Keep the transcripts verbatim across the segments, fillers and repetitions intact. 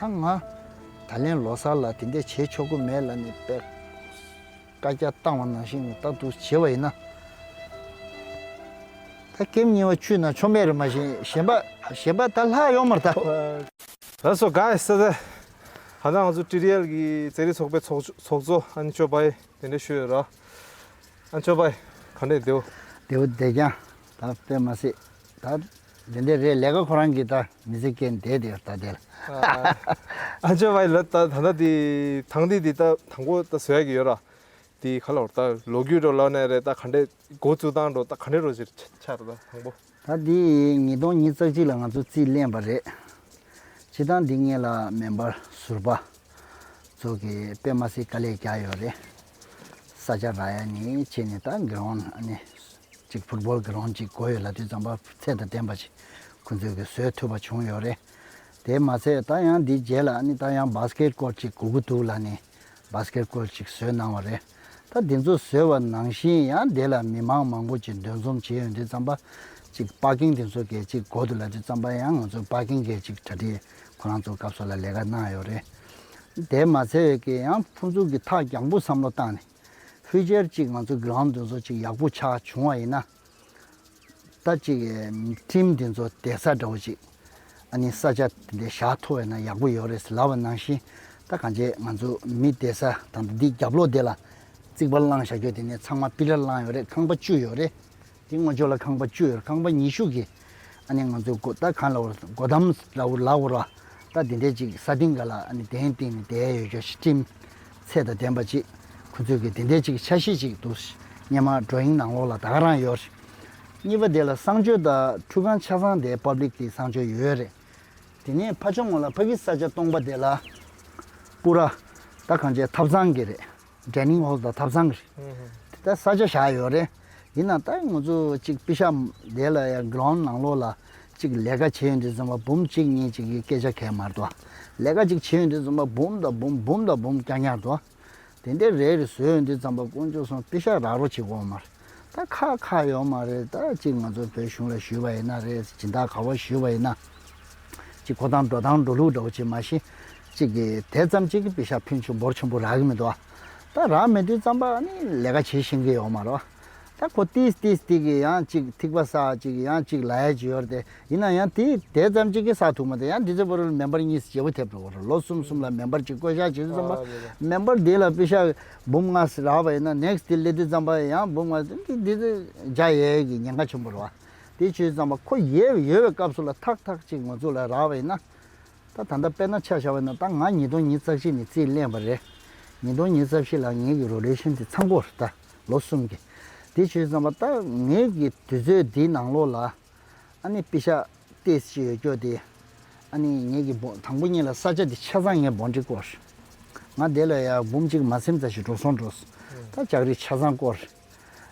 ད་ང་ད་ལན་ལོ་གསར་ལ་དེ་འདྲས་བྱེད་ཆོག་གི་མེད་ལབ་ནས་དཔེ་བཀའ་རྒྱ་བཏང་བ་ནང་བཞིན་ད་དུ་བྱེད་པ་ཡིན་ན། ད་ཀེམ་གཉིས་པ་ཆུད་ན་ཆོ་མེད་རེད། མ་གཞན་གཞན་པ་གཞན་པ་ད་ལྷག་ཡོད་མ་རེད་ད། ལགས་སོ་གཱས། ད་ད་ང་ཚོ་ཊི་ཌི་ཨེལ་གི་རྩེད་རིགས་ཚོགས་པའི་ཚོགས་ཚོགས་གཙོ་ཨན་ཅོ་བྷའི་དེ་འདྲས་ཞུས་ཡོད་ར། ཨན་ཅོ་བྷའི་ག་འདྲས་འདུག་བདེ་པོ་བདེ་རྐྱང་། ད་དཔེ་མ་སྲིད་ད་དེ་འདྲས་རེད། ལས་ཀ་ཁོ་རང་གིས་ད་མི་ཚེ་སྐྱེལ་བསྡད་དེ་ད་དེ་ལ། ཨ་ཅོ་བྷའི་ལ་ད་ད་ད་དེ་དང་དེ་དེ་ད་དང་པོ་ད་བཟོ་ཡ་གི་ཡོད་ར། དེ་ག་ལ་བར་ད་ལོ་རྒྱུས་འགྲོ་ལ་ནས་རེད། ད་ག་འདྲས་འགོ་བཙུགས་སྟངས་འགྲོ་ད་ག་འདྲས་རོ་ཅིག་ཆགས་རེད་ད་དང་པོ། ད་འདི་ཉིས་སྟོང་ཉི་ཤུ་རྩ་གཅིག་ལ་ང་ཚོ་རྩིས་ལེན་པ་རེད། སྤྱིར་བཏང་འདི་སྔོན་ལ་མེམ་བར་ཟུར་པ་ཚོ་གིས་དཔེ་མ་སྲིད་དཀའ་ལས་རྒྱག་ཡོད་རེད། ས་ཆ་རག་ཡ་ནི་བྱས་ནས་ད་གི་རོན་ཨ་ནི་ཅིག་ཕུཊ་བོལ་གི་རོན་ཅིག་དགོས་ཡོད་ལབ་དུས་ཙམ་པ་ཚད་དང་ལྡན་པ་ཅིག་ཁོང་ཚོས་གི་བཟོས་ཐུབ་པ་བྱུང་ཡོད་རེད། དེ་མ་ཚད་ད་ཡང་འདི་རྗེས་ལ་ཨ་ནི་ད་ཡང་བཱ་སི་ཀེཊ་ཀོརཊ་ཅིག་དགོས་ཀྱི་འདུག་ལབ་ནས་བཱ་སི་ཀེཊ་ཀོརཊ་ཅིག་བཟོས་གནང་བ་རེད། ད་འདི་ཚོ་བཟོས་པ་ནང་བཞིན་ཡང་དེ་ལ་མི་མང་མང་པོ་ཅིག་འདུ་འཛོམས་བྱས་ཡོང་དུས་ཙམ་པ་ཅིག་པར་ཀིང་དེ་ཚོ་གས་ཅིག་དགོས་འདུག་ལབ་དུས་ཙམ་པ་ཡང་ང་ཚོ་པར་ཀིང་གས་ཅིག་གྲ་སྒྲིག་ཁོ་རང་ཚོ་སྐབས་སུ་ལ་ལས་ཀ་གནང་ཡོད་རེད། དེ་མ་ཚད་ཀྱི་ཡང་ཁོང་ཚོ་གི་ཐག་རྒྱང་པོ་བསམ་བློ་བཏང་ནས་ཕུའུ་ཅར་ཅིག་ང་ཚོ་གི་རོན་དེ་ཚོ་ཅིག་ཡག་པོ་ཆགས་བྱུང་བ་ཡིན་ན། ད་ཅིག་ཊིམ་དེ་ཚོ་བསྡད་ས་འདྲ་བོ་ཅིག་ཨ་ནི་ས་ཆ་དེ་འདྲ་བཞག་ཐུབ་པ་ཡིན་ན་ཡག་པོ་ཡོད་རེད་ལབ་པ་ནང་བཞིན། ད་གང་བྱས་ང་ཚོ་མི་བསྡད་ས་དང་འདི་རྒྱབ་ལོགས་དེ་ལ་རྩིག་པ་བསླངས་བཞག་རྒྱུ་དེ་ནས་ཚང་མ་པི་ལར་བསླངས་ཡོད་རེད། ཁང་པ་བཅུ་ཡོད་རེད། དེ་སྔོན་ཕྱོགས་ལ་ཁང་པ་བཅུ་ཡོད་རེད། ཁང་པ་ཉི་ཤུ་གི་ཨ་ནི་ང་ཚོ་སྒོ་ད་གང་ལ་བར་སྒོ་འགྲམ་ལ་བར་ལ་བར་བ་ད་དེ་འདྲས་ཅིག་ས་སྟེང་ག་ལ་ཨ་ནི་གདན་བཏིང་ནས་བསྡད་ཡོད་རྒྱུ་ཞིག་ཊིམ་ཚད་དང་ལྡན་པ་ཅིག་ཁོ་ཚོས་གི་དེ་འདྲས་ཅིག་འཆར་གཞི་ཅིག་འདུག་སྔོན་མ་ཌོ་ཡིང་ནང་ལོགས་ལ་ད་ག་རང་ཡོད་རེད། གཉིས་པ་དེ་ལ་གསང་སྤྱོད་དང་ཁྲུས་ཁང་ཆ་ཚང་དེ་པབ་ལིག་གི་གསང་སྤྱོད་ཡོད་རེད། དེ་ནས་ཕ་ཆུང་ངོ་ལ་ཕ་གི་ས་ཆ་སྟོང་པ་དེ་ལ་པུ་ར་ད་གང་བྱས་ཐབ་ཚང་གི་རེད། ཌའི་ནིང་ཧོལ་དང་ཐབ་ཚང་གི་རེད། དེ་ད་ས་ཆ་བཞག་ཡོད་རེད། ཡིན་ན་ད་ང་ཚོ་གཅིག་པི་ཤ་དེ་ལ་ཡང་གི་རོན་ནང་ལོགས་ལ་གཅིག་ལས་ཀ་བྱེད་ཡོང་དུས་ཙམ་པ་འབུམ་གཅིག་གཉིས་གཅིག་གི་སྐད་ཆ་གས་མ་རེད་དོ། ལས་ཀ་གཅིག་བྱེད་ཡོང་དུས་ཙམ་པ་འབུམ་དང་འབུམ་འབུམ་དང་འབུམ་རྐྱང་རྐྱང་རེད་དོ། དེ་འདྲའི་རེ་རེ་བཟོས་ཡོང་དུས་ཙམ་པ་དཀོན་མཆོག་གསུམ་པི་ཤ་རག་རོགས་བྱེད་དགོས་མ་རེད། ད་ཁག་ཁག་ཡོད་མ་རེད། ད་གཅིག་ང་ཚོ་བོད་གཞུང་ལ་ཞུས་པ་ཡིན་ན་རེད། སྦྱིན་བདག་ག་བ་ཞུས་པ་ཡིན་ན། གཅིག་འགྲོ་སྟངས་འགྲོ་སྟངས་འགྲོ་ལུགས་འདྲ་བོ་ཅིག་མ་གཞི། གཅིག་གིས་དེ་ཙམ་གཅིག་གིས་པི་ཤ་ཕོན་ཆེན་འབོར་ཆེན་པོ་རག་གི་མི་འདུག་ད་རག་མེད་དུས་ཙམ་པ་ནི་ལས་ཀ་བྱེད་ཤེས་ཀྱི་ཡོད་མ་རེད། ད་ཁོ་ཏིས་ཏིས་ཏིས་ཀྱི་ཡང་གཅིག་ཐིགས་པ་ས་གཅིག་ཡང་གཅིག་ལ་ཡ་གཅིག་ཡོད་རེད་དེ། ཡིན་ན་ཡང་དེ་དེ་ཙམ་གཅིག་གིས་ས་ཐུག་མ་དེ་ཡང་འདི་ཚོ་བར་ལ་མེམ་བར་གཉིས་བརྗེ་པོ་ཐེབས་འགྲོ་གི་རེད། ལོ་གསུམ་གསུམ་ལ་མེམ་བར་གཅིག་བསྐོ་བཞག་བྱེད་དུས་ཙམ་པ་མེམ་བར་དེ་ལ་པི་ཤ་འབུམ་ལྔ་རག་པ་ཡིན་ན་ནེག་སི་ཊི་དེ་སླེབས་དུས་ཙམ་པ་ཡང་འབུམ་ལྔ་འདི་འདི་ཚོ་བརྒྱ་ཡས་ཀྱི་ཉེན་ཁ་ཆེན་པོ་རེད་བ། དེ་བྱས་ཙམ་པ་ཁོ་ཡོད་ཡོད་པའི་སྐབས་སུ་ལ་ཐག་ཐག་ཅིག་ང་ཚོ་ལ་རག་པ་ཡིན་ན། ད་ད་ལྟ་དཔེར་ན་ཆ་བཞག་པ་ཡིན་ན་ད་ང་ཉིས་སྟོང་ཉི་ཤུ་རྩ་གཅིག་ནས་རྩིས་ལེན་པ་རེད། ཉིས་སྟོང་ཉི་ཤུ་རྩ་བཞི་ལ་ངེད་ཀྱི་རོ་ཊེ་ཤན་དེ་ཚང་པོ་རེད་ད། ལོ་གསུམ་གྱི། དེ་བྱས་ཙམ་པ་ད་ངེད་ཀྱི་དུས་ཚོད་འདིའི་ནང་ལོགས་ལ། ཨ་ནི་པི་ཤ་ཏོག་ཙམ་ཡོད་རྒྱུ་དེ། ཨ་ནི་ངེད་ཀྱི་སྦོ་དང་པོ་ཉིད་ལ་ས་ཆ་དེ་ཆ་ཚང་ངས་སྦོ་ཊི་བསྐོར། ང་དེ་ལ་ཡ་འབུམ་གཅིག་མ་ཟིན་ཙམ་ཞིག་འགྲོ་སོང་འགྲོ། ད་ལྕགས་རི་ཆ་ཚང་བསྐོར།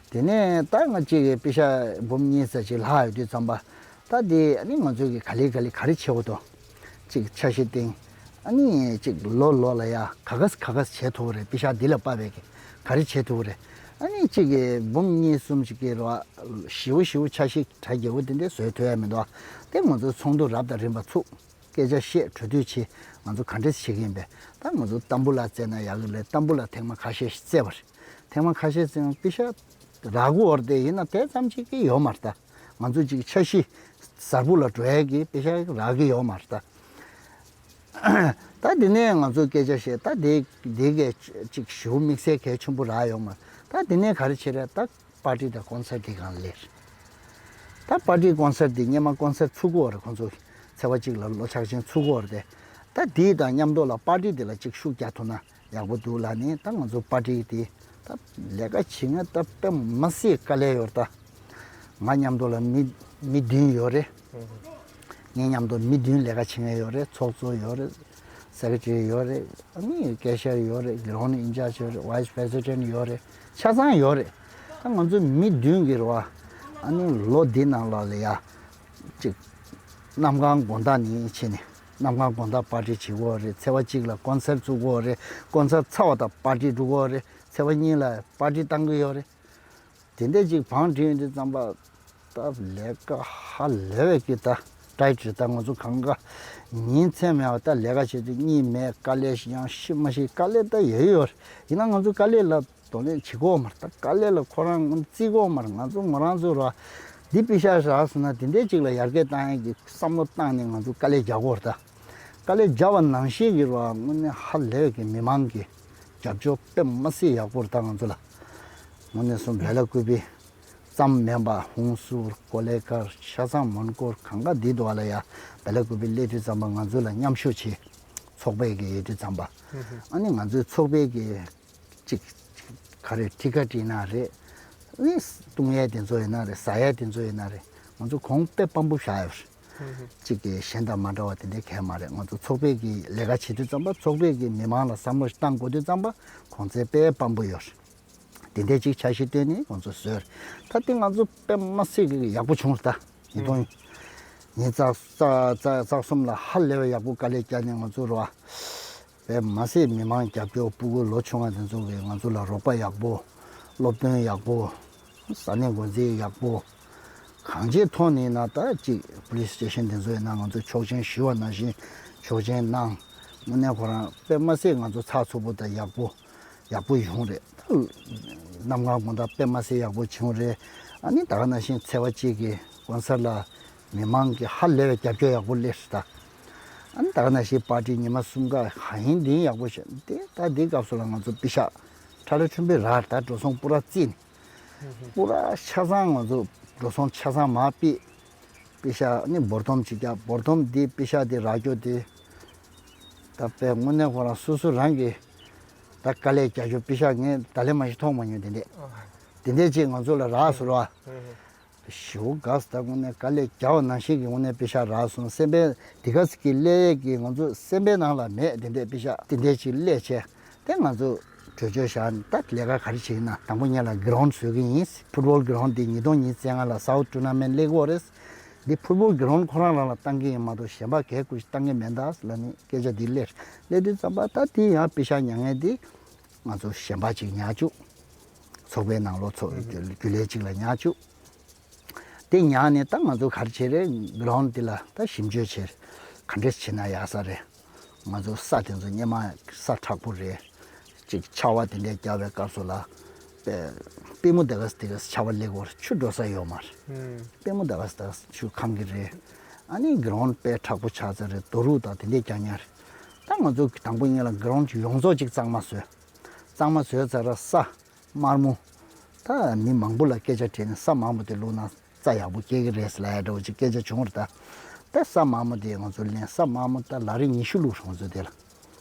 དེ་ནས་ད་ང་གཅིག་གི་པི་ཤ་འབུམ་གཉིས་ཙམ་ཞིག་ལྷག་ཡོད་དུས་ཙམ་པ། ད་དེ་ཨ་ནི་ང་ཚོས་ཀྱི་ག་ལེ་ག་ལེ་ག་རེ་བྱེད་དགོས་དོ། གཅིག་འཆར་གཞི་བཏིང་། ཨ་ནི་གཅིག་ལོ་ལོ་ལ་ཡ་ག་ག་ས་ག་ག་ས་བྱེད་ཐུབ་རེད། པི་ཤ་འདི་ལ་དཔག་པའི་གི་ག་རེ་བྱེད་ཐུབ་རེད། ཨ་ནི་གཅིག་གི་འབུམ་གཉིས་གསུམ་ཞིག་གི་རོ། ཞིའུ་ཞིའུ་ཆ་ཤིག་གྲ་རྒྱས་པོ་དེ་འདྲས་བཟོས་ཐུབ་ཡ་མི་འདུག་ཨ། དེ་ང་ཚོ་ཚོགས་འདུ་རབ་དང་རིམ་པ་ཚུགས། སྐད་ཆ་བཤད་གྲོས་བསྡུར་བྱེད། ང་ཚོ་ག་འདྲས་བྱེད་ཀྱི་ཡིན་པས། ད་ང་ཚོ་ཏམ་བུ་ལ་བཙལ་ན་ཡག་གི་རེད། ཏམ་བུ་ལ་ཐེངས་མ་ཁ་ཤས་ཤིག་བཙལ་བ་རེད། ཐེངས་མ་ཁ་ཤས་བཙལ་ན་པི་ཤ་རག་གི་ཡོད་རེད་དེ། ཡིན་ན་དེ་ཙམ་ཅིག་གི་ཡོད་མ་རེད་ད། ང་ཚོ་ཅིག་འཆར་གཞི་གསར་པ་ལ་འགྲོ་ཡ་གི་པི་ཤ་རག་གི་ཡོད་མ་རེད་ད། ད་དེ་ནས་ང་ཚོ་སྐད་ཆ་བཤད། ད་དེ་དེ་གས་ཅིག་ཞུ་དམིགས་བསལ་གལ་ཆེན་པོ་རག་ཡོད་མ་རེད། ད་དེ་ནས་ག་རེ་བྱེད་རེད་ད། པར་ཊི་དང་ཀོན་སར་ཊི་དེ་གང་ལེར། ད་པར་ཊི་ཀོན་སར་ཊི་དེ་སྔོན་མ་ཀོན་སར་ཊི་ཚུགས་ཀྱི་ཡོད་རེད། ཁོང་ཚོ་ཚེས་པ་གཅིག་ལ་ལོ་ཆག་ཆེན་ཚུགས་ཀྱི་ཡོད་རེད་དེ། ད་དེ་དང་མཉམ་དུ་ལ་པར་ཊི་དེ་ལ་ཅིག་ཤུགས་རྒྱག་ཐུབ་ན་ཡག་པོ་འདུག་ལབ་ནས། ད་ང་ཚོ་པར་ཊི་དེ་ད་ལས་ཀ་བྱེད་མཁན་ད་དཔེ་མ་སྲིད་དཀའ་ལས་ཡོད་རེད་ད། ང་མཉམ་དུ་ལ་མི་མི་བདུན་ཡོད་རེད། ངའི་མཉམ་དུ་མི་བདུན་ལས་ཀ་བྱེད་མཁན་ཡོད་རེད། ཚོགས་གཙོ་ཡོད་རེད། སེ་ཀེ་ཊི་རི་ཡོད་རེད། ཨ་ནི་ཀེ་ཤར་ཡོད་རེད། གི་རོན་ཨིན་ཅར་ཇི་ཡོད་རེད། ཝའི་སི་པི་རེ་སི་ཌེན་ཊི་ཡོད་རེད། ཆ་ཚང་ཡོད་རེད། ད་ང་ཚོ་མི་བདུན་གྱི་རེད་བ། ཨ་ནི་ལོ་འདི་ནང་ལོགས་ལ་ཡ། ཅིག་གནམ་གང་དགོང་དག་ནས་ཕྱིན་ནས་གནམ་གང་དགོང་དག་པར་ཊི་བྱེད་ཀྱི་ཡོད་རེད། ཚེས་པ་གཅིག་ལ་ཀོན་སར་ཊི་ཚུགས་ཀྱི་ཡོད་རེད། ཀོན་སར་ཊི་ཚར་བ་དང་པར་ཊི་འགྲོ་གི་ཡོད་རེད། ཚེས་པ་གཉིས་ལ་པར་ཊི་བཏང་གི་ཡོད་རེད། དེ་འདྲ་ཅིག་བང་བསྒྲིགས་ཡོང་དུས་ཙམ་པ། ད་ལས་ཀ་ཧ་ལས་པའི་གི་ད། ཊའིཊ་རེད། ད་ང་ཚོ་གང་ག་ཉིན་མཚན་མེད་པ་ད་ལས་ཀ་བྱེད་དུས་གཉིད་མེད། དཀའ་ལས་ཡང་ཤི་མ་ཤི། དཀའ་ལས་ད་ཡོད་ཡོད་རེད། ཡིན་ན་ང་ཚོ་དཀའ་ལས་ལ་གདོང་ལེན་བྱེད་ཀྱི་ཡོད་མ་རེད། ད་དཀའ་ལས་ལ་ཁོ་རང་རྩི་གི་ཡོད་མ་རེད། ང་ཚོ་ང་རང་ཚོ་ར་འདི་པེ་ཤ་རག་སོང་ན་དེ་འདྲའི་ཅིག་ལ་ཡར་རྒྱས་བཏང་ཡག་གི་བསམ་བློ་བཏང་ནས་ང་ཚོ་དཀའ་ལས་རྒྱག་གི་ཡོད་རེད། ད་དཀའ་ལས་བརྒྱབ་པ་ནང་བཞིན་གྱི་རོགས་དངོས་གནས་ཧ་ལས་པའི་གི་མི་མང་གི་རྒྱབ་སྐྱོར་དཔེ་མ་སྲིད་ཡག་པོ་རེད། ད་ང་ཚོ་ལ་དངོས་གནས་སོང་བེ་ལ་ཀུ་པི་ཙམ་མིན་པ་ཧུན་སུར་ཀོ་ལེ་ཀར་ཆ་ཚང་མོན་གྷོ་གང་ག་འདི་དུ་བ་ལ་ཡ་བེ་ལ་ཀུ་པི་སླེབས་དུས་ཙམ་པ་ང་ཚོ་ལ་མཉམ་ཞུགས་བྱེད། ཚོགས་པའི་གི་ཡོད་དུས་ཙམ་པ་ཨ་ནི་ང་ཚོའི་ཚོགས་པའི་གི་ཅིག་ག་རེ་ཊི་ཀ་ཊི་ན་རེད། ཨ་ནི་བཏུང་ཡས་དེ་ཚོ་ཡིན་ན་རེད། ཟ་ཡས་དེ་ཚོ་ཡིན་ན་རེད། ང་ཚོ་གོང་དཔེ་སྤམ་པོ་བཞག་ཡོད་རེད། ཅིག་གི་གཞན་དང་མ་འདྲ་བ་དེ་འདྲའི་གང་ཡང་མ་རེད། ང་ཚོ་ཚོགས་པའི་གི་ལས་ཀ་བྱེད་དུས་ཙམ་པ་ཚོགས་པའི་གི་མི་མང་ལ་བསམ་བློ་ཞིག་བཏང་དགོས་དུས་ཙམ་པ་གོང་ཚད་དཔེ་སྤམ་པོ་ཡོད་རེད། དེ་འདྲའི་ཅིག་འཆར་གཞི་བཏོན་ནས་ང་ཚོ་བཟོས་རེད། ད་དེ་ང་ཚོ་དཔེ་མ་སྲིད་གི་ཡག་པོ་བྱུང་རེད། ད་ཉིས་སྟོང་ཉིས་རྩ་རྩ་རྩ་གསུམ་ལ་ཧ་ལས་པའི་ཡག་པོ་དཀའ་ལས་བརྒྱབ་ནས་ང་ཚོ་རོགས་དཔེ་མ་སྲིད་མི་མང་རྒྱབ་སྐྱོར་སྤུ་གུ་ལོ་ཆུང་བ་དེ་ཚོ་གིས་ང་ཚོ་ལ་རོགས་པ་ཡག་པོ། སློབ་སྟོན་ཡག་པོ། ས་གནས་འགོ་འཛིན་ཡག་པོ། གང་ཅིའི་ཐོག་ནས་ན་ད་ཅིག་པོ་ལིས་སི་ཊེ་ཤན་དེ་ཚོ་ཡིན་ན་ང་ཚོ་ཆོག་མཆན་ཞུ་བ་ནང་བཞིན་ཆོག་མཆན་གནང་། དངོས་གནས་ཁོ་རང་དཔེ་མ་སྲིད་ང་ཚོ་ཚགས་ཚུད་པོ་དང་ཡག་པོ་ཡག་པོ་ཡོང་རེད། ད་གནམ་གང་དགོང་དག་དཔེ་མ་སྲིད་ཡག་པོ་བྱུང་རེད། ཨ་ནི་ད་ག་ནང་བཞིན་ཚེས་པ་གཅིག་གི་ཀོན་སར་ལ་མི་མང་གི་ཧ་ལས་པའི་རྒྱབ་སྐྱོར་ཡག་པོ་སླེབས་རེད་ད། ཨ་ནི་ད་ག་ནང་བཞིན་པར་ཊི་ཉི་མ་གསུམ་ཀ་ཧ་ཡིན་དིན་ཡག་པོ་བྱས་ཏེ་ད་འདིའི་སྐབས་སུ་ལ་ང་ཚོ་པེ་ཤག་ཁྲ་ལ་ཁྲུན་པོའི་ར་ད་འགྲོ་སོང་པུ་ར་རྩིས་ནས་པུ་ར་ཆ་ཚང་ང་ཚོ་འགྲོ་སོང་ཆ་ཚང་མར་ཕུད། པེ་ཤག་ནི་འབོར་ཐོམ་ཅིག་རྒྱབ། འབོར་ཐོམ་འདི་པེ་ཤག་འདི་རག་རྒྱུ་དེ་ད་དཔེ་དངོས་གནས་ཁོ་རང་སོ་སོ་རང་གི་ད་དཀའ་ལས་རྒྱག་རྒྱུ་པེ་ཤག་ངས་ད་ལས་མ་ཞིག་མཐོང་མ་མྱོང་། དེ་འདྲས་དེ་འདྲས་ཅིག་ང་ཚོ་ལ་རག་སོང་ར། ཞེ་པོ་དགའ་སོང་། ད་དངོས་གནས་དཀའ་ལས་རྒྱག་པ་ནང་བཞིན་གྱི་དངོས་གནས་པེ་ཤག་རག་སོང་། སེམས་པའི་འདི་ག་ཟིག་གི་སླེབས་ཡས་ཀྱི་ང་ཚོ་སེམས་པའི་ནང་ལ་མེད། དེ་འདྲས་པེ་ཤག་དེ་འདྲས་ཅིག་སླེབས་བྱས་དེ་ང་ཚོ་གྲོས་ཆོད་བཞག་ནས་ད་ལས་ཀ་ག་རེ་བྱེད་ཡིན་ན་དང་པོ་ཉིད་ལ་གི་རོན་བཟོ་གི་ཡིན། ཕུཊ་བོལ་གི་རོན་འདི་ཉིས་སྟོང་ཉི་ཤུ་རྩ་ལྔ་ལ་སའུཐ་ཊུར་ན་མེན་ཊི་སླེབས་ཀྱི་ཡོད་རེད། འདི་ཕུཊ་བོལ་གི་རོན་ཁོ་རང་རང་ལ་བཏང་གི་ཡིན་མ་གཏོགས་གཞན་པ་གས་ཀུ་ཞིག་བཏང་གི་མེད་ད་ལབ་ནས་སྐད་ཆ་འདི་སླེབས། སླེབས་དུས་ཙམ་པ་ད་དེ་ཡང་པེ་ཤག་ཉར་མཁན་འདི་ང་ཚོ་གཞན་པ་ཅིག་ཉར་བཅུག་ཚོགས་པའི་ནང་ལོགས་ཚོགས་རྒྱུན་ལས་ཅིག་ལ་ཉར་བཅུག་དེ་ཉར་ནས་ད་ང་ཚོ་ག་རེ་བྱེད་རེད། གི་རོན་འདི་ལ་ད་ཞིབ་འཇུག་བྱེད། ག་འདྲས་བྱེད་ན་ཡག་ས་རེད། ང་ཚོ་ས་དེ་ཚོ་སྔོན་མ་ས་མཁྲེགས་པོ་རེད། ཅིག་ཆར་པ་དེ་འདྲས་བརྒྱབ་པའི་སྐབས་སུ་ལ་པད་པུས་མོ་དེ་ག་ས་དེ་ག་ས་ཆར་པ་སླེབས་ཀྱི་ཡོད་རེད། ཆུ་འགྲོ་ས་ཡོད་མ་རེད། པུས་མོ་དེ་ག་ས་དེ་ག་ས་ཆུ་ཁམ་གྱི་རེད། ཨ་ནི་གི་རོན་དཔེ་མཁྲེགས་པོ་ཆགས་ཚར་རེད། རྡོ་རུག་དང་དེ་འདྲས་རྒྱག་ཉེན་རེད། ད་ང་ཚོ་དང་པོ་ཉིད་ལ་གི་རོན་ཡོངས་རྫོགས་ཅིག་གཙང་མ་བཟོས། གཙང་མ་བཟོས་ཚར་ར་ས་དམར་མོ། ད་མི་མང་པོ་ལ་སྐད་ཆ་དྲིས་ནས་ས་དམར་མོ་དེ་བླུགས་ན་རྩྭ་ཡག་པོ་སྐྱེ་གི་རེད་ལབ་ཡ་འདྲ་བོ་ཅིག་སྐད་ཆ་བྱུང་བ་རེད་ད། ད་ས་དམར་མོ་དེ་ང་ཚོ་ལེན། ས་དམར་མོ་ད་ལ་རེ་ཉི་ཤུ་བླུགས་རེད་ང་ཚོ་དེ་ལ།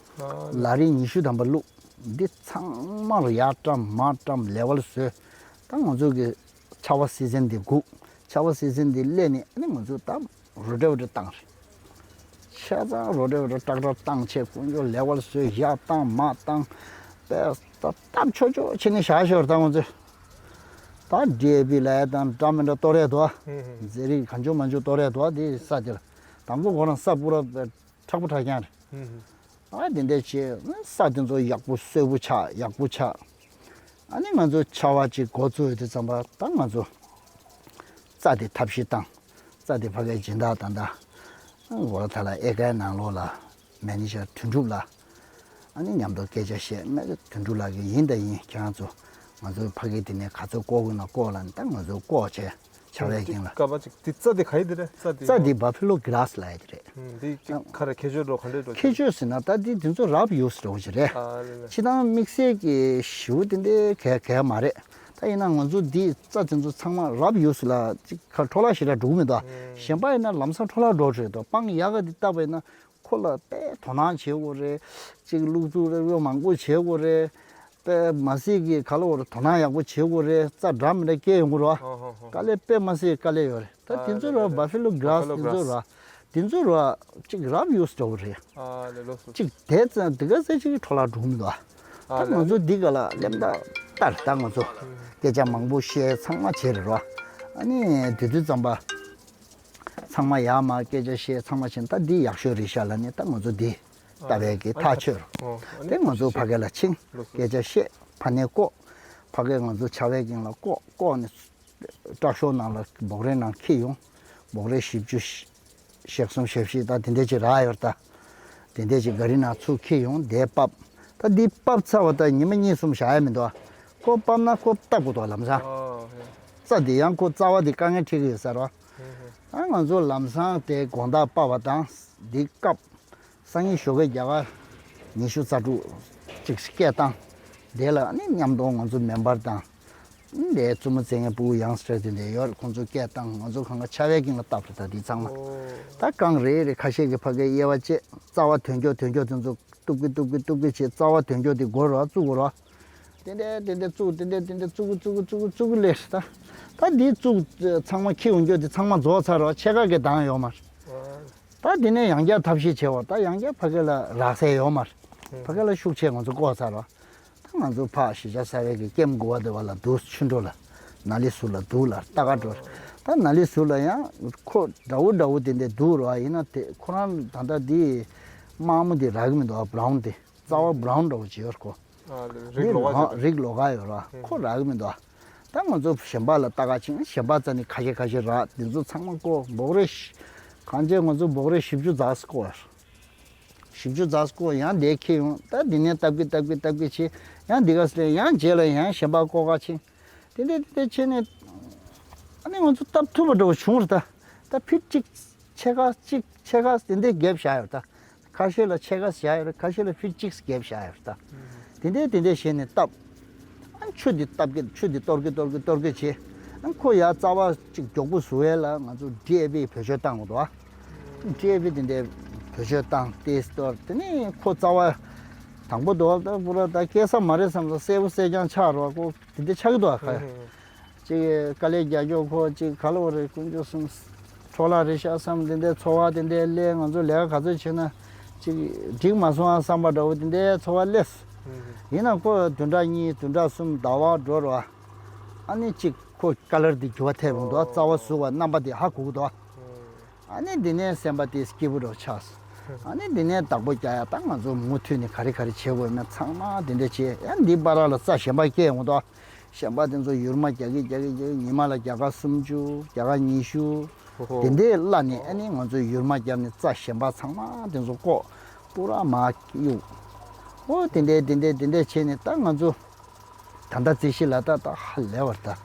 ལ་རེ་ཉི་ཤུ་ཐམ་པ་བླུགས། འདི་ཚང་མ་ཡར་བཀྲམ་མར་བཀྲམ་ལེ་ཝལ་བཟོས། ད་ང་ཚོ་གི་ཆར་པ་སི་ཛན་འདི་སྒུག་ཆར་པ་སི་ཛན་འདི་སླེབས་ནས་ཨ་ནི་ང་ཚོ་ད་རོ་ཊེ་ཝེ་ཊར་བཏང་རེད། ཆ་ཚང་རོ་ཊེ་ཝེ་ཊར་ཀྲག་ཀྲག་བཏང་བྱས་དཀོན་མཆོག་ལེ་ཝལ་བཟོས། ཡར་བཏང་མར་བཏང་། པས་ད་སྟབས་ཆོག་ཆོག་བྱས་ནས་བཞག་ཤོར་ད་ང་ཚོས། ད་ཌི་ཨེ་པི་ལབ་ཡ་དང་འདྲ་མི་འདྲ་གཏོར་ཡ་འདུག་ཨ། རྫས་རིགས་གང་བྱུང་མང་བྱུང་གཏོར་ཡ་འདུག་ཨ། དེ་ས་དེ་ལ་དང་པོ་ཁོ་རང་ས་སྤུ་ར་མཁྲེགས་པོ་མཁྲེགས་རྐྱང་རེད། ཨ་དེ་འདྲ་བྱས་ས་དེ་ཚོ་ཡག་པོ་སོས་པོ་ཆགས། ཡག་པོ་ཆགས། ཨ་ནི་ང་ཚོ་ཆར་པ་ཅིག་འགོ་བཙུགས་ཡོང་དུས་ཙམ་པ་ད་ང་ཚོ་རྩྭ་དེ་ཐབས་ཤེས་བཏང་། རྩྭ་དེ་ཕ་གིའི་སྦྱིན་བདག་ད་ལྟ་ཝོ་ལ་ཐ་ལ་ཨེ་ཀའི་ནང་ལོགས་ལ་མེ་ནེ་ཇར་དོན་གྲུབ་ལགས། ཨ་ནི་མཉམ་དུ་སྐད་ཆ་བཤད། མེ་ནེ་ཇར་དོན་གྲུབ་ལགས་ཀྱིས་ཡིན་ད་ཡིན། ཁྱེད་རང་ཚོ་ང་ཚོ་ཕ་གི་དེ་ནས་ག་ཚོད་བཀོག་དགོས་ན་བཀོག་ལབ་ནས་ད་ང་ཚོ་བཀོག་བྱས། ཆར་པའི་རྐྱེན་ལ། སྐབས་ཅིག་དེ་རྩྭ་དེ་ག་ཡི་དེ་རེད། རྩྭ་དེ་རྩྭ་དེ་བྷ་ཕི་ལོ་གྷི་རཱ་སི་ལབ་ཡ་དེ་རེད། ཨུམ། དེ་ཅིག་ག་རེ་ཁྱད་ཆོས་འགྲོ་ག་འདྲས་འགྲོ། ཁྱད་ཆོས་ཟེར་ན་ད་དེ་དེ་ཚོ་རབ་ཡུ་སི་འདྲ་བོ་ཞིག་རེད། ཨ་ལེ་ལེ། སྤྱིར་བཏང་དམིགས་བསལ་གྱི་ཞེ་པོ་དེ་འདྲའི་ག་ག་མ་རེད། ད་ཡིན་ན་ང་ཚོ་འདི་རྩྭ་དེ་ཚོ་ཚང་མ་རབ་ཡུ་སི་ལ་ཅིག་ག་འཕྲོ་བརླག་ཞེ་དྲག་འགྲོ་གི་མི་འདུག་ཨ། ཨུམ། གཞན་པ་ཡིན་ན་ལམ་སང་འཕྲོ་བརླག་འགྲོ་འགྲོ་འདུག་སྤང་ཡག་ག་དེ་བཏབ་པ་ཡིན་ན། ཁོ་ལ་དཔེ་དོ་སྣང་བྱེད་དགོས་རེད། གཅིག་བླུག་འཛུགས་རེ་བོ་མང་པོ་བྱེད་དགོས་རེད། དཔེ་མ་སྲིད་ཀྱི་ག་ལ་བོར་དོ་སྣང་ཡག་པོ་བྱེད་དགོས་རེད། རྩྭ་འདྲ་མི་འདྲ་སྐྱེ་ཡོང་གི་རེད་བ། ཧོ་ཧོ་ཧོ། དཀའ་ལས་དཔེ་མ་སྲིད་དཀའ་ལས་ཡོད་རེད། ད་ཨ་དེ་ཚོ་རེད་ར་རེད། བྷ་ཕི་ལོ་གྷི་རཱ་སི་བྷ་ཕི་ལོ་དེ་ཚོ་གྷི་རཱ་སི། ར་དེ་ཚོ་ར་གཅིག་རབ་ཡུ་སི་འདྲ་བོ་རེད། ཨ་ལེ་ལོ་སོ། གཅིག་དེ་ཙམ་དེ་ག་ཚད་ཅིག་འཕྲོ་བརླག་འགྲོ་གི་མི་འདུག་ཨ། ཨ་ད་ལེ། ང་ཚོ་འདི་ག་ལ་སླེབས་ད་ལྟར་ད་ང་ཚོ་སྐད་ཆ་མང་པོ་བཤད་ཚང་མ་བྱས་རེད་ར། ཨ་ནི་དེ་དུས་ཙམ་པ། ཚང་མ་ཡར་མར་སྐད་ཆ་བཤད། ཚང་མ་བྱས་ན་ད་འདི་ཡག་ཤོས་རེད་ཤག་ལབ་ནས་ད་ང་ཚོ་འདི་ལྟ་བའི་གི་ཐག་ཆོད། ཨོ། ཨ་ནི་དེ་ང་ཚོ་ཕ་གི་ལ་ཕྱིན། ལགས་སོ། སྐད་ཆ་བཤད། ཕ་ནས་བཀོག་ཕ་གི་ང་ཚོ་ཆར་པའི་རྐྱེན་ལ་བཀོག་བཀོག་ནས་ཊག་ཤོག་ནང་ལ་སྦོག་རས་ནང་འཁྱེར་ཡོང་། སྦོག་རས་བཞི་བཅུ་ཞིག་ ཞག་གསུམ་ཞག་བཞི་ད་དེ་འདྲས་ཅིག་རག་ཡོད་རེད་ད། དེ་འདྲས་ཅིག་ག་རི་ནང་ཚུར་འཁྱེར་ཡོང་དེ་ཕབ། ད་འདི་ཕབ་ཚར་བ་ད་ཉི་མ་གཉིས་གསུམ་བཞག་ཡ་མི་འདུག་ཨ། ཁོ་ཕབ་ན་ཁོ་བཏབ་དགོས་འདུག་ལམ་སང་། ཨོ་ཧེ། རྩྭ་འདི་ཡང་ཁོ་རྩ་བ་འདི་དཀའ་ངལ་འཕྲད་ཀྱི་ཡོད་ས་རེད། ཧེ་ཧེ། ད་ང་ཚོ་ལམ་སང་དེ་དགོང་དག་ཕབ་པ་དང་འདི་བཀབ། སང་ཉིན་ཞོགས་ཀས་རྒྱ་གར་ཉི་ཤུ་རྩ་དྲུག་ཅིག་སྐད་བཏང་། དེ་ལ་ནི་མཉམ་དུ་ང་ཚོ་མེམ་བར་དང་། དེ་བཙུན་མོ་བཙན་ངའི་སྤུ་གུ་ཡང་སྤྲད་དེ་འདྲ་ཡོད། ཁོང་ཚོ་སྐད་བཏང་། ང་ཚོ་གང་ག་ཆར་པའི་སྟེང་ལ་བཏབ་རེད་ད་འདི་ཚང་མ། ད་རྐང་རེ་རེ་ཁ་ཤས་ཀྱི་ཕ་གིའི་དབྱེ་བ་བཅད། རྩ་བ་དོན་འཁྱོག་དོན་འཁྱོག་དེ་ཚོ་གཏུབ་ཀི་གཏུབ་ཀི་གཏུབ་ཀི་བྱེད། རྩ་བ་དོན་འཁྱོག་དེ་སྒོར་ར་བཙུགས་དགོས་ར། དེ་འདྲ་དེ་འདྲ་བཙུགས། དེ་འདྲ་དེ་འདྲ་བཙུགས་ཀི་བཙུགས་ཀི་བཙུགས་ཀི་བཙུགས་ཀི་ལས་ད། ད་འདི་བཙུགས་ཚང་མ་འཁྱེར་ཡོང་རྒྱུ་དེ་ཚང་མ་རྫོགས་ཚར་ར། ཕྱེད་ཀ་གི་འདང་ཡོད་མ་རེད། ད་དེ་ནས་ཡང་བསྐྱར་ཐབས་ཤེས་བྱེད་དགོས། ད་ཡང་བསྐྱར་ཕ་གི་ལ་རག་ས་ཡོད་མ་རེད། ཕ་གི་ལ་ཤུགས་ཆེ་ང་ཚོ་བསྐོར་ཚར་རོ། ད་ང་ཚོ་ཕར་གཞིས་ཆགས་གསར་པའི་གི་ཀེམ་དགུ་པ་དེ་བ་ལ་འདུག་ཆུ་འགྲོ་ལ། ན་ལི་ཟུར་ལ་འདུག་ལ་ལྟ་ག་འགྲོ། ད་ན་ལི་ཟུར་ལ་ཡང་ཁོ་འདྲ་བོ་འདྲ་བོ་དེ་འདྲ་འདུག་རོ། ཡིན་ན་དེ་ཁོ་རང་ད་ལྟ་དེ་དམར་མོ་དེ་རག་གི་མི་འདུག་བ། བྷ་རའུན་དེ། རྩ་བ་བྷ་རའུན་འདྲ་བོ་ཅིག་ཡོད་ཁོ། ཨ་ལེ། རིགས་ལོགས་ཀ་ཡོད་ར། རིགས་ལོགས་ཀ་ཡོད་ར། ཁོ་རག་གི་མི་འདུག་ཨ། ད་ང་ཚོ་གཞན་པ་ལ་ལྟ་ག་ཕྱིན། གཞན་པ་རྩ་ནས་ཁ་ཤས་ཁ་ཤས་རག། འདི་ཚོ་ཚང་མ་བསྐོར། འབོག་རེ་ཞིག་གང་བྱས་ང་ཚོ་འབོག་རེ་བཞི་བཅུ་རྩ་བསྐོར། བཞི་བཅུ་རྩ་བསྐོར་ཡང་དེ་འཁྱེར་ཡོང་། ད་འདི་ནས་སྟབས་ཀྱིས་སྟབས་ཀྱིས་སྟབས་ཀྱིས་བྱས། ཡང་འདི་ག་སླེབས། ཡང་རྗེས་ལ་ཡང་གཞན་པ་བསྐོར་ག་ཕྱིན། དེ་འདྲས་དེ་འདྲས་བྱས་ནས་ཨ་ནི་ང་ཚོ་སྟབས་ཐུབ་པ་འདྲ་བོ་བྱུང་རེད་ད། ད་ཕིཊ་གཅིག་ཕྱེད་ཀ་གཅིག་ཕྱེད་ཀ་དེ་འདྲས་བརྒྱབ་བཞག་ཡོད་ད། ཁ་ཤས་ལ་ཕྱེད་ཀ་བཞག་ཡོད་རེད། ཁ་ཤས་ལ་ཕིཊ་གཅིག་བརྒྱབ་བཞག་ཡོད་རེད་ད། དེ་འདྲས་དེ་འདྲས་བྱས་ནས་བཏབ། ཨ་ཆུ་འདི་བཏབ་ཀྱི། ཆུ་འདི་གཏོར་གྱི་གཏོར་གྱི་གཏོར་གྱི་བྱས། ཨ་ཁོ་ཡར་རྩ་བ་གཅིག་མགྱོགས་པོ་བཟོ་ཡས་ལ་ང་ཚོ་ཌི་ཨེ་པི་བེད་སྤྱོད་བཏང་དགོས་འདུག་ཨ། ཌི་ཨེ་པི་དེ་འདྲས་བེད་སྤྱོད་བཏང་སྟེ་གཏོར། དེ་ནས་ཁོ་རྩ་བ་དང་པོ་འདུག་ད་པུ་ར་ད་སྐྱེ་ས་མ་རེད་བསམ་ས་གསལ་པོ་གསལ་རྐྱང་ཆགས་རོགས། ཁོ་དེ་འདྲས་ཆགས་ཀྱི་འདུག་ཨ། ཁ་ཡ། ཅིག་དཀའ་ལས་རྒྱག་རྒྱུ་ཁོ་ཅིག་ག་ལ་འོ་རེད། དཀོན་མཆོག་གསུམ། འཕྲོ་བརླག་རེད་ཤག་བསམ། དེ་འདྲའི་ཚོར་བ་དེ་འདྲའི་སླེབས། ང་ཚོ་ལས་ཀ་ག་ཚོད་བྱས་ན་ཅིག་འགྲིག་མ་སོང་ཨ་བསམ་པ་འདྲ་བོ་དེ་འདྲའི་ཚོར་བ་སླེབས། ཡིན་ནའང་ཁོ་བདུན་ཕྲག་གཉིས་བདུན་ཕྲག་གསུམ་ཟླ་བ་འགྲོ་རོགས། ཨ་ནི་ཅིག་ཁོ་ཀ་ལར་དེ་འགྱུར་བ་ཐེབས་ཡོང་འདུག་རྩ་བ་ཟུག་པ་རྣམ་པ་དེ་ཧ་གོ་གི་འདུག་ཨ་ནི་འདི་ནས་སེམས་པ་དེ་སྐྱིད་པོ་འདྲ་བོ་ཆགས། ཨ་ནི་འདི་ནས་བདག་པོ་རྒྱག་ཡ། ད་ང་ཚོ་མུ་མཐུད་ནས་ག་རེ་ག་རེ་བྱེད་དགོས་མེད་ཚང་མ་དེ་འདྲ་བྱས། ཡང་འདི་བར་ལ་རྩྭ་གཞན་པ་སྐྱེས་ཡོང་འདུག་གཞན་པ་དེ་ཚོ་ཡུར་མ་རྒྱག་གི་རྒྱག་གི་རྒྱག་གི་ཉི་མ་ལ་རྒྱ་གར་སུམ་ཅུ་རྒྱ་གར་ཉི་ཤུ། ཧོ་ཧོ། དེ་འདྲའི་བླ་ནས་ཨ་ནི་ང་ཚོས་ཡུར་མ་བརྒྱབ་ནས་རྩྭ་གཞན་པ་ཚང་མ་དེ་ཚོ་བཀོག་པུ་ར་མར་གཡུགས། ཨོ་དེ་འདྲའི་དེ་འདྲའི་དེ་འདྲའི་བྱས་ནས་ད་ང་ཚོ་ད་ལྟ་རྩིས་གཞི་ལ་ད་ད་ཧ་ལས་པ་རེད་ད།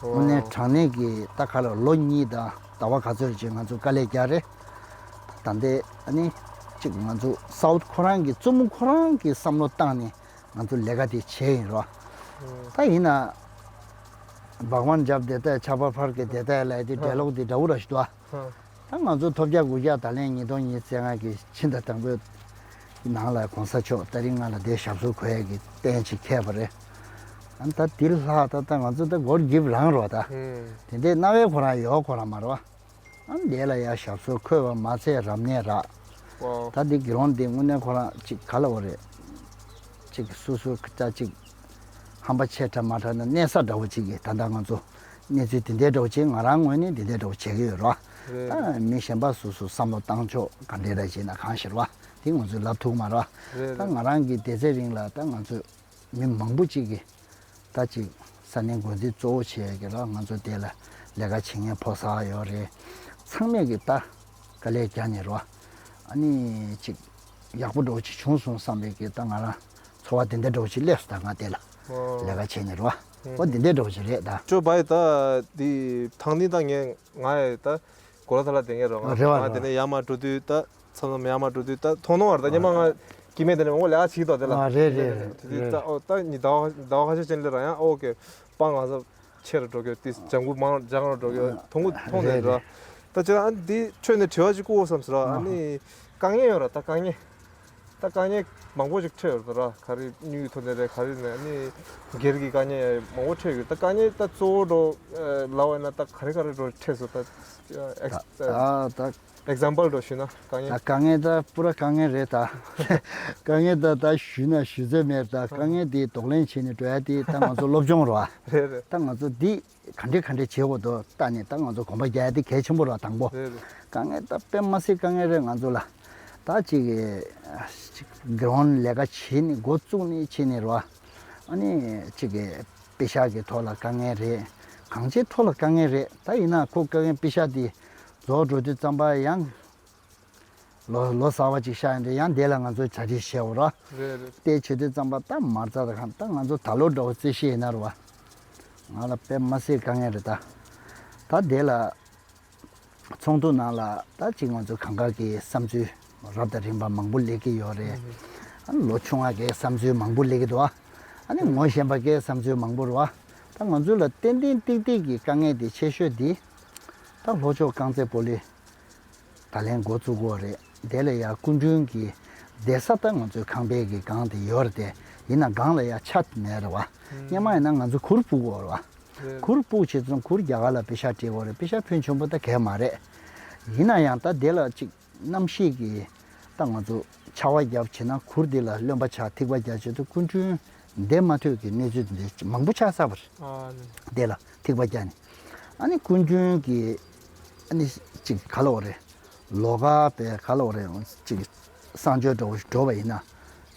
ཨོ། དངོས་གནས་དྲང་གནས་ཀྱི་ད་ག་ལ་ལོ་གཉིས་དང་ཟླ་བ་ག་ཚོད་ཅིག་ང་ཚོ་དཀའ་ལས་རྒྱག་རེད། ད་ལྟའི་ཨ་ནི་ཅིག་ང་ཚོ་སའུཐ་ཁོ་རང་གི་བཙུན་མོ་ཁོ་རང་གི་བསམ་བློ་བཏང་ནས། ང་ཚོ་ལས་ཀ་དེ་བྱས་ཡིན་རོ། ད་ཡིན་ན། བྷག་ཝན་ཇབ་དེ་ལྟ་ཆ་པ་ཕར་གི་དེ་ལྟ་ལ་དེ་འབྲས་ལོག་དེ་འདྲ་བོ་ར་ཞིག་འདུག་ཨ། ད་ང་ཚོ་ཐོབ་རྒྱག་དགུ་རྒྱག་ད་ལན་ཉིས་སྟོང་ཉི་ཤུ་རྩ་ལྔ་གི་ཕྱི་ཟླ་དང་པོའི་ནང་ལ་གོང་ས་མཆོག་ཏ་རིག་ལྔ་ལ་དེ་ཞབས་སོར་འཁོད་ཡས་ཀྱི་རྟེན་ཅིག་འཁེལ་བ་རེད། ཨ་ད་དེ་ལྷག་ད་ད་ང་ཚོ་ད་སྒོར་འགྱིབ་རང་རོ་ད། དེ་འདྲའི་རྣ་བའི་ཁོ་རང་ཡོད་ཁོ་རང་མ་རོ། ཨ་འདས་ལ་ཡ་ཞབས་སོར་འཁོད་པ་མ་ཚད་རབ་གནས་རག་ཨོ། ད་འདི་དགེ་སློང་འདི་དངོས་གནས་ཁོ་རང་ཅིག་ག་ལ་འོ་རེད། ཅིག་སུ་སུ་ད་ཅིག་ཧམ་པ་ཆེ་དྲགས་མ་དྲགས་ན་གནས་ས་འདྲ་བོ་ཅིག་གི་ད་ལྟ་ང་ཚོ་གནས་ཚུལ་འདི་འདྲའི་འདྲ་བོ་ཅིག་ང་རང་ངོས་ནས་འདི་འདྲའི་འདྲ་བོ་བྱེད་ཀྱི་ཡོད་རོ། རེད། ད་མི་གཞན་པ་སུ་སུ་བསམ་བློ་བཏང་ཕྱོགས་ག་འདྲས་ར་བྱས་ན་གང་ཤེས་རོ། འདི་ང་ཚོས་ལབ་ཐུབ་མ་རོ། རེད་ད་རེད། ང་རང་གི་སྡེ་ཚན་རིང་ལ་ད་ང་ཚོས། མི་མང་པོ་ཅིག་གིས་ད་ཅིག་ས་གནས་འགོ་འཛིན་གཙོ་བོ་བྱས་ཀྱི་ར་ང་ཚོ་དེ་ལ་ལས་ཀ་བྱེད་མཁན་ཕོ་གསར་ཡོད་རེད། ཚང་མས་ཀྱི་ད་དཀའ་ལས་རྒྱག་ནས་རོ། ཨ་ནི་ཅིག་ཡག་པོ་འདྲ་བོ་ཅིག་བྱུང་སོང་བསམ་པའི་གི་ད་ང་རང་ཚོར་བ་དེ་འདྲ་འདྲ་བོ་ཅིག་སླེབས་སོང་ད་ང་དེ་ལ་ཨོ། ལས་ཀ་བྱས་ནས་རོ། ཨོ་དེ་འདྲ་འདྲ་བོ་ཅིག་རེད་ད། ཅོ་བའི་ད་དེ་ཐང་ནི་ད་ངས་ང་ཡི་ད། གོ་ལ་ཐ་ལ་དེ་ངས་རོ། རེད་བ་ང་རེད་དེ་ནས་ཡར་མར་འགྲོ་དུས་ད་མཚམས་མཚམས་ཡར་མར་འགྲོ་དུས་ད་མཐོང་སྣང་བར་ད་ཉི་མ་ང་སྐྱེ་དམན་དེ་ནས་མང་པོ་ལས་ཀ་བྱེད་ཀྱི་འདུག་དེ་ལ། ཨ་རེད་རེད་དེ་དུས་རེད། ད་ཨོ་ད་ཉི་ཟླ་བ་ཟླ་བ་ཁ་ཤས་ཅན་ལས་ར་ཡང་ཨོ་ཀེ་སྤང་ང་ཚོ་ཆེ་རུ་འགྲོ་གི་དེ་ལྗང་གུ་མང་ལྗང་རུ་འགྲོ་གི་མཐོང་གི་མཐོང་ནས་རེད་ར། རེད། ད་ཅི་ཨ་འདི་ཁྲོད་ནས་དྲི་བ་ཅིག་བཀོད་བསམ་ཟེར་ར། ཨ་ནི་དཀའ་ངལ་ཡོད་ར་ད་དཀའ་ངལ། ད་དཀའ་ངལ་མང་པོ་ཞིག་འཕྲད་ཡོད་རེད་ད་ར། ག་རེ་དངུལ་ཐོག་ནས་རེད། ག་རེ་ནས་ནི་སྒེར་གྱི་དཀའ་ངལ་མང་པོ་འཕྲད་ཡོད། ད་དཀའ་ངལ་ད་གཙོ་བོ་འགྲོ་ལབ་པ་ཡིན་ན་ད་ག་རེ་ག་རེ་འགྲོ་འཕྲད་སོང་ད། ད་ད་ད་ཨེག་ཛམ་པལ་འགྲོ་ཞུས་ན་དཀའ་ད་ངལ། དཀའ་ངལ་ད་པུ་ར་དཀའ་ངལ་རེད་ད། དཀའ་ངལ་ད་ད་ཞུས་ན་ཞུ་ཚོད་མེད་ད། དཀའ་ངལ་དེ་གདོང་ལེན་བྱས་ནས་འགྲོ་ཡ་དེ་ད་ང་ཚོ་སློབ་སྦྱོང་རེད་བ། རེད་རེད། ད་ང་ཚོ་འདི། ག་འདྲས་ག་འདྲས་བྱེད་དགོས་འདུག་ལྟ་ནས་ད་ང་ཚོ་གོམ་པ་རྒྱག་ཡ་དེ་གལ་ཆེན་པོ་རེད་དང་པོ། རེད་རེད། དཀའ་ངལ་ད་དཔེ་མ་སྲིད་དཀའ་ངལ་རེད་ང་ཚོ་ལ། ད་ཅིག་གི་ཅིག་གི་རོན་ལས་ཀ་བྱེད་ནི་འགོ་བཙུགས་ནི་བྱེད་ནི་རེད་བ། ཨ་ནི་ཅིག་གི་པེ་ཤག་གི་ཐོག་ལ་དཀའ་ངལ་རེད། གང་ཅིའི་ཐོག་ལ་དཀའ་ངལ་རེད། ད་ཡིན་ན་ཁོ་དཀའ་ངལ་པེ་ཤག་དེ་ རྫོགས་འགྲོ་དུས་ཙམ་པ་ཡང་ལོ་ལོ་གསར་པ་ཅིག་ཤར་ཡོང་དུས་ཡང་དེ་ལ་ང་ཚོས་གྲ་སྒྲིག་བྱེད་འོ་ར། རེད་རེད། དེ་བྱེད་དུས་ཙམ་པ་ད་མ་རྩ་དང་ད་ང་ཚོ་ད་ལོ་འདྲ་བོ་རྩིས་ཤེས་ཡིན་ན་ར་བ། ང་ལ་དཔེ་མ་སྲིད་དཀའ་ངལ་རེད་ད། ད་དེ་ལ་ཚོགས་འདུ་ནང་ལ་ད་ཅིག་ང་ཚོ་གང་ག་གི་བསམ་ཚུལ་རབ་དང་རིམ་པ་མང་པོ་སླེབས་ཀྱི་ཡོད་རེད། ཨ་ནི་ལོ་ཆུང་བ་གི་བསམ་ཚུལ་མང་པོ་སླེབས་ཀྱི་འདུག་ཨ་ནི་ངོ་ཤེས་པ་གི་བསམ་ཚུལ་མང་པོ་རེད་བ། ད་ང་ཚོ་ལ་ཏན་ཏན་ཏིག་ཏིག་གི་དཀའ་ངལ་དེ་ཆེ་ཤོས་དེ་ད་ལྷོ་ཕྱོགས་རྐང་རྩེད་སྤོ་ལོ་ད་ལན་འགོ་བཙུགས་ཀྱི་ཡོད་རེད། དེ་ལ་ཡ་སྐུ་མགྲོན་གྱི་བསྡད་ས་ད་ང་ཚོའི་ཁང་པའི་གི་སྒང་དེ་ཡོད་རེད་དེ། ཡིན་ན་སྒང་ལ་ཡ་ཆ་མེད་རེད་བ། སྔོན་མ་ཡིན་ན་ང་ཚོ་གུར་ཕུབ་ཀྱི་ཡོད་རེད་བ། གུར་ཕུབ་བྱས་ཙང་གུར་རྒྱ་གར་ལ་པེ་ཤ་སྤྲད་དགོས་རེད། པེ་ཤ་ཕོན་ཆེན་པོ་ད་གས་མ་རེད། ཡིན་ན་ཡང་ད་དེ་ལ་ཅིག་གནམ་གཤིས་ཀྱི་ད་ང་ཚོ་ཆར་པ་བརྒྱབ་བྱས་ན་གུར་དེ་ལ་རློན་པ་ཆགས་ཐིགས་པ་རྒྱག་བྱས་ཏེ་སྐུ་མགྲོན་བསྡད་མ་ཐུབ་ཀྱི་གནས་ཚུལ་དེ་འདྲ་མང་པོ་ཆགས་ཚར་བ་རེད། ཨ་ནི། དེ་ལ་ཐིགས་པ་རྒྱག་ནས་ཨ་ནི་སྐུ་མགྲོན་གྱི་ཨ་ནི་ཅིག་ག་ལ་འོ་རེད། ལོགས་ཀ་པའི་ག་ལ་འོ་རེད། ཅིག་གསང་སྤྱོད་འདྲ་བོ་ཞིག་འགྲོ་བ་ཡིན་ན་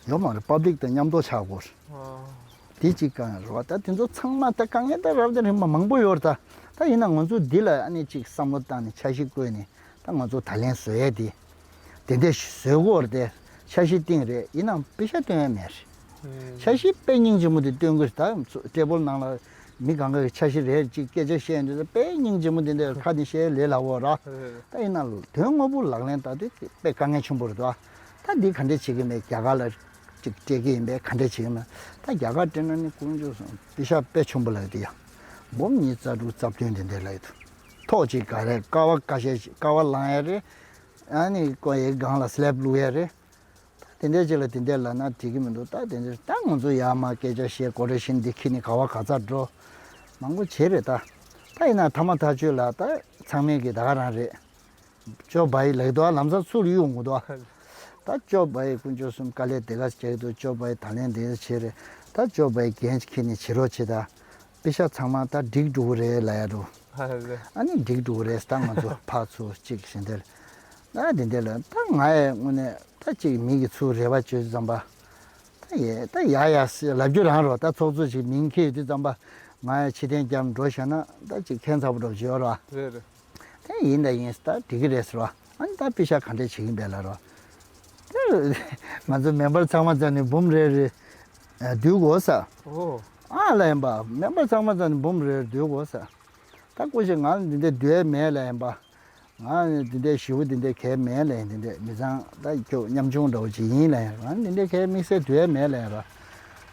ཡོད་མ་རེད། པབ་ལིག་དང་མཉམ་དུ་ཆགས་དགོས་རེད། དེ་གཅིག་གང་རེད་བ། ད་དེ་ཚོ་ཚང་མ་ད་དཀའ་ངལ་ད་རབ་དང་རིམ་པ་མང་པོ་ཡོད་རེད་ད། ད་ཡིན་ན་ང་ཚོ་འདི་ལ་ཨ་ནི་ཅིག་བསམ་བློ་བཏང་ནས་འཆར་གཞི་བཀོད་ནས་ད་ང་ཚོ་ད་ལན་བཟོ་ཡས་དེ་དེ་འདྲ་བཟོ་དགོས་རེད་དེ། འཆར་གཞི་བཏིང་རེད། ཡིན་ནའང་པེ་ཤ་བཏོན་ཡས་མེད་རེད། འཆར་གཞི་དཔེ་སྙིང་རྗེ་མོ་དེ་བཏོན་དགོས་རེད། ད་ཚོ་ཊེ་བལ་ནང་ལ་མི་གང་ག་གི་འཆར་གཞི་རེད་ཅིག་སྐད་ཆ་བཤད་འདུག་ད་དཔེ་སྙིང་རྗེ་མོ་དེ་འདྲ་ཁ་ནས་བཤད་ལས་སླ་བོ་ར། ད་ཡིན་ན་དོན་དངོས་པོ་ལག་ལེན་བསྟར་དུས་དཔེ་དཀའ་ངལ་ཆེན་པོ་རེད་དོ། ད་འདི་ག་འདྲས་བྱེད་ཀྱི་མེད། རྒྱ་གར་ལ་ཅིག་སྤྲད་ཀྱི་ཡིན་པས་ག་འདྲས་བྱེད་ཀྱི་མེད། ད་རྒྱ་གར་སྤྲད་ན་ནི་དཀོན་མཆོག་གསུམ་པེ་ཤ་དཔེ་ཆུང་པོ་ལབ་ཡོད་དེ་ཡ། འབུམ་ཉིས་རྩ་དྲུག་རྩ་བདུན་དེ་འདྲས་ལབ་ཡོད་དོ། ཐོག་གཅིག་ག་རེ་ཀ་བ་ཀ་ཤ་ཀ་བ་ལངས་ཡ་རེད། ཨ་ནི་ཀོ་ཡའི་སྒང་ལ་སི་ལེབ་བླུགས་ཡ་རེད། ད་དེ་འདྲས་ཅིག་ལ་དེ་འདྲས་ལབ་ན་འགྲིག་གི་མི་འདུག་ད་དེ་འདྲས་ད་ང་ཚོ་ཡར་མར་སྐད་ཆ་བཤད་གོ་རེ་བཞིན་འདི་ཁྱེར་ནས་ག་བ་ག་ཚ་འགྲོ། མང་པོ་བྱས་རེད་ད། ད་ཡིན་ན་ཐ་མ་ཐག་ཆོད་ལ་ད་ཚང་མས་ཀྱི་ད་ག་རང་རེད། ཅོ་བ་ཡི་ལག་ཏུ་ལམ་སང་ཚུར་གཡུག་འོང་གི་འདུག་ད་ཅོ་བ་ཡི་དཀོན་མཆོག་གསུམ་དཀའ་ལས་དེ་ག་བྱེད་ཀྱི་འདུག་ཅོ་བ་ཡི་ད་ལན་དེ་བྱས་རེད། ད་ཅོ་བ་ཡི་འགན་ཁྱེར་ནས་བྱེད་རོགས་བྱེད་ད། པེ་ཤ་ཚང་མ་ད་འགྲིག་འགྲོ་གི་རེད་ལབ་ཡ་འགྲོ། ཨ་ནི་འགྲིག་འགྲོ་གི་རེད། ད་ང་ཚོ་ཕར་ཚུར་གཅིག་བྱས་འདིར། ཨ་འདི་འདྲ་ལ་ད་ང་ཡི་དངོས་གནས་ད་གཅིག་མི་གི་ཚུར་རེ་བ་བཅོལ་ཙམ་པ། ད་ཡེ་ད་ཡ་ཡ་ཟེར་ལབ་རྒྱུ་རང་རོ། ད་ཚོགས་གཙོ་ཅིག་མིང་འཁྱེར་ཡོད་དུས་ཙམ་པ་ང་ཡ་ཕྱི་ཐེངས་རྒྱབ་འགྲོ་བཞག་ན་ད་ཅིག་ཁྱད་མཚར་པོ་འདྲ་བོ་ཅིག་ཡོད་རོ། རེད་རེད། ད་ཡིན་ད་ཡིན་ད་འགྲིག་གི་རེད་ཟེར་བ། ཨ་ནི་ད་པེ་ཤ་ག་འདྲས་བྱེད་ཀྱིན་པས་ལབ་རོ། ད་ང་ཚོ་མེམ་བར་ཚང་མ་རྩ་ནས་འབུམ་རེ་རེ་བསྡུ་དགོས་ས། ཨོ། ཨ་ལ་ཡིན་པ། མེམ་བར་ཚང་མ་རྩ་ནས་འབུམ་རེ་རེ་བསྡུ་དགོས་ས། ད་སྐུ་མཁྱེན་ང་འདི་འདྲས་བསྡུ་ཡས་མེད་ལབ་ཡིན་པ། ང་འདི་འདྲས་ཞེ་པོ་འདི་འདྲས་གལ་མེད་ལབ་ཡིན། འདི་འདྲས་མི་ཚང་ད་ཁྱོད་ཉམ་ཆུང་འདྲ་བོ་ཅིག་ཡིན་ལབ་ཡིན། ང་འདི་འདྲས་གལ་དམིགས་བསལ་བསྡུ་ཡས་མེད་ལབ་ཡིན་ར།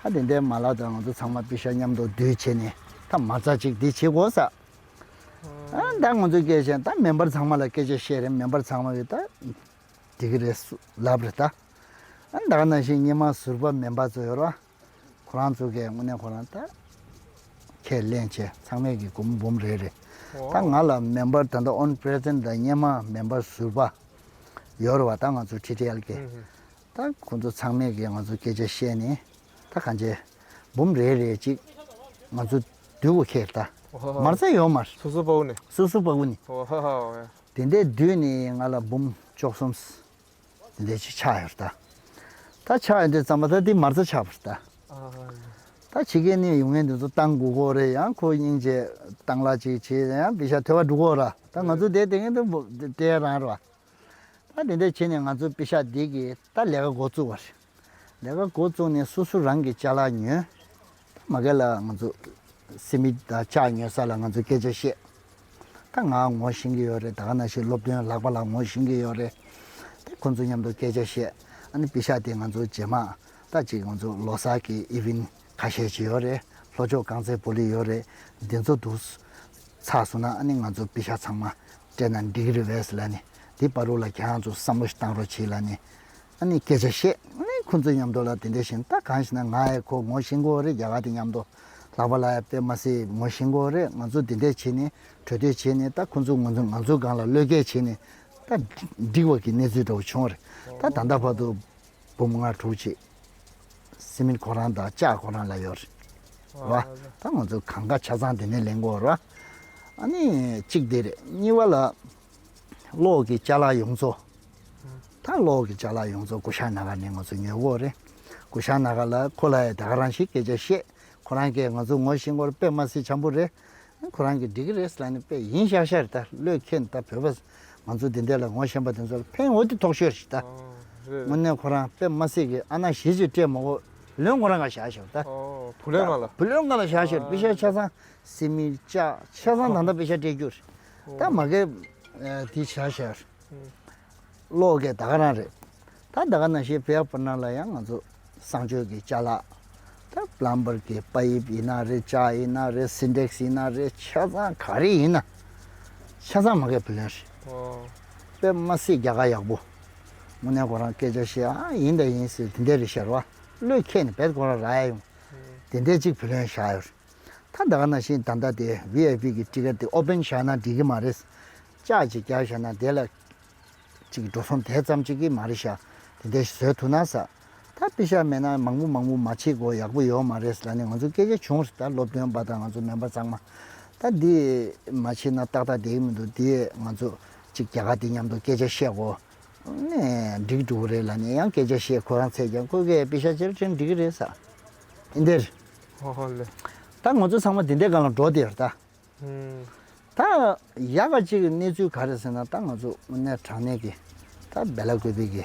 ཨ་འདི་འདྲས་མ་ལགས་ད་ང་ཚོ་ཚང་མ་པེ་ཤ་མཉམ་དུ་བསྡུས་བྱས་ནས་ད་མ་རྩ་ཅིག་འདི་བྱེད་དགོས་ས། ཨ་ད་ང་ཚོ་སྐད་ཆ་ད་མེམ་བར་ཚང་མ་ལ་སྐད་ཆ་བཤད་རེད། མེམ་བར་ཚང་མ་གིས་ད་འགྲིག་གི་རེད་ལབ་རེད་ད། ཨ་ད་ག་ནང་བཞིན་སྔོན་མ་ཟུར་པ་མེམ་བར་ཚོ་ཡོད་ར། ཁོ་རང་ཚོ་གིས་དངོས་གནས་ཁོ་རང་ད་ཁས་ལེན་བྱས་ཚང་མས་ཀྱི་སྒོར་མོ་འབུམ་རེ་རེ། ད་ང་ལ་མེམ་བར་ད་ལྟ་ཨོན་པྲེ་སི་ཌེན་ཊི་དང་སྔོན་མ་མེམ་བར་ཟུར་པ་ཡོད་རེད་བ། ད་ང་ཚོ་ཊི་ཊི་ཨེལ་གི་ད་ཁོ་ཚོ་ཚང་མས་ཀྱི་ང་ཚོ་སྐད་ཆ་བཤད་ནས་ད་གང་བྱས་འབུམ་རེ་རེ་ཅིག་ང་ཚོ་བསྡུ་དགོས་ཁེལ་ད། མ་རྩ་ཡོད་མ་རེད། སོ་སོ་པའོ་ནི། སོ་སོ་པའོ་ནི། དེ་འདྲས་བསྡུས་ནས་ང་ལ་འབུམ་བཅུ་གསུམ་དེ་འདྲས་ཅིག་ཆགས་ཡོད་ད། ད་ཆགས་ཡོད་དུས་ཙམ་པ་ད་འདི་མ་རྩ་ཆགས་པ་རེད་ད། ད་ཕྱི་རྒྱལ་ནས་ཡོང་མཁན་དེ་ཚོ་བཏང་དགོས་ཀྱི་རེད། ཡང་ཁོ་སྙིང་རྗེ་བཏང་ལ་ཅིག་བྱེད་ཡང་པེ་ཤ་ཐོལ་པ་འགྲོ་གི་རེད། ད་ང་ཚོ་དེ་དེ་ངན་དུ་འབོ་དེ་རང་རེད་བ། ད་དེ་འདྲས་བྱས་ནས་ང་ཚོ་པེ་ཤ་འདི་གི་ད་ལས་ཀ་འགོ་བཙུགས་པ་རེད། ལས་ཀ་འགོ་བཙུགས་ནས་སོ་སོ་རང་གི་ཅ་ལག་ཉོས། ད་མ་གི་ལ་ང་ཚོ་སི་མིད་དང་ལྕགས་ཉོ་ས་ལ་ང་ཚོ་སྐད་ཆ་བཤད། ད་ང་ངོ་ཤེས་ཀྱི་ཡོད་རེད། ད་ག་ནང་བཞིན་སློབ་སྟོན་ལག་པ་ལ་ངོ་ཤེས་ཀྱི་ཡོད་རེད། དེ་ཁོང་ཚོ་མཉམ་དུ་སྐད་ཆ་བཤད། ཨ་ནི་པེ་ཤ་དེ་ང་ཚོ་རྗེས་མ་ད་ཅིག་ང་ཚོ་ལོ་གསར་གྱི་ཨི་ཝེན་ཁ་ཤས་ཅིག་ཡོད་རེད། ལྷོ་ཕྱོགས་རྐང་རྩེད་སྤོ་ལོ་ཡོད་རེད། འདི་ཚོ་འདུག་ཚར་སོང་ན་ཨ་ནི་ང་ཚོ་པེ་ཤ་ཚང་མ་སྤྲད་ན་འགྲིག་གི་རེད་པས་ལབ་ནས། འདི་བར་དུ་ལ་ཁྱེད་རང་ཚོ་བསམ་བློ་ཞིག་བཏང་རོགས་བྱེད་ལབ་ནས། ཨ་ནི་སྐད་ཆ་བཤད། ཨ་ནི་ཁོང་ཚོ་མཉམ་དུ་ལ་དེ་འདྲས་བྱས་ནས་ད་གང་ཞིག་ན་ང་ཡི་ཁོ་ངོ་ཤེས་ཀྱི་ཡོད་རེད། རྒྱ་གར་དེ་མཉམ་དུ་ལྷག་པ་ལ་ཡ་དཔེ་མ་སྲིད་ངོ་ཤེས་ཀྱི་ཡོད་རེད། ང་ཚོ་དེ་འདྲས་བྱས་ནས་གྲོས་བསྡུར་བྱས་ནས་ད་ཁོང་ཚོ་ང་ཚོ་ང་ཚོའི་སྒང་ལ་བློས་འགེལ་བྱས་ནས་ད་འགྲིག་པ་གི་གནས་ཚུལ་འདྲ་བོ་བྱུང་བ་རེད། ད་ད་ལྟ་བར་དུ་འབུམ་ལྔ་དྲུག་ཅིག་སི་མིན་ཁོ་རང་དང་ལྕགས་ཁོ་རང་ལ་ཡོད་རེད་བ། ད་ང་ཚོ་གང་ག་ཆ་ཚང་དེ་ནས་ལེན་དགོས་རེད་བ། ཨ་ནི་གཅིག་དེ་རེད། གཉིས་པ་ལ་གློག་གི་ཅ་ལག་ཡོངས་རྫོགས། ད་གློག་གི་ཅ་ལག་ཡོངས་རྫོགས་གུ་ཤ་ན་ག་ནས་ང་ཚོ་ཉོ་དགོས་རེད། གུ་ཤ་ན་ག་ལ་ཁོ་ལ་ཡ་ད་ག་རང་ཞིག་སྐད་ཆ་བཤད། ཁོ་རང་གིས་ང་ཚོ་ངོ་ཤེས་ཀྱི་ཡོད་རེད། དཔེ་མ་སྲིད་འཇམ་པོ་རེད། ཁོ་རང་གིས་འགྲིག་གི་རེད་ལབ་ནས་དཔེ་ཡིན་ཤག་ཤག་རེད། ད་བློས་འཁྱེར་ནས་ད་བོད་པ་ང་ཚོ་འདི་འདྲ་ལ་ངོ་ཤེས་པ་དེ་ཚོ་ལ་ཕན་འོ་དེ་ཐོགས་ཤོར་ཞིག་ད། ཨ་རེད། དངོས་གནས་ཁོ་རང་དཔེ་མ་སྲིད་ཀྱི་ཨ་ན་གཞི་ཅིག་སྤྲད་མ་གོ་ལོན་ཁོ་རང་ག་བཞག་ཤོར་ད། ཨོ། བུ་ལོན་ང་ལ། བུ་ལོན་ང་ལ་བཞག་ཤོར། ཨ། པེ་ཤ་ཆ་ཚང་སེ་མི་ལྕགས་ཆ་ཚང་ད་ལྟ་པེ་ཤ་སྤྲད་རྒྱུ་རེད། ད་མ་གི་དེ་བཞག་ཤོར། ཨུ། གློག་གི་ད་ག་རང་རེད། ད་ད་ག་ནང་བཞིན་བེ་ཡ་པུར་ན་ལ་ཡང་ང་ཚོ་གསང་སྤྱོད་ཀྱི་ཅ་ལག་ད་པ་ལམ་བར་གྱི་པ་ཡིབ་ཡིན་ན་རེད། ལྕགས་ཡིན་ན་རེད། སིན་ཊེག་སི་ཡིན་ན་རེད། ཆ་ཚང་ག་རེ་ཡིན་ན་ཆ་ཚང་མ་གི་བུ་ལོན་རེད། ཨོ། དཔེ་མ་སྲིད་རྒྱ་གར་ཡག་པོ། དངོས་གནས་ཁོ་རང་སྐད་ཆ་བཤད་ཨ་ཡིན་ད་ཡིན་ཟེར་དེ་འདྲ་རེད་ཤག་རེད་བ། བློས་འཁྱེར་ནས་བེད་ཁོ་རང་རག་ཡ་ཡོང་། དེ་འདྲ་ཅིག་བུ་ལོན་བཞག་ཡོད་རེད། ད་ད་ག་ནང་བཞིན་ད་ལྟ་དེ་ཝི་ཨའི་པི་གི་ཊི་ཀེ་ཊི་དེ་ཨོ་པན་བཞག་ན་འགྲིག་གི་མ་རེད། ལྕགས་ཅིག་བརྒྱབ་བཞག་ན་དེ་ལ་ཅིག་འགྲོ་སོང་དེ་ཙམ་ཅིག་གི་མ་རེད་ཤག་དེ་འདྲ་བཟོས་ཐུབ་ན་ཟེར། ད་པེ་ཤ་མེད་ན་མང་པོ་མང་པོ་མ་བྱེད་དགོས་ཡག་པོ་ཡོད་མ་རེད་ལབ་ནས་ང་ཚོ་སྐད་ཆ་བྱུང་རེད། ད་སློབ་སྟོན་པ་དང་ང་ཚོ་མེམ་བར་ཚང་མ། ད་འདི་མ་བྱེད་ན་ཏག་ཏག་བསྡད་ཀྱི་མི་འདུག་དེ་ང་ཚོ་ཅིག་རྒྱ་གར་དེ་མཉམ་དུ་སྐད་ཆ་བཤད་དགོས། ནས་འགྲིག་འགྲོ་གི་རེད་ལབ་ནས་ཡང་སྐད་ཆ་བཤད། ཁོ་རང་ཚད་ཀྱང་ཁོ་གིས་པེ་ཤ་ཅེར་ཅེར་འགྲིག་གི་རེད་ཟེར། འདིར། ཧོ་ཧོ་ལེ། ད་ང་ཚོ་ཚང་མ་འདི་འདྲའི་སྒང་ལ་འགྲོ་བསྡད་ཡོད་རེད་ད། ཧུམ། ད་ཡག་ག་ཅིག་གི་གནས་ཚུལ་ག་རེ་ཟེར་ན་ད་ང་ཚོ་དངོས་གནས་དྲང་གནས་ཀྱི་ད་སྦེ་ལ་ཀུ་པེ་གི་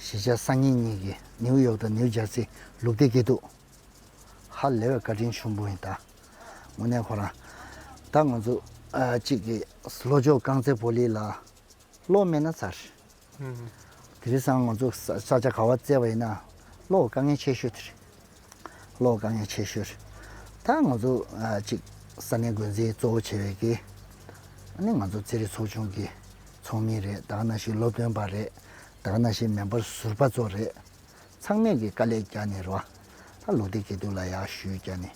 གཞིས་ཆགས་སང་ཉིན་གཉིས་ཀྱི་ནིའུ་ཡོག་དང་ནིའུ་ཇར་སི་ལུག་སྡེ་སྐྱིད་སྡུག་ཧ་ལས་པའི་བཀའ་དྲིན་ཆེན་པོ་ཡིན་ད། དངོས་གནས་ཁོ་རང་ད་ང་ཚོ་ཨ་གཅིག་གི་ལྷོ་ཕྱོགས་རྐང་རྩེད་སྤོ་ལི་ལ། གློག་མེད་ན་ཚར། ཧུམ། དེ་རིང་སང་ང་ཚོ་ས་ས་ཆ་ག་བ་བཙལ་བ་ཡིན་ན་གློག་དཀའ་ངལ་ཆེ་ཤོས་དེ་རེད། གློག་དཀའ་ངལ་ཆེ་ཤོས་རེད། ད་ང་ཚོ་ཨ་གཅིག་ས་གནས་འགོ་འཛིན་གཙོ་བོ་བྱས་པའི་གི་ཨ་ནི་ང་ཚོ་རྩེད་རིགས་ཚོགས་ཆུང་གི་ཚོགས་མི་རེད། ད་ག་ནང་བཞིན་སློབ་སྟོན་པ་རེད། ད་ག་ནང་བཞིན་མེམ་བར་ཟུར་པ་ཚོ་རེད། ཚང་མས་ཀྱི་དཀའ་ལས་བརྒྱབ་ནས་རོ། ད་ལུག་སྡེ་སྐྱིད་སྡུག་ལ་ཡར་ཞུས་བརྒྱབ་ནས་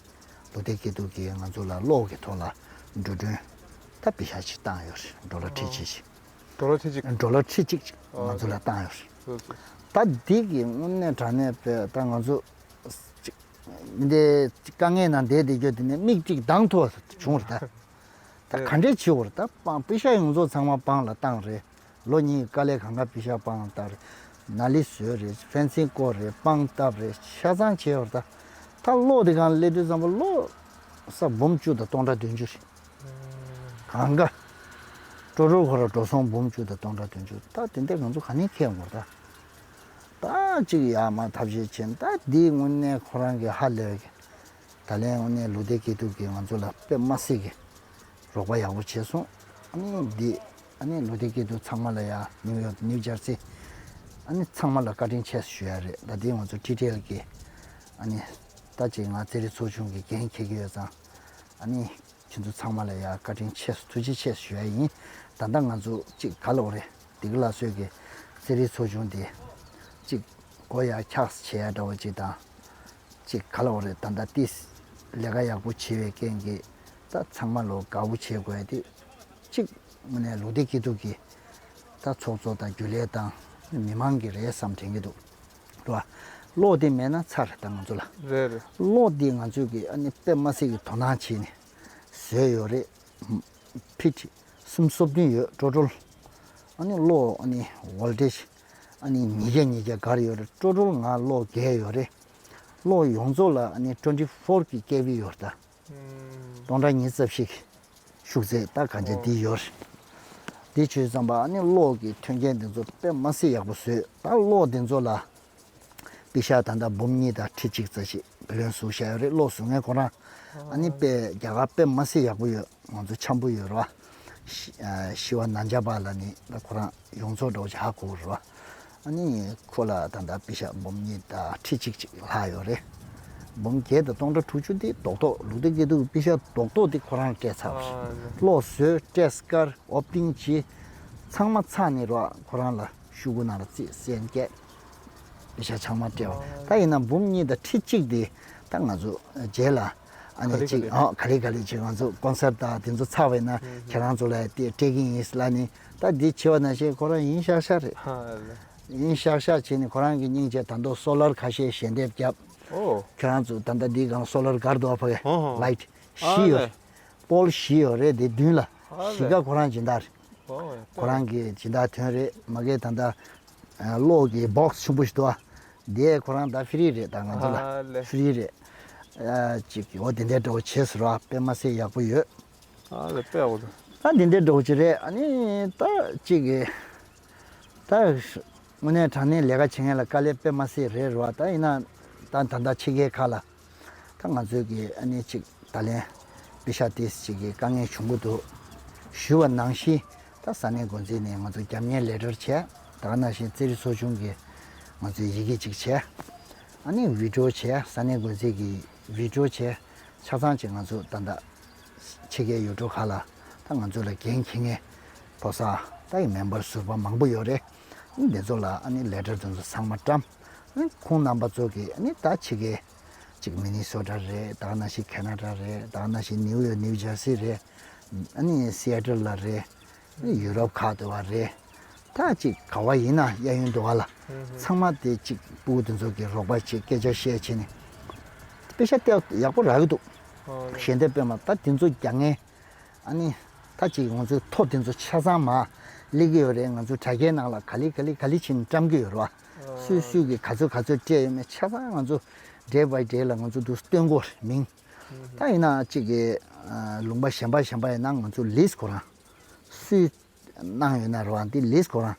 ལུག་སྡེ་སྐྱིད་སྡུག་གིས་ང་ཚོ་ལ་གློག་གི་ཐོག་ལ་འགྲོ་གྲོན་ད་པེ་ཤ་ཅིག་བཏང་ཡོད་རེད། ཌོ་ལར་ཁྲི་གཅིག་ཅིག་ཌོ་ལར་ཁྲི་གཅིག་ཌོ་ལར་ཁྲི་གཅིག་ཅིག་ང་ཚོ་ལ་བཏང་ཡོད་རེད། སོ་སོ། ད་འདི་གི་དངོས་གནས་དྲང་གནས་དཔེ་ད་ང་ཚོ་ཅིག་འདི་དཀའ་ངལ་ནང་བསྡད་བསྡད་རྒྱུ་དེ་ནས་མིག་གཅིག་མདངས་མཐོ་བྱུང་རེད་ད། ད་ག་འདྲས་བྱེད་དགོས་རེད། ད་པང་པེ་ཤ་ཡོངས་རྫོགས་ཚང་མ་པང་ལ་བཏང་རེད། ལོ་གཉིས་ཀྱི་དཀའ་ལས་གང་ག་པེ་ཤ་པང་ལ་བཏང་རེད། ནཱ་ལི་བཟོས་རེད། ཕེན་སིང་བསྐོར་རེད། པང་བཏབ་རེད། ཆ་ཚང་བྱས་པ་རེད། ད་ད་གློག་དེ་གང་སླེབས་དུས་ཙམ་པ་གློག་ས་འབུམ་བཅུ་དང་སྟོང་ཕྲག་བདུན་ཅུ་རེད། གང་ག་ཀྲོ་ཀྲོ་ཁོ་ར་འགྲོ་སོང་འབུམ་བཅུ་དང་སྟོང་ཕྲག་བདུན་ཅུ། ད་དེ་འདྲས་ང་ཚོ་ག་ནས་འཁྱེར་ཡོང་དགོས་རེད་ད། ད་གཅིག་ཡར་མར་ཐབས་ཤེས་བྱས་ན་ད་འདི་དངོས་གནས་ཁོ་རང་གི་ཧ་ལས་ཀྱི། ད་ལན་དངོས་གནས་ལུག་སྡེ་སྐྱིད་སྡུག་གིས་ང་ཚོ་ལ་དཔེ་མ་སྲིད་ཀྱི་རོགས་པ་ཡག་པོ་བྱས་སོང་། ཨ་ནི་འདི་ཨ་ནི་ལུག་སྡེ་སྐྱིད་སྡུག་ཚང་མ་ལ་ཡ་ནིའུ་ཡོག་ནིའུ་ཇར་སི་ཨ་ནི་ཚང་མ་ལ་བཀའ་དྲིན་ཆེ་ཞུ་ཡ་རེད། ད་འདི་ང་ཚོ་ཊི་ཊི་ཨེལ་གི་ཨ་ནི་ད་ཅིག་ང་རྩེད་རིགས་ཚོགས་ཆུང་གི་འགན་འཁྱེར་གྱི་ཡོད་ཙང་ཨ་ནི། ཁྱེད་ཚོ་ཚང་མ་ལ་ཡ་བཀའ་དྲིན་ཆེ་ཐུགས་རྗེ་ཆེ་ཞུ་ཡ་ཡིན། ད་ལྟ་ང་ཚོ་གཅིག་ག་ལབ་དགོས་རེད། བདེ་སྐྱིད་ལགས་ཚོས་ཀྱི་རྩེད་རིགས་ཚོགས་ཆུང་དེ་གཅིག་སྒོ་ཡར་འཁྱགས་བྱེད་ཡ་འདྲ་བོ་གཅིག་དང་། གཅིག་ག་ལབ་དགོས་རེད། ད་ལྟ་ཏིས་ལས་ཀ་ཡག་པོ་བྱེད་པའི་རྐྱེན་གྱིས་ད་ཚང་མ་ལོ་དགའ་པོ་བྱེད་དགོས་ཡ་དེ་གཅིག་དངོས་གནས་ལུག་སྡེ་སྐྱིད་སྡུག་གི་ད་ཚོགས་གཙོ་དང་རྒྱུན་ལས་དང་མི་མང་གི་རེད་བསམ་དྲན་གྱི་འདུག་རེད་བ། གློག་དེ་མེད་ན་ཚར་ད་ང་ཚོ་ལ། རེད་རེད། གློག་དེ་ང་ཚོས་ཀྱི་ཨ་ནི་དཔེ་མ་སྲིད་ཀྱི་དོ་སྣང་བྱས་ནས། བཟོས་ཡོད་རེད། ཕིཊ་སུམ་སོ་བདུན་ཡོད་ཊོ་ཊལ། ཨ་ནི་གློག་ཨ་ནི་ཝོལ་ཊེཇ་ཨ་ནི་ཉིས་བརྒྱ་ཉིས་བརྒྱ་བསྒར་ཡོད་རེད། ཊོ་ཊལ་ང་གློག་བརྒྱད་ཡོད་རེད། གློག་ཡོངས་རྫོགས་ལ་ཨ་ནི་ཊུ་ཝེན་ཊི་ཕོར་གི་ཀེ་ཝི་ཡོད་རེད་ད། སྟོང་ཕྲག་ཉི་ཤུ་རྩ་བཞི་གི་ཤུགས་ཚད་ད་གང་ཅི་འདི་ཡོད་རེད། འདི་བྱས་ཙམ་པ་ཨ་ནི་གློག་གི་མཐུན་རྐྱེན་འདི་ཚོ་དཔེ་མ་སྲིད་ཡག་པོ་བཟོས། ད་གློག་འདི་ཚོ་ལ། པེ་ཤ་ད་ལྟ་འབུམ་གཉིས་དང་ཁྲི་གཅིག་ཙམ་ཞིག་བུ་ལོན་བཟོ་བཞག་ཡོད་རེད། གློག་བཟོ་མཁན་ཁོ་རང་ཨ་ནི་དཔེ་རྒྱ་གར་དཔེ་མ་སྲིད་ཡག་པོ་ཡོད། ང་ཚོ་འཆམ་པོ་ཡོད་རེད་བ། ཤི་ཨ་ཤི་བ་ནན་ཇ་པ་ལ་ནི་ད་ཁོ་རང་ཡོངས་རྫོགས་འདྲ་བོ་ཞིག་ཧ་གོ་རེད་བ། ཨ་ནི་ཁོ་ལ་ད་ལྟ་པེ་ཤ་འབུམ་གཉིས་དང་ཁྲི་གཅིག་ཅིག་ལྷག་ཡོད་རེད། འབུམ་བརྒྱད་དང་སྟོང་ཕྲག་དྲུག་ཅུ་འདི་རྡོག་རྡོག་ལུག་སྡེ་སྐྱིད་སྡུག་པེ་ཤ་རྡོག་རྡོག་འདི་ཁོ་རང་སྤྲད་ཚར་བ་རེད། གློག་བཟོས་སྤྲད་སྐར་ཨོ་པ་ནིང་བྱས་ཚང་མ་ཚར་ནས་རེད་བ། ཁོ་རང་ལ་ཤོག་གུ་ནང་ལ་རྩིས་གསལ་བཀོད། པེ་ཤ་ཚང་མ་སྤྲད་པ། ད་ཡིན་ན་འབུམ་གཉིས་དང་ཁྲི་གཅིག་དེ་ད་ང་ཚོ་རྗེས་ལ་ཨ་ནི་ག་ལེ་གཅིག་ག་ལེ། ཨ་ག་ལེ་ག་ལེ་གཅིག་ང་ཚོ་ཀོན་སར་ཊི་དང་དེ་ཚོ་ཚར་བས་ན་ཁྱེད་རང་ཚོ་ལ་དེ་སྤྲད་ཀྱི་ཡིན་ལབ་ནི། ད་འདི་བྱེད་པ་ནང་བཞིན་ཁོ་རང་ཡིན་ཤག་ཤག་རེད། ཧ་ལས། ཡིན་ཤག་ཤག་བྱས་ནི་ཁོ་རང་གི་སྙིང་རྗེ་ད་དུང་སོ་ལར་ཁ་ཤས་ཞལ་འདེབས་བརྒྱབ། ཨོ། ཁྱེད་རང་ཚོ་ད་ལྟ་འདིའི་སྒང་སོ་ལར་སྒར་འདུག་ཨ་ཕ་གི་ཧོ་ཧོ། ལའིཊ་བཞི་ཡོད། ཨ་ལས། པོལ་བཞི་ཡོད་རེད། དེ་མདུན་ལ་ཨ་བཞི་ལས། ཀ་ཁོ་རང་སྦྱིན་བདག་རེད། ཨོ། ཁོ་རང་གི་སྦྱིན་བདག་དོན་རེད། མ་གི་ད་ལྟ་གློག་གི་བོག་སི་ཆེན་པོ་ཞིག་འདུག་ཨ། དེ་ཁོ་རང་ད་ཕི་རི་རེད། ད་ང་ཚོ་ལ་ཨ་ལས། ཕི་རི་རེད། ཨ་ཅིག་འོ་དེ་འདྲའི་འདྲ་བོ་བྱས་ཟེར་བ་དཔེ་མ་སྲིད་ཡག་པོ་ཡོད། ཨ་ལ་དཔེ་ཡག་པོ་འདུག་ད་འདི་འདྲའི་འགྲོ་གི་རེད། ཨ་ནི་ད་གཅིག་གི་ད་དངོས་གནས་དྲང་གནས་ལས་ཀ་བྱེད་མཁན་ལ་དཀའ་ལས་དཔེ་མ་སྲིད་རེད་རོ། ད་ཡིན་ན་ད་ད་ལྟ་ཕྱི་རྒྱལ་ཁག་ལ་ད་ང་ཚོའི་གི་ཨ་ནི་གཅིག་ད་ལན་པེ་ཤ་ཏིས་གཅིག་གི་དཀའ་ངལ་བྱུང་གི་འདུག་ཞུ་བ་ནང་བཞིན་ད་ས་གནས་འགོ་འཛིན་ནས་ང་ཚོ་རྒྱབ་གཉེར་ལེ་ཊར་བྱས། ད་ག་ནང་བཞིན་རྩེད་རིགས་ཚོགས་ཆུང་གི་ང་ཚོའི་ཡི་གེ་གཅིག་བྱས། ཨ་ནི་ཝི་ཌི་ཡོ་བྱས། ས་གནས་འགོ་འཛིན་གི་ཝི་ཌི་ཡོ་བྱས། ཆ་ཚང་གཅིག་ང་ཚོ་ད་ལྟ་ཕྱི་རྒྱལ་ཡུལ་གྲུ་ཁག་ལ་ད་ང་ཚོ་ལ་འགན་འཁྱེར་མཁན་ཕོ་གསར་ད་ཡི་མེམ་བར་ཟུར་པ་མང་པོ་ཡོད་རེད། ཨ་ནི་འདི་ཚོ་ལ་ཨ་ནི་ལེ་ཊར་དེ་ཚོ་ཚང་མ་བཀྲམ། ཨ་ནི་ཁོང་རྣམ་པ་ཚོ་གིས་ཨ་ནི་ད་ཕྱི་རྒྱལ་གཅིག་མི་ནི་སོ་ཊ་རེད། ད་ག་ནང་བཞིན་ཁེ་ན་ཌ་རེད། ད་ག་ནང་བཞིན་ནིའུ་ཡོག་ནིའུ་ཇར་སི་རེད། ཨ་ནི་སི་ཨེ་ཊལ་ལ་རེད། ཨ་ནི་ཡུ་རོབ་ཁག་ཏུ་བ་རེད། ད་གཅིག་ག་བ་ཡིན་ན་གཡས་གཡོན་དུ་བ་ལ་ཚང་མ་དེ་གཅིག་སྤུ་གུ་དེ་ཚོ་གི་རོགས་པ་བྱེད། སྐད་ཆ་བཤད་བྱས་ནས་པེ་ཤ་སྟེར་ཡག་པོ་རག་གི་འདུག་ཞལ་འདེབས་པད་མ་ད་དེ་ཚོ་རྒྱག་མཁན་ཨ་ནི་ད་གཅིག་ང་ཚོའི་ཐོ་དེ་ཚོ་ཆ་ཚང་མ་སླེབས་ཀྱི་ཡོད་རེད། ང་ཚོ་དྲ་རྒྱའི་ནང་ལ་ག་ལེ་ག་ལེ་ག་ལེ་བྱས་ནས་བཀྲམ་གྱི་ཡོད་རེད་བ། སུས་སུས་ཀྱིས་ག་ཚོད་ག་ཚོད་སྤྲད་ཡོད་མེད་ཆ་ཚང་ང་ཚོ་ཌེ་བའི་ཌེ་ལ་ང་ཚོ་འདུག་སྟོན་གྱི་ཡོད་རེད་མིང་། ད་ཡིན་ན་གཅིག་གི་ཨ་ལུང་པ་གཞན་པ་གཞན་པ་ཡིན་ན་ང་ཚོ་ལིས་ཁོ་རང་སུས་གནང་ཡོད་ན་རེད་བ། འདི་ལིས་ཁོ་རང་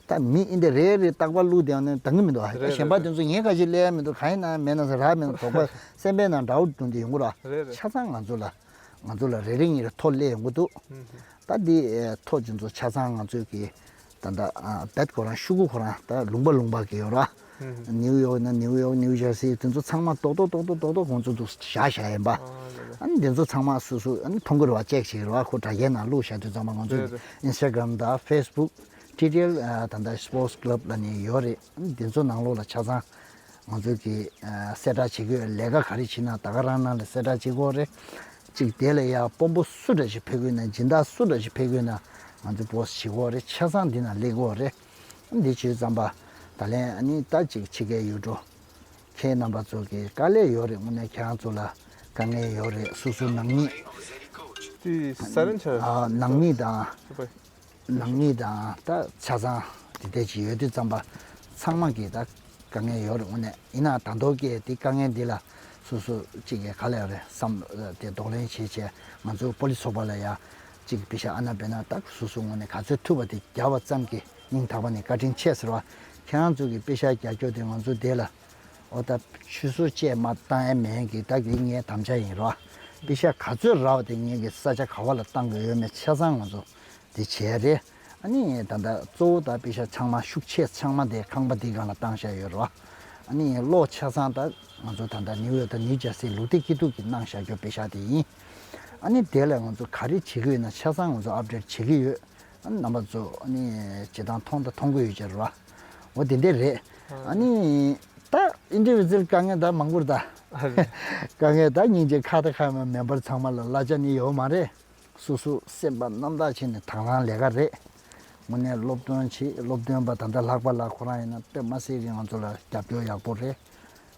ད་མི་ཨིན་དེ་རེ་རེ་རྟག་པར་བླུགས་བསྡད་ཡོང་ན་འདང་གི་མི་འདུག་ཨ། རེད་གཞན་པ་རེད་དེ་ཚོ་ངས་ག་ཅིག་ལས་ཡ་མི་འདུག་གང་ཡིན་ན་མེད་ན་ཟེར་རག་མེད་ན་དོགས་པ་སེམས་པའི་ནང་འདྲ་བོ་འདུག་འདི་ཡོང་གི་རེད་བ། རེད་རེད། ཆ་ཚང་ང་ཚོ་ལ་ང་ཚོ་ལ་རེ་རེ་གཉིས་རེ་ཐོ་སླེབས་ཡོང་གི་འདུག་ད་འདི་ཐོ་དེ་ཚོ་ཆ་ཚང་ང་ཚོས་ཀྱི་ད་ལྟ་ཨ་བེད་ཁོ་རང་ཤུ་གུ་ཁོ་རང་ད་ལུང་པ་ལུང་པ་གི་ཡོད་ར། ནིའུ་ཡོག་ན་ནིའུ་ཡོག་ནིའུ་ཇར་སི་དེ་ཚོ་ཚང་མ་རྡོག་རྡོག་རྡོག་རྡོག་རྡོག་རྡོག་ཁོང་ཚོ་འདུག་བཞག་བཞག་ཡིན་པ། ཨ་ནི་དེ་ཚོ་ཚང་མ་སོ་སོ་ཨ་ནི་མཐོང་གི་རེད་བ། ཅེག་བྱེད་ཀྱི་རེད་བ། ཁོ་དྲ་རྒྱའི་ནང་བླུགས་བཞག་དུས་ཙམ་པ་ང་ཚོ་ཨིན་སི་ཊ་གྷ་རམ་དང་ཕེ་སི་བུག་ཊི་ཊི་ཨེལ་ད་ལྟ་སི་པོར་ཊི་ཀ་ལབ་ལབ་ནས་ཡོད་རེད། ཨ་ནི་དེ་ཚོ་ནང་ལོགས་ལ་ཆ་ཚང་ང་ཚོ་གི་གསལ་བསྒྲགས་བྱེད་ཀྱི་ཡོད། ལས་ཀ་ག་རེ་བྱེད་ན་ད་ག་རང་ནང་ལ་གསལ་བསྒྲགས་བྱེད་དགོས་རེད། གཅིག་དེ་ལ་ཡ་དཔོན་པོ་སུ་འདྲ་ཞིག་ཕེབས་ཀྱི་ཡོད་ན་སྦྱིན་བདག་སུ་འདྲ་ཞིག་ཕེབས་ཀྱི་ཡོད་ན་ང་ཚོ་པོ་སི་ཊི་བྱེད་དགོས་རེད། ཆ་ཚང་འདི་ནང་སླེབས་དགོས་རེད། འདི་བྱས་ཙམ་པ་ད་ལན་ཨ་ནི་ད་ཅིག་ཕྱི་རྒྱལ་ཡུལ་གྲུ་ཁྱེད་རྣམ་པ་ཚོ་གི་དཀའ་ལས་ཡོད་རེད། དངོས་གནས་ཁྱེད་རང་ཚོ་ལ་དཀའ་ངལ་ཡོད་རེད། སོ་སོ་ནང་མི་དེ་ས་རན་ཆ་ཨ་ནང་མི་དང་ནང་མི་དང་ད་ཆ་ཚང་དེ་འདྲ་ཅིག་ཡོད་དུས་ཙམ་པ་ཚང་མ་གི་ད་དཀའ་ངལ་ཡོད་རེད། དངོས་གནས་ཡིན་ན་ད་མདོ་སྐད་དེ་དཀའ་ངལ་འདི་ལ་སོ་སོ་གཅིག་གི་ག་ལ་ཡོད་རེད་བསམ་དེ་གདོང་ལེན་བྱེད་བྱས་ང་ཚོ་པོ་ལི་སི་ཚོགས་པ་ལ་ཡ་གཅིག་པེ་ཤ་ཨ་ན་སྤེལ་ན་ད་སོ་སོ་དངོས་གནས་ག་ཚོད་ཐུབ་པ་དེ་རྒྱབ་པ་ཙམ་གྱིས་སྙིང་ཐག་པ་ནས་བཀའ་དྲིན་ཆེ་ཟེར་བ། ཁྱེད་རང་ཚོ་གི་པེ་ཤ་རྒྱག་རྒྱུ་དེ་ང་ཚོ་དེ་ལ་འོ་ད་ཆུད་ཟོས་བཅས་མ་བཏང་ཡ་མེད་གི་ད་གི་ངའི་དམ་བཅའ་ཡིན་རོ། པེ་ཤ་ག་ཚོད་རག་པ་དེ་ངས་གི་ས་ཆ་ག་བ་ལ་བཏང་དགོས་ཡོད་མེད་ཆ་ཚང་ང་ཚོ་དེ་བྱས་རེད། ཨ་ནི་ད་ལྟ་གཙོ་བོ་ད་པེ་ཤ་ཚང་མ་ཤུགས་ཆེ་ཚང་མ་དེ་ཁང་པ་འདི་སྒང་ལ་བཏང་བཞག་ཡོད་རོ། ཨ་ནི་གློག་ཆ་ཚང་ད་ང་ཚོ་ད་ལྟ་ནིའུ་ཡོག་དང་ནིའུ་ཇར་སི་ལུགས་བདེ་སྐྱིད་སྡུག་གི་གནང་བཞག་རྒྱུ་པེ་ཤ་དེ་ཡིན། ཨ་ནི་དེ་ལ་ང་ཚོ་ག་རེ་བྱེད་ཀྱི་ཡོད་ན་ཆ་ཚང་ང་ཚོ་ཨབ་ཌེཊ་བྱེད་ཀྱི་ཡོད། ཨ་ནི་རྣམ་པ་ཚོ་ཨ་ནི་བྱེད་སྟངས་མཐོང་དང་མཐོང་གི་ཡོད་ཀྱི་རེད་བ། འོ་དེ་འདྲས་རེད། ཨ་ནི་ད་ཨིན་ཌི་བི་ཇུ་ཨལ་དཀའ་ངལ་ད་མང་པོ་རེད་ད། ཨ་རེད། དཀའ་ངལ་ད་སྙིང་རྗེ་ཁ་ད་ཁ་མ་མེམ་བར་ཚང་མ་ལ་གླ་ཆ་ནི་ཡོད་མ་རེད། སོ་སོ་སེམས་པ་རྣམ་དག་བྱས་ནས་དང་བླངས་ལས་ཀ་རེད། དངོས་གནས་སློབ་སྟོན་བྱེད་སློབ་སྟོན་པ་ད་ལྟ་ལྷག་པ་ལ་ཁོ་རང་ཡིན་ན་དཔེ་མ་སྲིད་ཀྱི་ང་ཚོ་ལ་རྒྱབ་སྐྱོར་ཡག་པོ་རེད།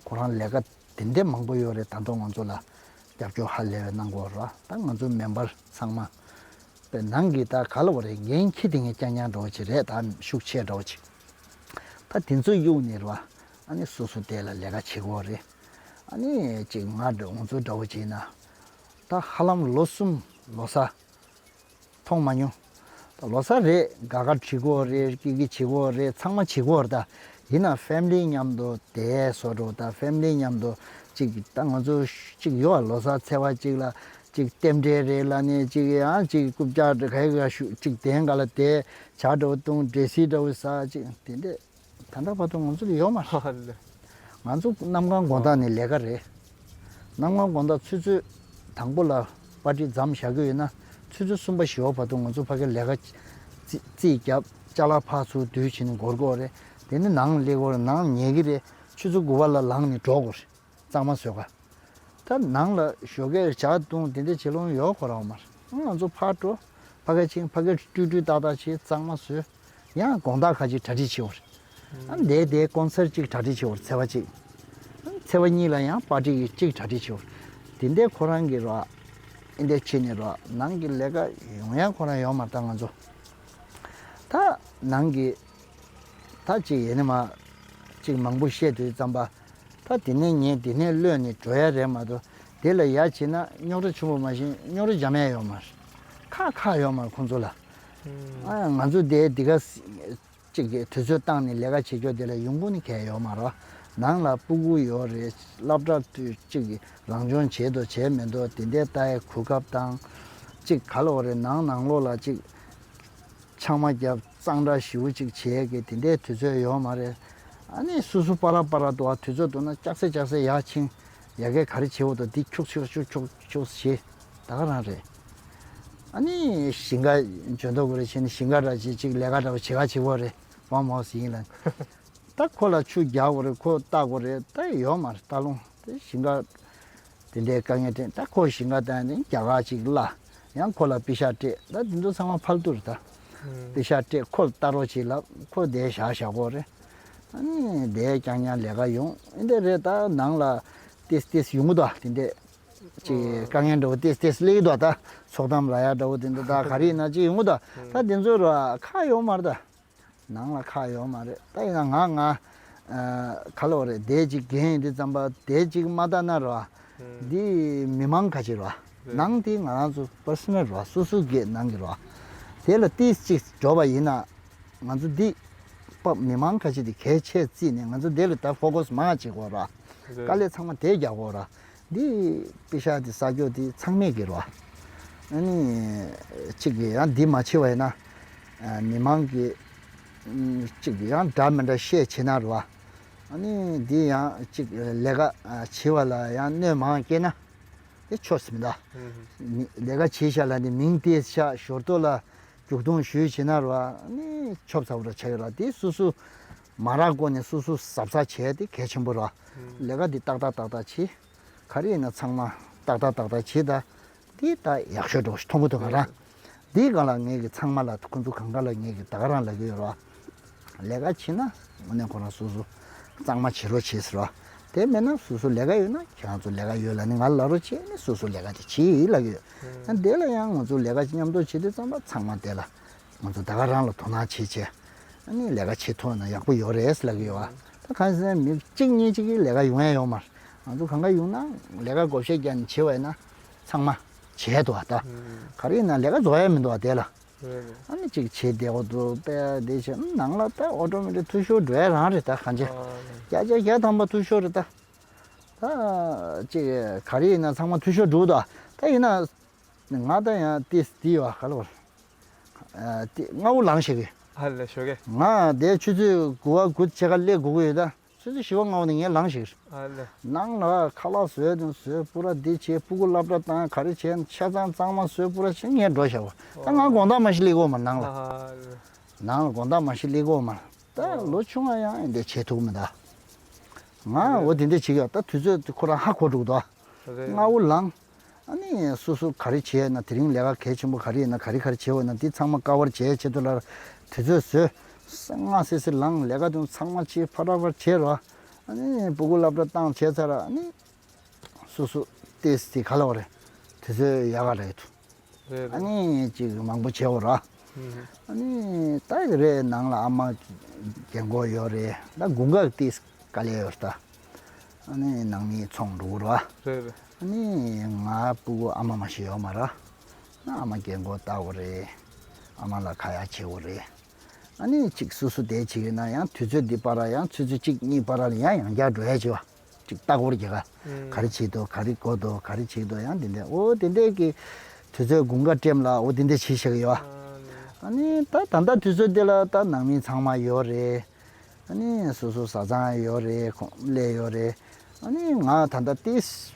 ཁོ་རང་ལས་ཀ་དེ་འདྲས་མང་པོ་ཡོད་རེད། ད་དུང་ང་ཚོ་ལ་རྒྱབ་སྐྱོར་ཧ་ལས་པའི་གནང་དགོས་ར། ད་ང་ཚོ་མེམ་བར་ཚང་མ་པའི་ནང་གི་ད་ག་ལ་བ་རེད། འགན་འཁྱེར་དེ་ངས་རྐྱང་རྐྱང་འདྲ་བོ་ཅིག་རེད། ད་ཤུགས་ཆེ་འདྲ་བོ་ཅིག་ད་དེ་ཚོ་གཡུག་ནས་ར་ཨ་ནི་སོ་སོ་དེ་ལ་ལས་ཀ་བྱེད་དགོས་རེད། ཨ་ནི་ཅིག་ང་འདྲ་ང་ཚོ་འདྲ་བོ་བྱས་ན་ད་ཧ་ལམ་ལོ་གསུམ་ལོ་གསར་མཐོང་མ་མྱོང་། ད་ལོ་གསར་རེད། དགའ་དགའ་བྲིས་དགོས་རེད། སྐྱིད་སྐྱིད་བྱེད་དགོས་རེད། ཚང་མ་བྱེད་དགོས་རེད། ད་ཡིན་ན་ཕེ་མི་ལི་མཉམ་དུ་དེ་བཟོ་འདྲ་ད་ཕེ་མི་ལི་མཉམ་དུ་ཅིག་ད་ང་ཚོ་ཅིག་ཡོད་ཨ། ལོ་གསར་ཚེས་པ་གཅིག་ལ་ཅིག་རྟེན་འབྲེལ་རེད་ལབ་ནས་ཅིག་ཡང་ཅིག་རྐུབ་བཀྱག་འདྲ་ག་ཡི་ག་ཞུ་ཅིག་དེ་འགའ་ལ་དེ་ཇ་འདྲ་བོ་བཏུང་འབྲས་སིལ་འདྲ་བོ་ཟ་ཅིག་དེ་འདྲས། ད་ལྟ་བར་དུ་ང་ཚོ་ལ་ཡོད་མ་རེད། ང་ཚོ་གནམ་གང་དགོང་དག་ནས་ལས་ཀ་རེད། གནམ་གང་དགོང་དག་ཆུ་ཚོད་དང་པོ་ལ་པར་ཊི་མཚམས་བཞག་གི་ཡོད་ན་ཆུ་ཚོད་གསུམ་པ་བཞི་པ་བར་དུ་ང་ཚོ་ཕ་གིར་ལས་ཀ་རྩིས་རྩིས་བརྒྱབ་ཅ་ལག་ཕར་ཚུར་བསྡུས་བྱས་ནས་འགོར་དགོས་རེད། དེ་ནས་ནང་སླེབས་དགོས་རེད། ནང་ཉལ་གི་རེད། ཆུ་ཚོད་དགུ་པ་ལ་ལངས་ནས་འགྲོ་དགོས་རེད། གཙང་མ་བཟོ་ག་ད་ནང་ལ་ཞོགས་ཀས་ཇ་བཏུང་དེ་འདྲ་བྱེད་ལོང་ཡོད་ཁོ་རང་མ་རེད། ང་ཚོ་ཕར་འགྲོ། ཕ་གི་ཕྱིན། ཕ་གི་སྤྲུལ་སྤྲུལ་ཏག་ཏག་བྱེད། གཙང་མ་བཟོས། ཡང་དགོང་དག་ཁ་ཅིག་གྲ་སྒྲིག་བྱེད་འོར། ཨ་འདས་དེ་ཀོན་སར་ཅིག་གྲ་སྒྲིག་བྱེད་འོར་ཚེས་པ་གཅིག་ཨ་ཚེས་པ་གཉིས་ལ་ཡང་པར་ཊི་གི་གཅིག་གྲ་སྒྲིག་བྱེད་འོར། དེ་འདས་ཁོ་རང་གི་རོ་ཨ་འདས་བྱེད་ནས་རོ་ནང་གི་ལས་ཀ་ཡོང་ཡང་ཁོ་རང་ཡོང་མ་ད་ང་ཚོ་ད་ནང་གི་ད་ཅིག་ཡེ་ནས་མ་ཅིག་མང་པོ་བཤད་དུས་ཙམ་པ། ད་དེ་ནས་ཉལ་དེ་ནས་གློད་ནས་འགྲོ་ཡ་རེད་མ་གཏོགས་དེ་ལ་ཡ་བྱེད་ན་རྙོག་དྲ་ཆེན་པོ་མ་བྱིན་རྙོག་དྲ་འཇམ་ཡ་ཡོད་མ་རེད། ཁག་ཁག་ཡོད་མ་རེད་ཁོང་ཚོ་ལ། ཨ་ང་ཚོ་དེ་འདི་ག་ཅིག་གི་དུས་ཚོད་བཏང་ནས་ལས་ཀ་བྱེད་རྒྱུ་དེ་ལ་ཡོང་ཁུངས་ནི་གང་ཡང་ཡོད་མ་རེད། ནང་ལ་སྤུ་གུ་ཡོད་རེད། སློབ་གྲྭ་དུས་གཅིག་གི་རང་སྦྱོང་བྱེད་དོ་བྱེད་མི་འདུག་དེ་འདྲའི་ལྟ་ཡའི་གོ་སྐབས་དང་། གཅིག་ག་ལ་འོ་རེད། ནང་ནང་ལོགས་ལ་གཅིག་ཆང་མ་བརྒྱབ་གཙང་སྦྲ་ཞེ་པོ་ཅིག་བྱེད་ཀྱི་དེ་འདྲའི་དུས་ཚོད་ཡོད་མ་རེད། ཨ་ནི་སོ་སོ་པ་ར་པ་ར་འདུག་ཨ། དུས་ཚོད་འདུག་ན་ལྕགས་སེ་ལྕགས་སེ་ཡར་ཕྱིན། ཡ་གའི་ག་རེ་བྱེད་འོ་དོ་འདི་ཁྱུག་ཁྱུག་ཁྱུག་ཁྱུག་ཁྱུག་བྱེད། ད་ག་རང་རེད། ཨ་ནི་ཞིང་ཁ་འཇོན་མདོག་གོ་རེ་བྱས་ནས་ཞིང་ཁ་འདྲ་བྱེད་ཅིག་ལས་ཀ་འདྲ་བ་བྱེད་ག་བྱེད་གོ་རེད། ཝང་མའོ་ཟིན་ལ། ད་ཁོ་ལ་ཆུ་རྒྱག་དགོས་རེད། ཁོ་ལྟ་དགོས་རེད། ད་ཡོད་མ་རེད། ལྟ་ལོང་དེ་ཞིང་ཁ་དེ་འདྲའི་དཀའ་ངལ་འཕྲད། ད་ཁོ་ཞིང་ཁ་བཏང་ནས་རྒྱ་གར་ཅིག་གླ། ཡང་ཁོ་ལ་པེ་ཤག་སྤྲད། ད་དེ་ཚོ་ཚང་མ་ཕལ་ཏུ་རེད་ད། པེ་ཤག་སྤྲད། ཁོ་ལ་ལྟ་རོགས་བྱེད་ལབ། ཁོ་དེ་བཞག་བཞག་གོ་རེད། ཨ་ནི་དེ་རྐྱང་རྐྱང་ལས་ཀ་ཡོང་ཨེ་འདྲ་རེད། ད་ནང་ལ་ཏེས་ཏེས་ཡོང་གི་འདུག་དེ་འདྲས་ཅིག་དཀའ་ངལ་འདྲ་བོ་ཏེས་ཏེས་སླེབས་ཀྱི་འདུག་ད་ཚོགས་གཏམ་ལ་ཡ་འདྲ་བོ་དེ་འདྲ་ད་ག་རེ་ཡིན་ན་ཅིག་ཡོང་གི་འདུག་ད་དེ་ཚོ་ར་ཁག་ཡོད་མ་རེད་ད། ནང་ལ་ཁག་ཡོད་མ་རེད། ད་ཡིན་ན་ང་ང་ཨ་ག་ལོ་རེད། དེ་ཅིག་འགན་ཡིན་དུས་ཙམ་པ་དེ་ཅིག་མ་ལྟ་ན་ར་འདི་མི་མང་ཁ་ཅིག་ར་ནང་དེ་ང་རང་ཚོ་པར་སོ་ནལ་ར་སོ་སོ་གི་ནང་གི་ར་དེ་ལ་ཏིས་ཅིག་འགྲོ་བ་ཡིན་ན་ང་ཚོ་འདི་པ་མི་མང་ཁ་ཅིག་དེ་གལ་ཆེ་བརྩིས་ནས་ང་ཚོ་དེ་ལ་ད་ཕོ་ཀོ་སི་མང་བྱེད་དགོས་ར། དཀའ་ལས་ཚང་མ་དེ་རྒྱག་དགོས་ར། འདི་པེ་ཤག་དེ་ས་ཕྱོགས་དེ་ཚང་མས་གི་ར། ཨ་ནི་གཅིག་གི་ཡང་འདི་མ་བྱེད་པ་ཡིན་ན་མི་མང་གི་གཅིག་གི་ཡང་འདྲ་མི་འདྲ་བཤད་བྱེད་ན་ར། ཨ་ནི་འདི་ཡང་གཅིག་ལས་ཀ་བྱེད་པ་ལ་ཡང་གནོད་མང་སྐྱེལ་ན་དེ་ཆོག་སྲིད་མི་འདུག་ལས་ཀ་བྱེད་ཤག་ལ་ནི་མིང་ཏིས་ཤག་ཞོར་ཐོག་ལ་རྒྱུག་མཐོང་ཞུས་བྱེད་ན་ར་ནི་ཆོབ་ཚ་བོ་ར་ཆགས་ཡོད་ར། དེ་སོ་སོ་མ་རག་གོ་ནས་སོ་སོ་གཟབ་གཟབ་བྱས་དེ་གལ་ཆེན་པོ་ར། ལས་ཀ་འདི་ཏག་ཏག་ཏག་ཏག་བྱེད། ག་རེ་ཡིན་ན་ཚང་མ་ཏག་ཏག་ཏག་ཏག་བྱེད་ད། འདི་ད་ཡག་ཤོས་འགྲོ་མཐོང་གི་འདུག་ང་རང་། འདིའི་སྒང་ལ་ངས་ཀྱི་ཚང་མ་ལ་ཁོང་ཚོ་གང་ག་ལ་ངས་ཀྱི་ད་ག་རང་ལབ་ཀྱི་ཡོད་ར། ལས་ཀ་བྱེད་ན་དངོས་གནས་ཁོ་རང་སོ་སོ་གཙང་མ་བྱེད་རོགས་བྱེད་ཟེར་ར། དེ་མེད་ན་སོ་སོ་ལས་ཀ་ཡོད་ན་ཁྱེད་རང་ཚོ་ལས་ཀ་ཡོད་ལབ་ནས་ང་ལ་ལབ་རོགས་བྱེད་ནས་སོ་སོ་ལས་ཀ་དེ་བྱེད་ཡིན་ལབ་ཀྱི་ཡོད། ཨ་དེ་ལ་ཡང་ང་ཚོ་ལས་ཀ་མཉམ་དུ་བྱེད་དུས་ཙམ་པ་ཚང་མ་དེ་ལ་ང་ཚོ་ད་ག་རང་ལ་དོ་སྣང་བྱེད་བྱེད། ཨ་ནི་ལས་ཀ་བྱེད་ཐུབ་ན་ཡག་པོ་ཡོད་རེད་ལབ་ཀྱི་ཡོད་པ། ད་གང་ཟེར་ན་མི་གཅིག་གཉིས་གཅིག་གིས་ལས་ཀ་ཡོང་ཡ་ཡོད་མ་རེད། ང་ཚོ་གང་ག་ཡོང་ན་ལས་ཀ་བགོ་བཤའ་རྒྱག་ནས་བྱེད་པ་ཡིན་ན་ཚང་མ་བྱས་འདུག་ད། ག་རེ་ཡིན་ན་ལས་ཀ་རྫོགས་ཡ་མི་འདུག་བ་དེ་ལ། ཨ་ནི་གཅིག་བྱེད་བདེ་བོ་འདུག་པས་དེ་བྱས་ཨ་ནང་ལ་ད་ཨོ་ཏོ་མེ་ཊིག་འཐུས་ཤོར་འགྲོ་ཡ་རང་རེད་ད་གང་བྱེད། བརྒྱ་ཆ་བརྒྱ་ཐམ་པ་འཐུས་ཤོར་རེད་ད། ད་གཅིག་ག་རེ་ཡིན་ན་ཚང་མ་འཐུས་ཤོར་འགྲོ་གི་འདུག་ད་ཡིན་ན་ང་ད་ཡང་ཏིས་ཏི་ཡོད་ག་ལ་བར། ཏི་སྔ་བོ་ལངས་ཤིག་གི། ཧ་ལས་ཞོགས་ཀས། ང་དེ་ཆུ་ཚོད་དགུ་པ་དགུ་ཕྱེད་ཀ་སླེབས་དགོས་ཀྱི་ཡོད་ད། ཆུ་ཚོད་བཞི་པ་ལྔ་པ་ནས་ངས་ལངས་ཤིག་གི། ཧ་ལས། ནང་ལ་ཁ་ལག་བཟོས་དང་བཟོས་པུ་ར་འདི་བྱས་སྤུ་གུ་སློབ་གྲྭ་བཏང་ག་རེ་བྱས་ཆ་ཚང་གཙང་མ་བཟོས་པུ་ར་བྱས་ངས་འགྲོ་བཞག་པ། ད་ང་དགོང་དག་མ་ཤི་སླེབས་ཀྱི་ཡོད་མ་ནང་ལ། ཧ་ལས། ནང་ལ་དགོང་དག་མ་ཤི་སླེབས་ཀྱི་ཡོད་མ། ད་ལོ་ཆུང་བ་ཡང་འདི་བྱེད་ཐུབ་མི་ད། ང་འོ་དེ་འདྲ་བྱེད་ཀྱི་ཡོད་ད། དུས་ཚོད་དེ་ཁོ་རང་ཧ་གོ་འགྲོ་གི་འདུག་རེད། སྔ་བོ་ལངས། ཨ་ནི་སོ་སོ་ག་རེ་བྱས་ན་དེ་རིང་ལས་ཀ་གལ་ཆེན་པོ་ག་རེ་ཡིན་ན་ག་རེ་ག་རེ་བྱེད་འོས་ན་འདི་ཚང་མ་ཀ་བར་བྱས་ཆེད་དུ་ལ་དུས་ཚོད་བཟོས། སྔ་སེ་སེ་ལངས་ལས་ཀ་དེ་ཚང་མ་བྱས་ཕ་ར་ཕར་བྱས་རོགས། ཨ་ནི་སྤུ་གུ་སློབ་གྲྭ་བཏང་བྱས་ཚར་ཨ་ནི་སོ་སོ་ཏེས་ཏེ་ག་ལ་བ་རེད། དུས་ཚོད་ཡག་ག་རེད་འདུག་རེད་ཨ་རེད། ནི་ཅིག་མང་པོ་བྱེད་འོ་ར། ཨ་ནི་ད་ཡི་རེད་ནང་ལ་ཨ་མ་རྒན་གོག་ཡོད་རེད། ད་དགུན་ཁ་ཏིས་དཀའ་ལས་ཡོད་རེད་ད། ཨ་ནི་ནང་མི་ཚོང་འགྲོ་གི་ར། རེད་རེད། ཨ་ནི་ང་སྤུ་གུ་ཨ་མ་མ་ཞིག་ཡོད་མ་ར། ཨ་མ་རྒན་གོག་ལྟ་འོ་རེད། ཨ་མ་ལ་ཁ་ཡ་བྱེད་འོ་རེད། ཨ་ནི་ཅིག་སུ་སུ་དེ་བྱེད་ཀྱི་ན་ཡང་དུས་ཚོད་འདི་པ་ར་ཡང་ཆུ་ཚོད་གཅིག་གཉིས་པ་ར་ལ་ཡང་ཡང་བསྐྱར་འགྲོ་ཡ་བྱེད་བ། ཅིག་ལྟ་སྐོར་རྒྱག་ག་ག་རེ་བྱེད་དོ་ག་རེ་དགོས་དོ་ག་རེ་བྱེད་དོ་ཡང་དེ་འདྲ་འོ་དེ་འདྲའི་གི་དུས་ཚོད་དགུན་ཁ་སྤྲེམ་ལ་འོ་དེ་འདྲ་བྱེད་བཞག་གི་ཡོད། ཨ་ནི་ད་ད་ལྟ་དུས་ཚོད་དེ་ལ་ད་ནང་མི་ཚང་མ་ཡོད་རེད། ཨ་ནི་སོ་སོ་བཟའ་ཚང་ཡོད་རེད་ཁོང་སླེབས་ཡོད་རེད། ཨ་ནི་ང་ད་ལྟ་ཏིས་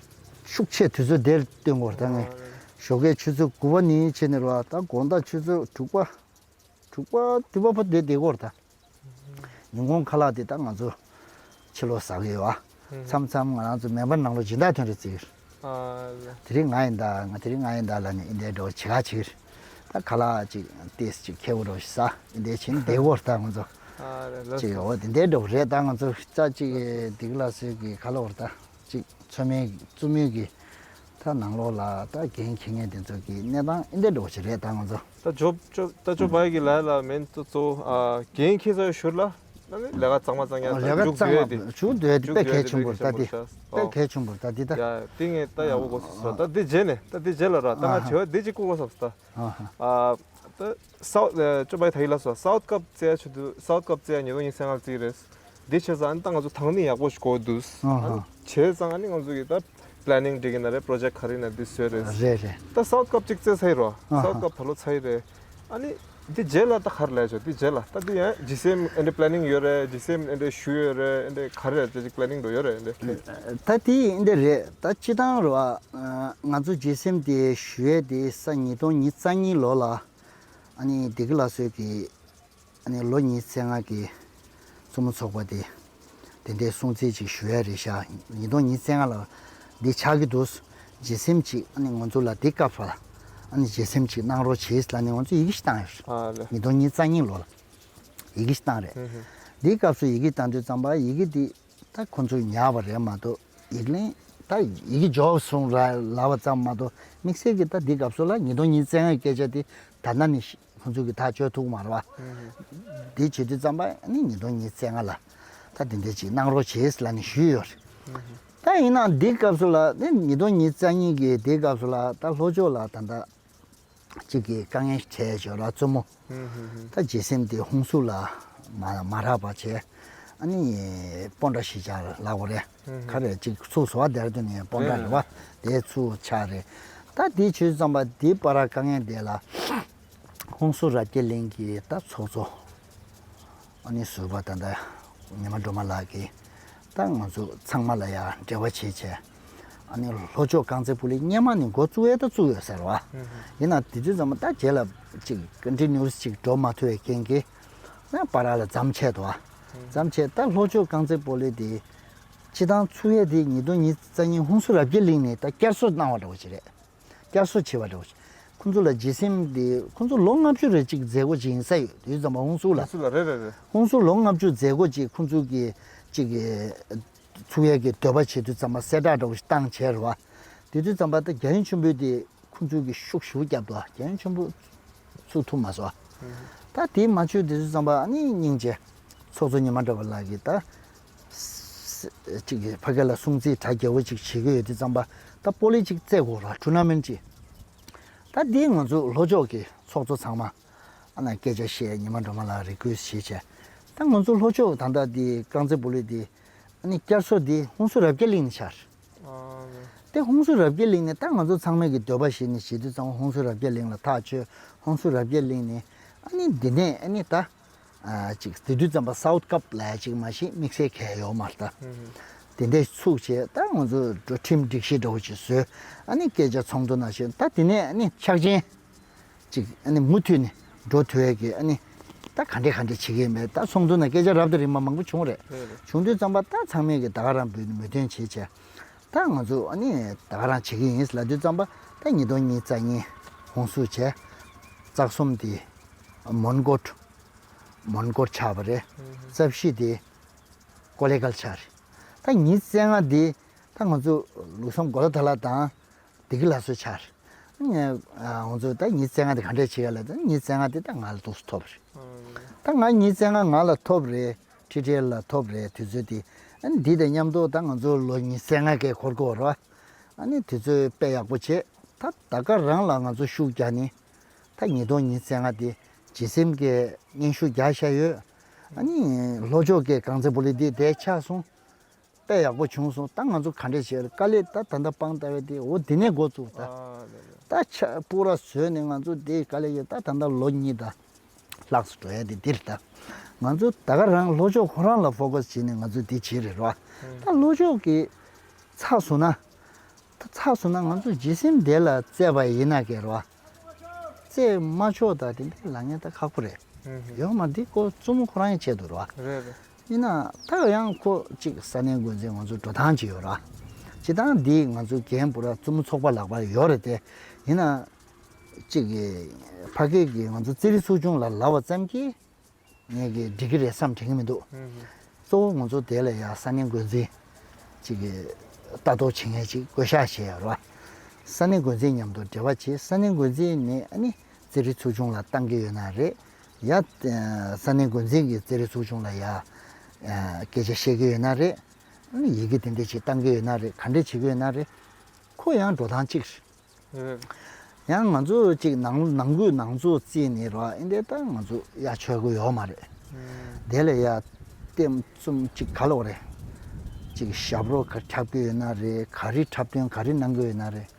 ཤུགས་ཆེ་དུས་ཚོད་དེར་སྟོན་དགོས་རེད་ད་ངས་ཞོགས་ཀའི་ཆུ་ཚོད་དགུ་པ་ནས་བྱས་ནས་རོ་ད་དགོང་དག་ཆུ་ཚོད་དྲུག་པ། དྲུག་པ་དེ་བ་ཕ་དེ་བསྡད་ཀྱི་ཡོད་རེད་ད། ཉིན་གུང་ཁ་ལག་དེ་ད་ང་ཚོ་ཕྱི་ལོགས་ཟ་གི་ཡོད་ཨ། མཚམས་མཚམས་ང་རང་ཚོ་མེ་འབར་ནང་ལོགས་སྦྱིན་བདག་ཐོན་རེད་བརྩི་གི་རེད། ཨ་ལ། དེ་རིང་ང་ཡིན་ད་ང་དེ་རིང་ང་ཡིན་ད་ལབ་ནས་ཨིན་དེ་འགྲོ་བྱེད་ག་བྱེད་གི་རེད། ད་ཁ་ལག་ཅིག་ཏེས་ཅིག་ཁེ་བོ་འགྲོ་ཞིག་ཟ་ཨིན་དེ་བྱེད་ནས་བསྡད་ཀྱི་ཡོད་རེད་ད་ང་ཚོ། ཨ་ལ་ལ། ཅིག་འོ་དེ་འདྲའི་འགྲོ་རེད་ད་ང་ཚོ་ཅག་ཅིག་སྡིག་ལ་སོས་ཀྱི་ཁ་ལོ་བར་ད་ཅིག་མཚོ་སྨད་བཙུན་མོའི་གི་ད་ནང་ལོགས་ལ་ད་འགན་འཁྱེར་མཁན་དེ་ཚོ་གི་གནས་སྟངས་ཨེ་འདྲ་འགྲོ་བ་ཞིག་རེད་ད་ང་ཚོ། ད་ཇོ་ཇོ་ད་ཇོ་བྷའི་གི་ལ་ལ་མེན་ཏོ་ཚོ་ཨ་འགན་འཁྱེར་ཚར་ཞོར་ལ་ ད་ནི་ལས་ཀ་གཙང་མ་གཙང་ཡག་ལས་ཀ་མཇུག་གཙང་བསྡུ་ཡ་མ་དེ། མཇུག་བསྡུ་ཡ་དེ་དཔེ་གལ་ཆེན་པོ་རེད། ད་འདི་དཔེ་གལ་ཆེན་པོ་རེད། ད་འདི་ད་ཡ་དེ་ངས་ད་ཡག་པོ་གོ་སོང་། ད་འདི་རྗེས་ནས་ད་འདི་རྗེས་ལ་ར་ད་ང་བྱ་བ་འདི་གཅིག་བསྐུར་དགོས་བསམ་སོང་། ད་ཨ་ད་སའུ་ཅོ་པའི་ཐ་ཡི་ལ་སོ་སའུ་ཐི་ཀབ་རྩེ་ཡ་ཆུ་དུ་སའུ་ཐི་ཀབ་རྩེ་ཡ་ཉིས་སྟོང་ཉི་ཤུ་རྩ་ལྔ་ལ་རྩིས་རེད། འདི་བྱས་ཙང་ཨ་ནི་ད་ང་ཚོ་དང་ནི་ཡག་པོ་ཞིག་གོ་འདུག་ཨ་ཧ། ཨ་ནི་བྱས་ཙང་ཨ་ནི་ང་ཚོ་གི་ད་པི་ལེ་ནིང་སྒྲིག་གི་ན་རེད། པོ་རོ་ཇེག་ག་རེ་ན་འདི་བཟོས་རེད། རེད་རེད། ད་སའུ་ཐི་ཀབ་གཅིག་རྩེ་ཚར་ཡི་རོ། ཨ་ཧ། སའུ་ཐི་ཀབ་ད་ལོ་ཚར་ཡི་རེད། ཨ་ནི་འདི་རྗེས་ལ་ད་ག་རེ་ལས་ཆོག་འདི་རྗེས་ལ་ད་འདི་ཡང་ཇི་སི་ཨེམ་ཨེ་འདྲ་པི་ལེ་ནིང་ཡོད་རེད། ཇི་སི་ཨེམ་ཨེ་འདྲ་ཞུ་ཡོད་རེད། ཨེ་འདྲ་ག་རེ་ཅིག་པི་ལེ་ནིང་འགྲོ་ཡོད་རེད། ཨེ་འདྲ་ད་དེ་ཨེ་འདྲ་རེད། ད་སྤྱི་བཏང་རེད་བ། ང་ཚོ་ཇི་སི་ཨེམ་དེ་ཞུ་ཡས་དེ་ས་ཉིས་སྟོང་ཉི་ཤུ་རྩ་གཉིས་ལོ་ལ་ཨ་ནི་བདེ་སྐྱིད་ལགས་གཙོས་ཀྱི་ཨ་ནི་ལོ་ཉི་ཤུ་རྩ་ལྔ་གི་བཙུན་མོ་ཚོགས་པ་དེ་དེ་འདྲའི་སྲུང་བརྩི་ཅིག་ཞུ་ཡ་རེད་ཤག་ཉིས་སྟོང་ཉི་ཤུ་རྩ་ལྔ་ལ་འདི་ཆགས་ཀྱི་འདུག་ཇི་སི་ཨེམ་ཅིག་ཨ་ནི་ང་ཚོ་ལ་འདི་སྐབས་ལ་ཨ་ནི་ཇི་སི་ཨེམ་ཅིག་གནང་རོགས་བྱེད་ལབ་ནས་ང་ཚོ་ཡི་གེ་ཞིག་བཏང་ཡོད་རེད། ཨ་ལེ། ཉིས་སྟོང་ཉི་ཤུ་རྩ་གཉིས་ལོ་ལ་ཡི་གེ་ཞིག་བཏང་རེད། ཧུམ་ཧུམ། འདིའི་སྐབས་སུ་ཡི་གེ་བཏང་དུས་ཙམ་པ་ཡི་གེ་འདི་ད་ཁོ་ཚོས་ཉར་བ་རེད་མ་གཏོགས་ཡིག་ལན་ད་ཡི་གེ་འབྱོར་སོང་ར་ལབ་པ་ཙམ་མ་གཏོགས་དམིགས་བསལ་གྱི་ད་འདི་སྐབས་སུ་ལ་ཉིས་སྟོང་ཉི་ཤུ་རྩ་ལྔའི་སྐད་ཆ་དེ་ད་ལྟ་ནས་ཤི་ཁོང་ཚོ་གིས་ཐག་གཅོད་ཐུབ་མ་རེད་བ། ཨུ་ཧུ། དེ་བྱེད་དུས་ཙམ་པ་ནི་ཉིས་སྟོང་ཉི་ཤུ་རྩ་ལྔ་ལ་ད་དེ་འདྲ་ཅིག་གནང་རོགས་བྱེད་ལབ་ནས་ཞུས་ཡོད་རེད། ཨུ་ཧུ། ད་ཡིན་ནའང་འདི་སྐབས་སུ་ལ་ནི་ཉིས་སྟོང་ཉི་ཤུ་རྩ་གཉིས་ཀྱི་འདི་སྐབས་སུ་ལ་ད་ལྷོ་ཕྱོགས་ལ་ད་ལྟ་གཅིག་གིས་དཀའ་ངལ་འཕྲད་ཡོད་ར་བཙུན་མོ། ཨུ་ཧུ་ཧུ། ད་ཇི་སི་ཨེམ་དེ་ཧུན་སུར་ལ་མ་མ་རག་པ་བྱས། ཨ་ནི་སྤོན་ཊ་གཞིས་ཆགས་ལབ་དགོས་རེད། ཧུན་ཧུན། ག་རེ་གཅིག་ཚུགས་སོ་བ་དེར་དུ་ནས་སྤོན་ཊ་རེད་བ། རེད་རེད། དེ་ཚུགས་ཆགས་རེད། ད་དེ་བྱས་ཙམ་པ་དེ་བར་དཀའ་ངལ་དེ་ལ་ཧུན་སུར་རབ་རྒྱས་གླིང་གི་ད་ཚོགས་གཙོ་ཨ་ནི་ཟུར་པ་ད་ལྟ་ཉི་མ་སྒྲོལ་མ་ལགས་ཀྱིས་ད་ང་ཚོ་ཚང་མ་ལ་ཡ་འབྲེལ་བ་བྱེད་བྱས། ཨ་ནི་ལྷོ་ཕྱོགས་རྐང་རྩེད་སྤོ་ལོ་སྔོན་མ་ནས་འགོ་བཙུགས་ཡས་ད་བཙུགས་ཡོད་ཟེར་བ། ཧུན་ཧུན། ཡིན་ན་དེ་དུས་ཙམ་པ་ད་རྗེས་ལ་ཅིག་ཀོན་ཊི་ནིའུ་སི་ཅིག་འགྲོ་མ་ཐུབ་པའི་རྐྱེན་གྱིས་ད་བར་ལ་མཚམས་ཆད་འདུག་བ། ཧུན། མཚམས་ཆད་ད་ལྷོ་ཕྱོགས་རྐང་རྩེད་སྤོ་ལོ་དེ་སྤྱི་བཏང་ཚུགས་ཡས་དེ་ཉིས་སྟོང་ཉི་ཤུ་རྩ་གཉིས་ཧུན་སུར་རབ་རྒྱས་གླིང་ནས་ད་བསྐྱར་གསོ་གནང་བ་འདྲ་བོ་ཞིག་རེད། བསྐྱར་གསོ་བྱས་པ་འདྲ་བོ་ཞིག་ཁོང་ཚོ་ལ་ཇི་སི་ཨེམ་དེ་ཁོང་ཚོ་ལོ་ལྔ་བཅུ་རེ་ཅིག་མཛད་སྒོ་ཅིག་ཡིན་ས་ཡོད་དུས་ཙམ་པ་ཧུན་སུར་ལ། ཧུན་སུར་ལ་རེད་རེད་རེད། ཧུན་སུར་ལོ་ལྔ་བཅུ་མཛད་སྒོ་ཅིག་ཁོང་ཚོ་གི་ཅིག་གི་ཚུགས་ཡས་ཀྱི་འདོད་པ་བྱེད་དུས་ཙམ་པ་གསལ་བསྒྲགས་འདྲ་བོ་ཞིག་བཏང་བྱས་རེད་བ། དེ་དུས་ཙམ་པ་ད་རྒྱལ་ཡུམ་ཆེན་པོས་དེ་ཁོང་ཚོ་གི་ཤུགས་ཞེ་པོ་བརྒྱབ་འདུག་རྒྱལ་ཡུམ་ཆེན་པོ་ཚུགས་ཐུབ་མ་སོང་། ད་དེ་མ་བྱུང་དུས་ཙམ་པ་ཨ་ནི་སྙིང་རྗེ་ཚོགས་གཙོ་ཉི་མ་སྒྲོལ་མ་ལགས་ཀྱིས་ད་ཅིག་གི་ཕ་གི་ལ་སྲུང་བརྩི་གྲ་རྒྱས་པོ་ཅིག་བྱེད་ཀྱི་ཡོད་དུས་ཙམ་པ་ད་སྤོ་ལོ་ཅིག་རྩེད་དགོས་ར་ཊུར་ན་མེན་ཊི་ཅིག་ད་དེ་ང་ཚོ་ལྷོ་ཕྱོགས་ཀྱི་ཚོགས་གཙོ་ཚང་མ་ཨ་ན་སྐད་ཆ་བཤད། ཉི་མ་སྒྲོལ་མ་ལགས་རི་ཀུ་ཨེ་སི་བྱས་བྱས། ད་ང་ཚོ་ལྷོ་ཕྱོགས་ད་ལྟ་དེ་རྐང་རྩེད་སྤོ་ལོ་དེ་ཨ་ནི་བསྐྱར་གསོ་དེ་ཧུན་སུར་རབ་རྒྱས་གླིང་ནས་ཆགས། ཨ་ནི། དེ་ཧུན་སུར་རབ་རྒྱས་གླིང་ནས་ད་ང་ཚོ་ཚང་མས་ཀྱི་འདོད་པ་བཞེས་ནས་བྱེད་དུས་ཙམ་པ་ཧུན་སུར་རབ་རྒྱས་གླིང་ལ་ཐག་ཆོད། ཧུན་སུར་རབ་རྒྱས་གླིང་ནས་ཨ་ནི་འདི་ནས་ཨ་ནི་ད་ཨ་ཅིག་དེ་དུས་ཙམ་པ་སའུ་ཐི་ཀབ་ལབ་ཡ་ཅིག་མ་གཞི་དམིགས་བསལ་གང་ཡང་ཡོད་མ་རེད་ད། ཧུན་ཧུན། དེ་འདྲས་ཚུགས་བྱས་ད་ང་ཚོ་འགྲོ་ཁྲིམས་སྒྲིག་གཞི་འདྲ་བོ་ཅིག་བཟོས། ཨ་ནི་སྐད་ཆ་ཚོགས་འདུ་ནང་བཤད། ད་དེ་ནས་ཨ་ནི་འཁྱགས་ཆེན་ཅིག་ཨ་ནི་མུ་མཐུད་ནས་འགྲོ་ཐུབ་ཡས་ཀྱི་ཨ་ནི་ད་ག་འདྲས་ག་འདྲས་བྱེད་ཀྱི་ཡིན་མེད་ད་ཚོགས་འདུ་ནང་སྐད་ཆ་རབ་དང་རིམ་པ་མང་པོ་བྱུང་རེད། རེད་རེད། བྱུང་དུས་ཙམ་པ་ད་ཚང་མས་ཀྱི་ད་ག་རང་འབུལ་ནས་མོས་མཐུན་བྱེད་བྱས། ད་ང་ཚོ་ཨ་ནི་ད་ག་རང་བྱེད་ཀྱི་ཡིན་ལབ་དུས་ཙམ་པ་ད་ཉིས་སྟོང་ཉི་ཤུ་རྩ་གཉིས་ཧུན་སུར་བྱས། རྩ་གསུམ་དེ་མོན་གྷོ། མོན་གྷོར་ཆགས་པ་རེད། ཨུ་ཧུ། རྩ་བཞི་དེ་ཀོ་ལེ་གལ་ཆགས་རེད། ད་ཉི་ཤུ་རྩ་ལྔ་དེ་ད་ང་ཚོ་ལུགས་བསམ་གོ་ལ་ཐ་ལ་དང་བདེ་སྐྱིད་ལགས་སུ་ཆགས་རེད། ང་ཚོ་ད་ཉི་ཤུ་རྩ་ལྔ་དེ་ག་འདྲས་བྱེད་ཡ་ལ་ད་ཉི་ཤུ་རྩ་ལྔ་དེ་ད་ང་ལ་ཏོག་ཙམ་ཐོབ་རེད། ཨུ། ད་ང་ཉི་ཤུ་རྩ་ལྔ་ང་ལ་ཐོབ་རེད། ཁྲི་ཁྲི་ལ་ཐོབ་རེད། དུས་ཚོད་དེ་ཨ་ནི་འདི་དང་མཉམ་དུ་ད་ང་ཚོ་ལོ་ཉི་ཤུ་རྩ་ལྔ་གས་འཁོར་གྱི་ཡོད་རེད་བ། ཨ་ནི་དུས་ཚོད་དཔེ་ཡག་པོ་བྱས། ད་ད་ག་རང་ལ་ང་ཚོ་ཤུགས་རྒྱག་ནི། ད་ཉིས་སྟོང་ཉི་ཤུ་རྩ་ལྔ་དེ་ཇི་སི་ཨེམ་གྱིས་སྙན་ཞུ་རྒྱག་བཞག་ཡོད། ཨ་ནི་ལྷོ་ཕྱོགས་ཀྱི་རྐང་རྩེད་སྤོ་ལོ་དེ་དེ་ཆགས་སོང་། དཔེ་ཡག་པོ་བྱུང་སོང་། ད་ང་ཚོ་ག་འདྲས་བྱས་རེད། དཀའ་ལས་ད་ད་ལྟ་སྤང་ལྟ་བའི་དེ་འོ་དེ་ནས་འགོ་བཙུགས་ད། ཨ་ལེ་ལེ། ད་ཆ་སྤུ་ར་བཟོས་ནས་ང་ཚོ་དེ་དཀའ་ལས་ཡོད། ད་ད་ལྟ་ལོ་གཉིས་ད་ལྷག་སུ་འགྲོ་ཡ་དེ་འདིར་ད། ང་ཚོ་ད་ག་རང་ལྷོ་ཕྱོགས་ཁོ་རང་ལ་ཕོ་ཀ་སི་བྱས་ནས་ང་ཚོ་འདི་བྱེད་རེད་རོ། ད་ལྷོ་ཕྱོགས་ཀྱི་ཚགས་སུ་ན། ད་ཚགས་སུ་ན་ང་ཚོ་ཇི་སི་ཨེམ་དེ་ལ་རྩེད་པ་ཡིན་ན་ཀེ་རོ། རྩེད་མ་ཆོག་ད་དེ་འདྲའི་ལབ་མཁན་ད་ཁག་པོ་རེད། ཧུམ་ཧུམ། ཡོད་མ་འདི་ཀོ་བཙུན་མོ་ཁོ་རང་ཡི་ཆེད་དུ་རོ། རེད་རེད། ཡིན་ན་ད་ཡང་ཁོ་གཅིག་ས་གནས་འགོ་འཛིན་ང་ཚོ་འགྲོ་སྟངས་ཅིག་ཡོད་ར། སྤྱིར་བཏང་འདི་ང་ཚོ་རྒན་བུ་ར་བཙུན་མོ་ཚོགས་པ་ལག་པར་ཡོད་རེད་དེ། ཡིན་ན་གཅིག་གི་ཕ་སྐད་ཀྱི་ང་ཚོ་རྩེད་རིགས་ཚོགས་ཆུང་ལ་ལབ་པ་ཙམ་གྱིས། ངས་ཀྱི་འགྲིག་གི་རེད་བསམ་དྲན་གྱི་མི་འདུག་ཧུམ་ཧུམ། གཙོ་བོ་ང་ཚོ་དེ་ལ་ཡ་ས་གནས་འགོ་འཛིན་ཅིག་གི་ལྟ་རྟོག་བྱེད་མཁན་ཅིག་བསྐོ་བཞག་བྱས་ཡོད་རེད་བ། ས་གནས་འགོ་འཛིན་མཉམ་དུ་འབྲེལ་བ་བྱེད། ས་གནས་འགོ་འཛིན་ནས་ཨ་ནི་རྩེད་རིགས་ཚོགས་ཆུང་ལ་བཏང་གི་ཡོད་ན་རེད། ཡ་ས་གནས་འགོ་འཛིན་གྱིས་རྩེད་རིགས་ཚོགས་ཆུང་ལ་ཡ་ ཨ་སྐད་ཆ་བཤད་ཀྱི་ཡོད་ན་རེད། ཨ་ནི་ཡི་གེ་དེ་འདྲ་ཅིག་བཏང་གི་ཡོད་ན་རེད། ག་འདྲ་བྱེད་ཀྱི་ཡོད་ན་རེད། ཁོ་ཡང་འགྲོ་སྟངས་གཅིག་རེད། ཡང་ང་ཚོ་གཅིག་ནང་ནང་ཁུལ་ནང་ཚོ་རྩིས་ནས་རོ་ཨིན་དེ་ད་ང་ཚོ་ཡ་ཆོག་གི་ཡོད་མ་རེད། དེ་ལ་ཡ་ལྟེམ་ཙུམ་གཅིག་ག་ལོག་རེད། གཅིག་ཞབས་རོ་ག་འཁྲབ་ཀྱི་ཡོད་ན་རེད། ག་རེ་འཁྲབ་སྟོན་ག་རེ་གནང་གི་ཡོད་ན་རེད།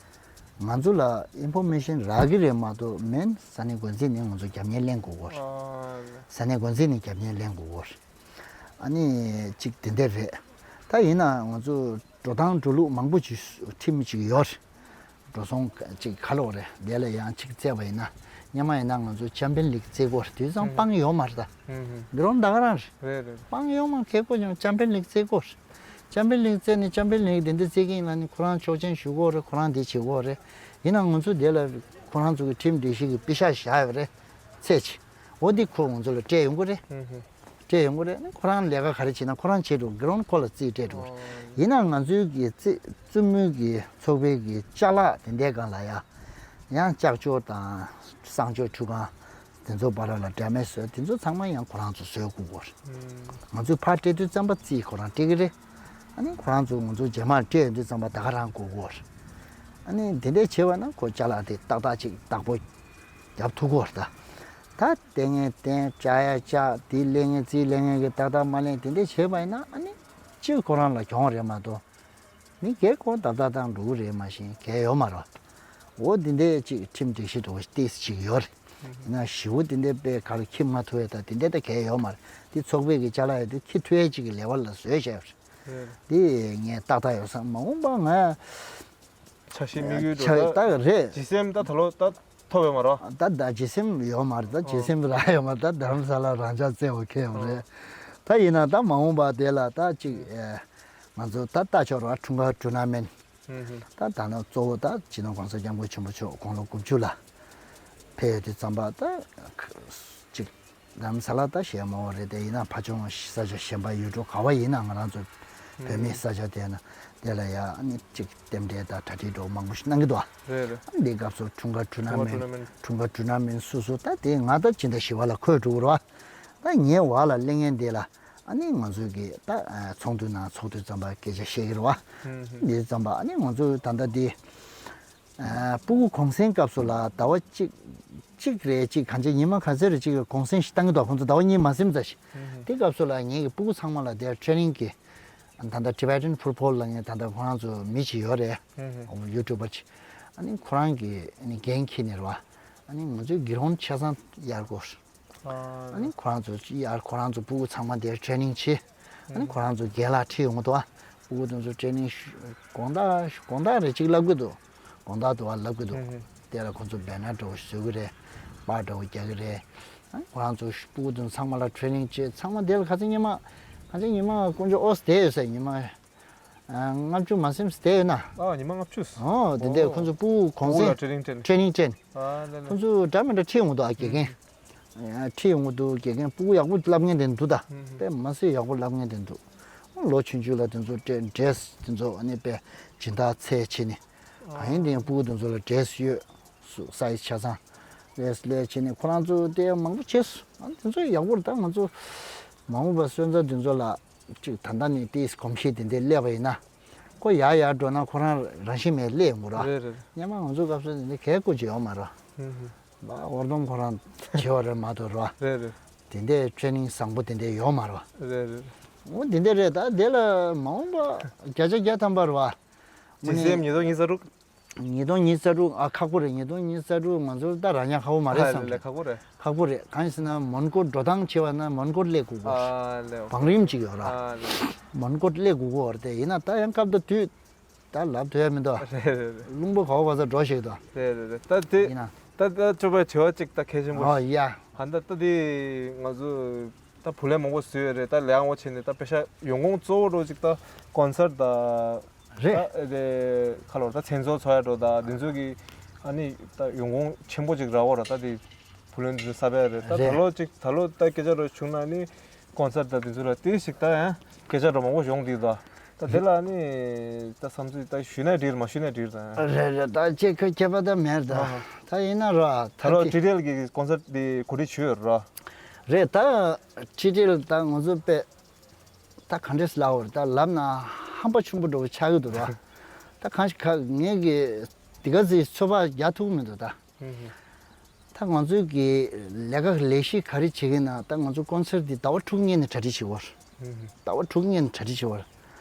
ང་ཚོ་ལ་ཨིན་ཕོར་མེ་ཤན་རག་གི་རེད་མ་གཏོགས་མིན་ས་གནས་འགོ་འཛིན་ནས་ང་ཚོ་རྒྱབ་གཉེར་ལེན་དགོས་གོ་རེད། ས་གནས་འགོ་འཛིན་ནས་རྒྱབ་གཉེར་ལེན་དགོས་གོ་རེད། ཨ་ནི་གཅིག་དེ་འདྲ་རེད། ད་ཡིན་ན་ང་ཚོ་འགྲོ་སྟངས་འགྲོ་ལུགས་མང་པོ་ཅིག་ཁྲིམས་ཅིག་ཡོད་རེད། འགྲོ་སོང་གཅིག་ག་ལོག་རེད། དེ་ལ་ཡང་གཅིག་བཙལ་བ་ཡིན་ན། སྔོན་མ་ཡིན་ན་ང་ཚོ་ཅམ་པིན་ལིག་རྩེ་དགོས་རེད། དུས་ཚང་སྤང་ཡོད་མ་རེད་ད། འདི་རང་ད་ག་རང་རེད། རེད་རེད། སྤང་ཡོད་མ་ཁེ་པོ་ཀྱང་ཅམ་པིན་ལིག་རྩེ་དགོས་རེད། ཅམ་པིན་ལིག་རྩེ་ནས་ཅམ་པིན་ལིག་དེ་འདྲ་རྩེ་གི་ཡིན་ན་ནི་ཁོ་རང་ཆོག་མཆན་ཞུ་དགོས་རེད། ཁོ་རང་འདི་བྱེད་དགོས་རེད། ཡིན་ན་ང་ཚོ་དེ་ལ་ཁོ་རང་ཚོ་གི་ཁྲིམས་སྒྲིག་གཞི་གི་པེ་ཤག་བཞག་ཡོད་རེད། ཚད་ཆེ། འོ་འདི་ཁོ་ང་ཚོ་ལ་སྤྲད་ཡོང་གི་རེད། སྤྲད་ཡོང་གི་རེད། ཁོ་རང་ལས་ཀ་ག་རེ་བྱེད་ན་ཁོ་རང་བྱེད་འགྲོ་གི་རུང་ཁོ་ལ་རྩིས་སྤྲད་འགྲོ་གི་རེད། ཡིན་ན་ང་ཚོའི་གི་རྩིས་རྩིས་མོལ་གི་ཚོགས་པའི་གི་ཅ་ལག་དེ་འདྲའི་སྒང་ལ་ཡ། ཡང་ལྕགས་ཀྱོག་དང་གསང་ཀྱོག་ཁྲུས་ཁང་དེ་ཚོ་བར་ལ་འདྲ་མེད་བཟོས་དེ་ཚོ་ཚང་མ་ཡང་ཁོ་རང་ཚོ་བཟོས་དགོས་གོ་རེད། ང་ཚོས་ཕར་སྤྲད་དུས་ཙམ་པ་རྩིས་ཁོ་རང་སྤྲད་གི་རེད། ཨ་ནི་ཁོ་རང་ཚོ་ང་ཚོ་རྗེས་མར་སྤྲད་ཡོང་དུས་ཙམ་པ་ད་ག་རང་དགོས་གོ་རེད། ཨ་ནི་དེ་འདྲའི་བྱས་པ་ན་ཁོ་ཅ་ལག་དེ་ཏག་ཏག་ཅིག་བདག་པོ་རྒྱབ་ཐུབ་གོ་རེད་ད། ད་བསྟན་ངན་བསྟན་བཅའ་ཡ་བཅའ་དེ་ལེན་ངན་རྩིས་ལེན་ངན་གི་ཏག་ཏག་མ་ལེན་དེ་འདྲ་བྱས་པ་ཡིན་ན་ཨ་ནི་སྤྱིར་ཁོ་རང་ལ་གྱོང་རེད་མ་གཏོགས། མི་སྒེར་ཁོ་ཏག་ཏག་བཏང་འགྲོ་གི་རེད་མ་གཞི་གལ་ཡོད་མ་རེད། འོ་འདི་འདྲའི་ཅིག་ཁྲིམས་སྒྲིག་གཞི་འགྲོ་ཏིས་ཅིག་ཡོད་རེད། ཡིན་ན་ཞི་བོ་འདི་འདྲའི་དཔེ་ག་ལ་ཁྱི་མ་ཐུ་བས་ད་འདི་འདྲའི་ད་གལ་ཡོད་མ་རེད། འདི་ཚོགས་པའི་གི་ཅ་ལག་ཡོད་དུས་ཁྱི་ཐུ་ཡས་ཅིག་གི་ལེ་བལ་ལ་བཟོས་བྱས་རེད། འདི་ངས་ཏག་ཏག་ཡོད་བསམ་མ་འོངས་པ་ང་། འཆར་གཞི་དམིགས་ཡུལ་འགྲོ་ཆ་ད་རེད། ཇི་སེམས་ད་ད་ལོ་ད་ཐོབ་ཡོད་མ་རོ། ད་ད་ཇི་སེམས་ཡོད་མ་རེད། ད་ཇི་སེམས་རག་ཡོད་མ་རེད། ད་རྡ་རམ་ས་ལ་རང་ཅག་བཙལ་བ་ཁེལ་བ་རེད། ད་ཡིན་ན་ད་མ་འོངས་པ་དེ་ལ་ད་ཅིག་ཨེ། ང་ཚོ་ད་ལྟ་ཆོག་ར་འཁྲུངས་སྐར་ཊུར་ན་མེན་ཊི། ད་ད་ནང་གཙོ་བོ་ད་སྤྱི་ནོར་༸གོང་ས་༸སྐྱབས་མགོན་ཆེན་པོ་མཆོག་དགུང་ལོ་དགུ་བཅུ་ལ་ཕེབས་ཡོད་དུས་ཙམ་པ་ད་ཅིག་རྡ་རམ་ས་ལ་ད་ཞེ་མོ་རེད་དེ་ཡིན་ན་ཕ་ཆུང་ས་ཆ་གཞན་པ་ཡུལ་གྲུ་ག་བ་ཡིན་ན་ང་རང་ཚོ་བོད་མིའི་ས་ཆ་དེ་ན་དེ་ལ་ཡ་ཨ་ནི་ཅིག་རྟེན་འབྲེལ་དང་གྲ་སྒྲིག་འགྲོ་མང་པོ་ཞིག་གནང་གི་འདུག་ཨ། རེད་རེད། ཨ་ནི་འདི་སྐབས་སུ་འཁྲུངས་སྐར་ཊུར་ན་མེན་ཊི། འཁྲུངས་སྐར་ཊུར་ན་མེན་ཊི་སོ་སོ་ད་དེ་ང་ད་སྤྱི་ཟླ་བཞི་པ་ལ་འཁོད་འགྲོ་གི་རེད་བ། ད་ངའི་འོག་ལ་སླེབས་མཁན་དེ་ལ་ཨ་ནི་ང་ཚོའི་གི་ད་ཚོགས་འདུ་ནང་ཚོགས་དུས་ཙམ་པ་སྐད་ཆ་བཤད་གི་རེད་བ། འདི་ཙམ་པ་ཨ་ནི་ང་ཚོ་ད་ལྟ་འདི། ཨ་སྤུ་གུ་གུང་སེང་སྐབས་སུ་ལ་ཟླ་བ་གཅིག་གཅིག་རེད་གཅིག་གང་ཅི་ཉི་མ་ག་ཚོད་རེད་གཅིག་གུང་སེང་ཞིག་བཏང་གི་འདུག་ཁོང་ཚོ་ཟླ་བ་གཉིས་མ་ཟིན་ཙམ་ཞིག་དེ་སྐབས་སུ་ལ་ངེད་ཀྱི་སྤུ་གུ་ཚང་མ་ལ་དེར་ཊེ་ནིང་གི་ད་ལྟ་Tibetan Football ལ་ངས་ད་ལྟ་ཁོ་རང་ཚོ་མི་གཅིག་ཡོད་རེད། ཡུ་ཊུབ་པར་ཅིག་ཨ་ནི་ཁོ་རང་གི་ཨ་ནི་འགན་འཁྱེར་ནས་རེད་བ། ཨ་ནི་ང་ཚོའི་དགེ་སློང་ཆ་ཚང་གཡར་དགོས། ཨ་ནི་ཁོ་རང་ཚོ་ཡར་ཁོ་རང་ཚོ་སྤུ་གུ་ཚང་མ་དེར་ཊེ་ནིང་བྱེད། ཨ་ནི་ཁོ་རང་ཚོ་རྒན་ལགས་ཁྲིད་ཡོང་གི་འདུག་ཨ། སྤུ་གུ་དེ་ཚོ་ཊེ་ནིང་ཞུ་དགོང་དག་དགོང་དག་རེ་གཅིག་བསླབ་གི་འདུག་དགོང་དག་འདུག་ཨ་བསླབ་གི་འདུག་དེ་ལ་ཁོ་ཚོ་བེ་ནར་འདྲ་བོ་བཟོ་གི་རེད། པར་འདྲ་བོ་རྒྱག་གི་རེད། ཨ་ནི་ཁོ་རང་ཚོ་སྤུ་གུ་དེ་ཚོ་ཚང་མ་ལ་ཊེ་ནིང་བྱེད་ཚང་མ་དེ་ལ་ཁ་སང་ཉི་མ་ཁ་སང་ཉི་མ་དཀོན་མཆོག་ཨོ་སི་དེ་ཡོད་ས་ཉི་མ། ལྔ་བཅུ་མ་ཟིན་བསྡད་ཡོད་ན། ཨ་ཉི་མ་ལྔ་བཅུ། ཨོ་དེ་འདྲས་ཁོ་ཚོ་སྤུ་གུ་གུང་སེང་ཊེ་ནིང་ཊེ་ནིང་ཨ་ལེ་ལེ། ཁོ་ཚོ་འདྲ་མི་འདྲ་ཁྲིད་ཡོང་གི་འདུག་ཨ་དགེ་རྒན། ཁྲིད་ཡོང་གི་འདུག་དགེ་རྒན་སྤུ་གུ་ཡག་པོ་བསླབ་མཁན་དེ་འདུག་ད། དཔེ་མ་སྲིད་ཡག་པོ་བསླབ་མཁན་དེ་འདུག་ལོ་ཆུང་ཆུང་ལ་དེ་ཚོ་ཌེ་ཌེ་རེ་སི་དེ་ཚོ་ཨ་ནི་དཔེ་སྦྱིན་བདག་ཚད་བྱས་ནས། གང་ཡིན་དེ་ཡང་སྤུ་གུ་དེ་ཚོ་ལ་ཌེ་རེ་སི་ཡོད། སུ་སའི་ཛི་ཆ་ཚང་། ལས་ལས་བྱས་ནས་ཁོ་རང་ཚོ་དེ་མང་པོ་བྱས་སོང་། ཨ་དེ་ཚོ་ཡག་པོ་རེད། ད་ང་ཚོ་མ་འོངས་པ་སོན་རྩ་དེ་ཚོ་ལ་ཅིག་ད་ལྟ་ནས་ཏིས་གོམས་གཤིས་དེ་འདྲས་སླེབས་པ་ཡིན་ན། ཁོ་ཡར་ཡར་འགྲོ་ན་ཁོ་རང་རང་བཞིན་མེད་སླེབས་ཡོང་གི་རེད། རེད་རེད། སྔོན་མ་ང་ཚོ་སྐབས་སུ་དེ་འདྲས་གལ་ཀོ་ཅིག་ཡོད་མ་རེད། ཧུམ་ཧུམ། ཨོར་སྡོམ་ཁོ་རང་བྱེད་པ་རེད་མ་གཏོགས་རེད། རེད་རེད། དེ་འདྲས་ཊེ་ནིང་བཟང་པོ་དེ་འདྲས་ཡོད་མ་རེད། རེད་རེད། འོ་དེ་འདྲས་རེད། ད་དེ་ལ་མ་འོངས་པ་བརྒྱ་ཆ་བརྒྱ་ཐམ་པ་རེད་བ། ཇི་སེམས་ཉིས་སྟོང་ཉི་ཤུ་རྩ་དྲུག་ཉིས་སྟོང་ཉི་ཤུ་རྩ་དྲུག་ཨ་ཁག་པོ་རེད། ཉིས་སྟོང་ཉི་ཤུ་རྩ་དྲུག་ང་ཚོར་ད་རང་ཉག་ཁག་པོ་མ་རེད་ཨ་བསམ་ལེ་ལེ། ཁག་པོ་རེད། ཁག་པོ་རེད། གང་ཡིན་ཟེར་ན་མོན་གྷོ་འགྲོ་སྟངས་བྱས་པ་ན་མོན་གྷོར་སླེབས་དགོས་གོ་ཨ་ལེ། བང་རིམ་ཅིག་ཡོད་ར། ཨ་ལེ། མོན་གྷོར་སླེབས་དགོས་གོ་ར། དེ་ཡིན་ན་ད་ཡང་སྐབས་དང་དུས་ད་ལབ་ཐུབ་ཡ་མི་འདུག་རེད་རེད་རེད། རླུང་བུ་ག་བ་བ་ས་འགྲོ་ཞིག་འདུག་རེད་རེད་རེད། ད་དེ་ཡིན་ན། ད་ད་སྤྱོད་པའི་བྱ་བ་ཅིག་ད་གལ་ཆེན་པོ་ཨོ་ཡ། ཧ་ད་ད་དེ་ང་ཚོ་ད་བུ་ལོན་མང་པོ་བཟོས་ཡོད་རེད། ད་ལས་ཡང་བ་བྱས་ནས་ད་པེ་ཤ་ཡོང་ཁུངས་གཙོ་བོ་འགྲོ་ཅིག་ད་ཀོན་སར་ད། རེད། ད་དེ་ཁ་ལོར་ད་མཚན་ཚོགས་ཚོགས་ཡ་འགྲོ་ད་དེ་ཚོ་གི་ཨ་ནི་ད་ཡོང་ཁུངས་ཆེན་པོ་ཅིག་རག་པ་ར། ད་དེ་བུ་ལོན་དེ་ཚོ་གསར་པ་རེད། ད་རེད། ད་ལོ་ཅིག་ད་ལོ་ད་སྐད་ཆ་རོ་བྱུང་ན་ནི་ཀོན་སར་ད་དེ་ཚོ་ལ་དེ་ཞིག་ད་ཡང་སྐད་ཆ་རོ་མང་པོ་ཡོང་དུས་ད་ད་དེ་ལ་ནི་ད་བསམ་ཚུལ་ད་ཞུས་ན་འགྲིག་མ་ཞུས་ན་འགྲིག་ད། རེད་རེད། ད་ཅེ་ཁ་ཁྱད་པར་ད་མེད་ད། ཨ་ཧ། ད་ཡིན་ན་ར་ད་ད་ལོ་དེ་ཊི་ཌི་ཨེལ་གི་ཀོན་སར་དེ་གོ་སྒྲིག་བྱོས་ར། རེད། ད་ཊི་ཌི་ཨེལ་ད་ང་ཚོ་དཔེ། ད་ག་འདྲས་ལབ་དགོས་རེད། ད་ལབ་ན་ཧམ་པ་ཆེན་པོ་འདྲ་བོ་ཆགས་ཀྱི་འདུག་ར། ད་གང་ཞིག་ག་ངས་ཀྱི་འདི་ག་ཚོད་ཚོད་དཔག་རྒྱག་ཐུབ་ཀྱི་མི་འདུག་ད། ད་ང་ཚོའི་གི་ལས་ཀ་ལས་གཞི་ག་རེ་བྱེད་ཀྱི་ན། ད་ང་ཚོ་ཀོན་སར་འདི་ཟླ་བ་དྲུག་སྔོན་ནས་གྲ་སྒྲིག་བྱེད་དགོས་རེད། ཟླ་བ་དྲུག་སྔོན་ནས་གྲ་སྒྲིག་བྱེད་དགོས་རེད།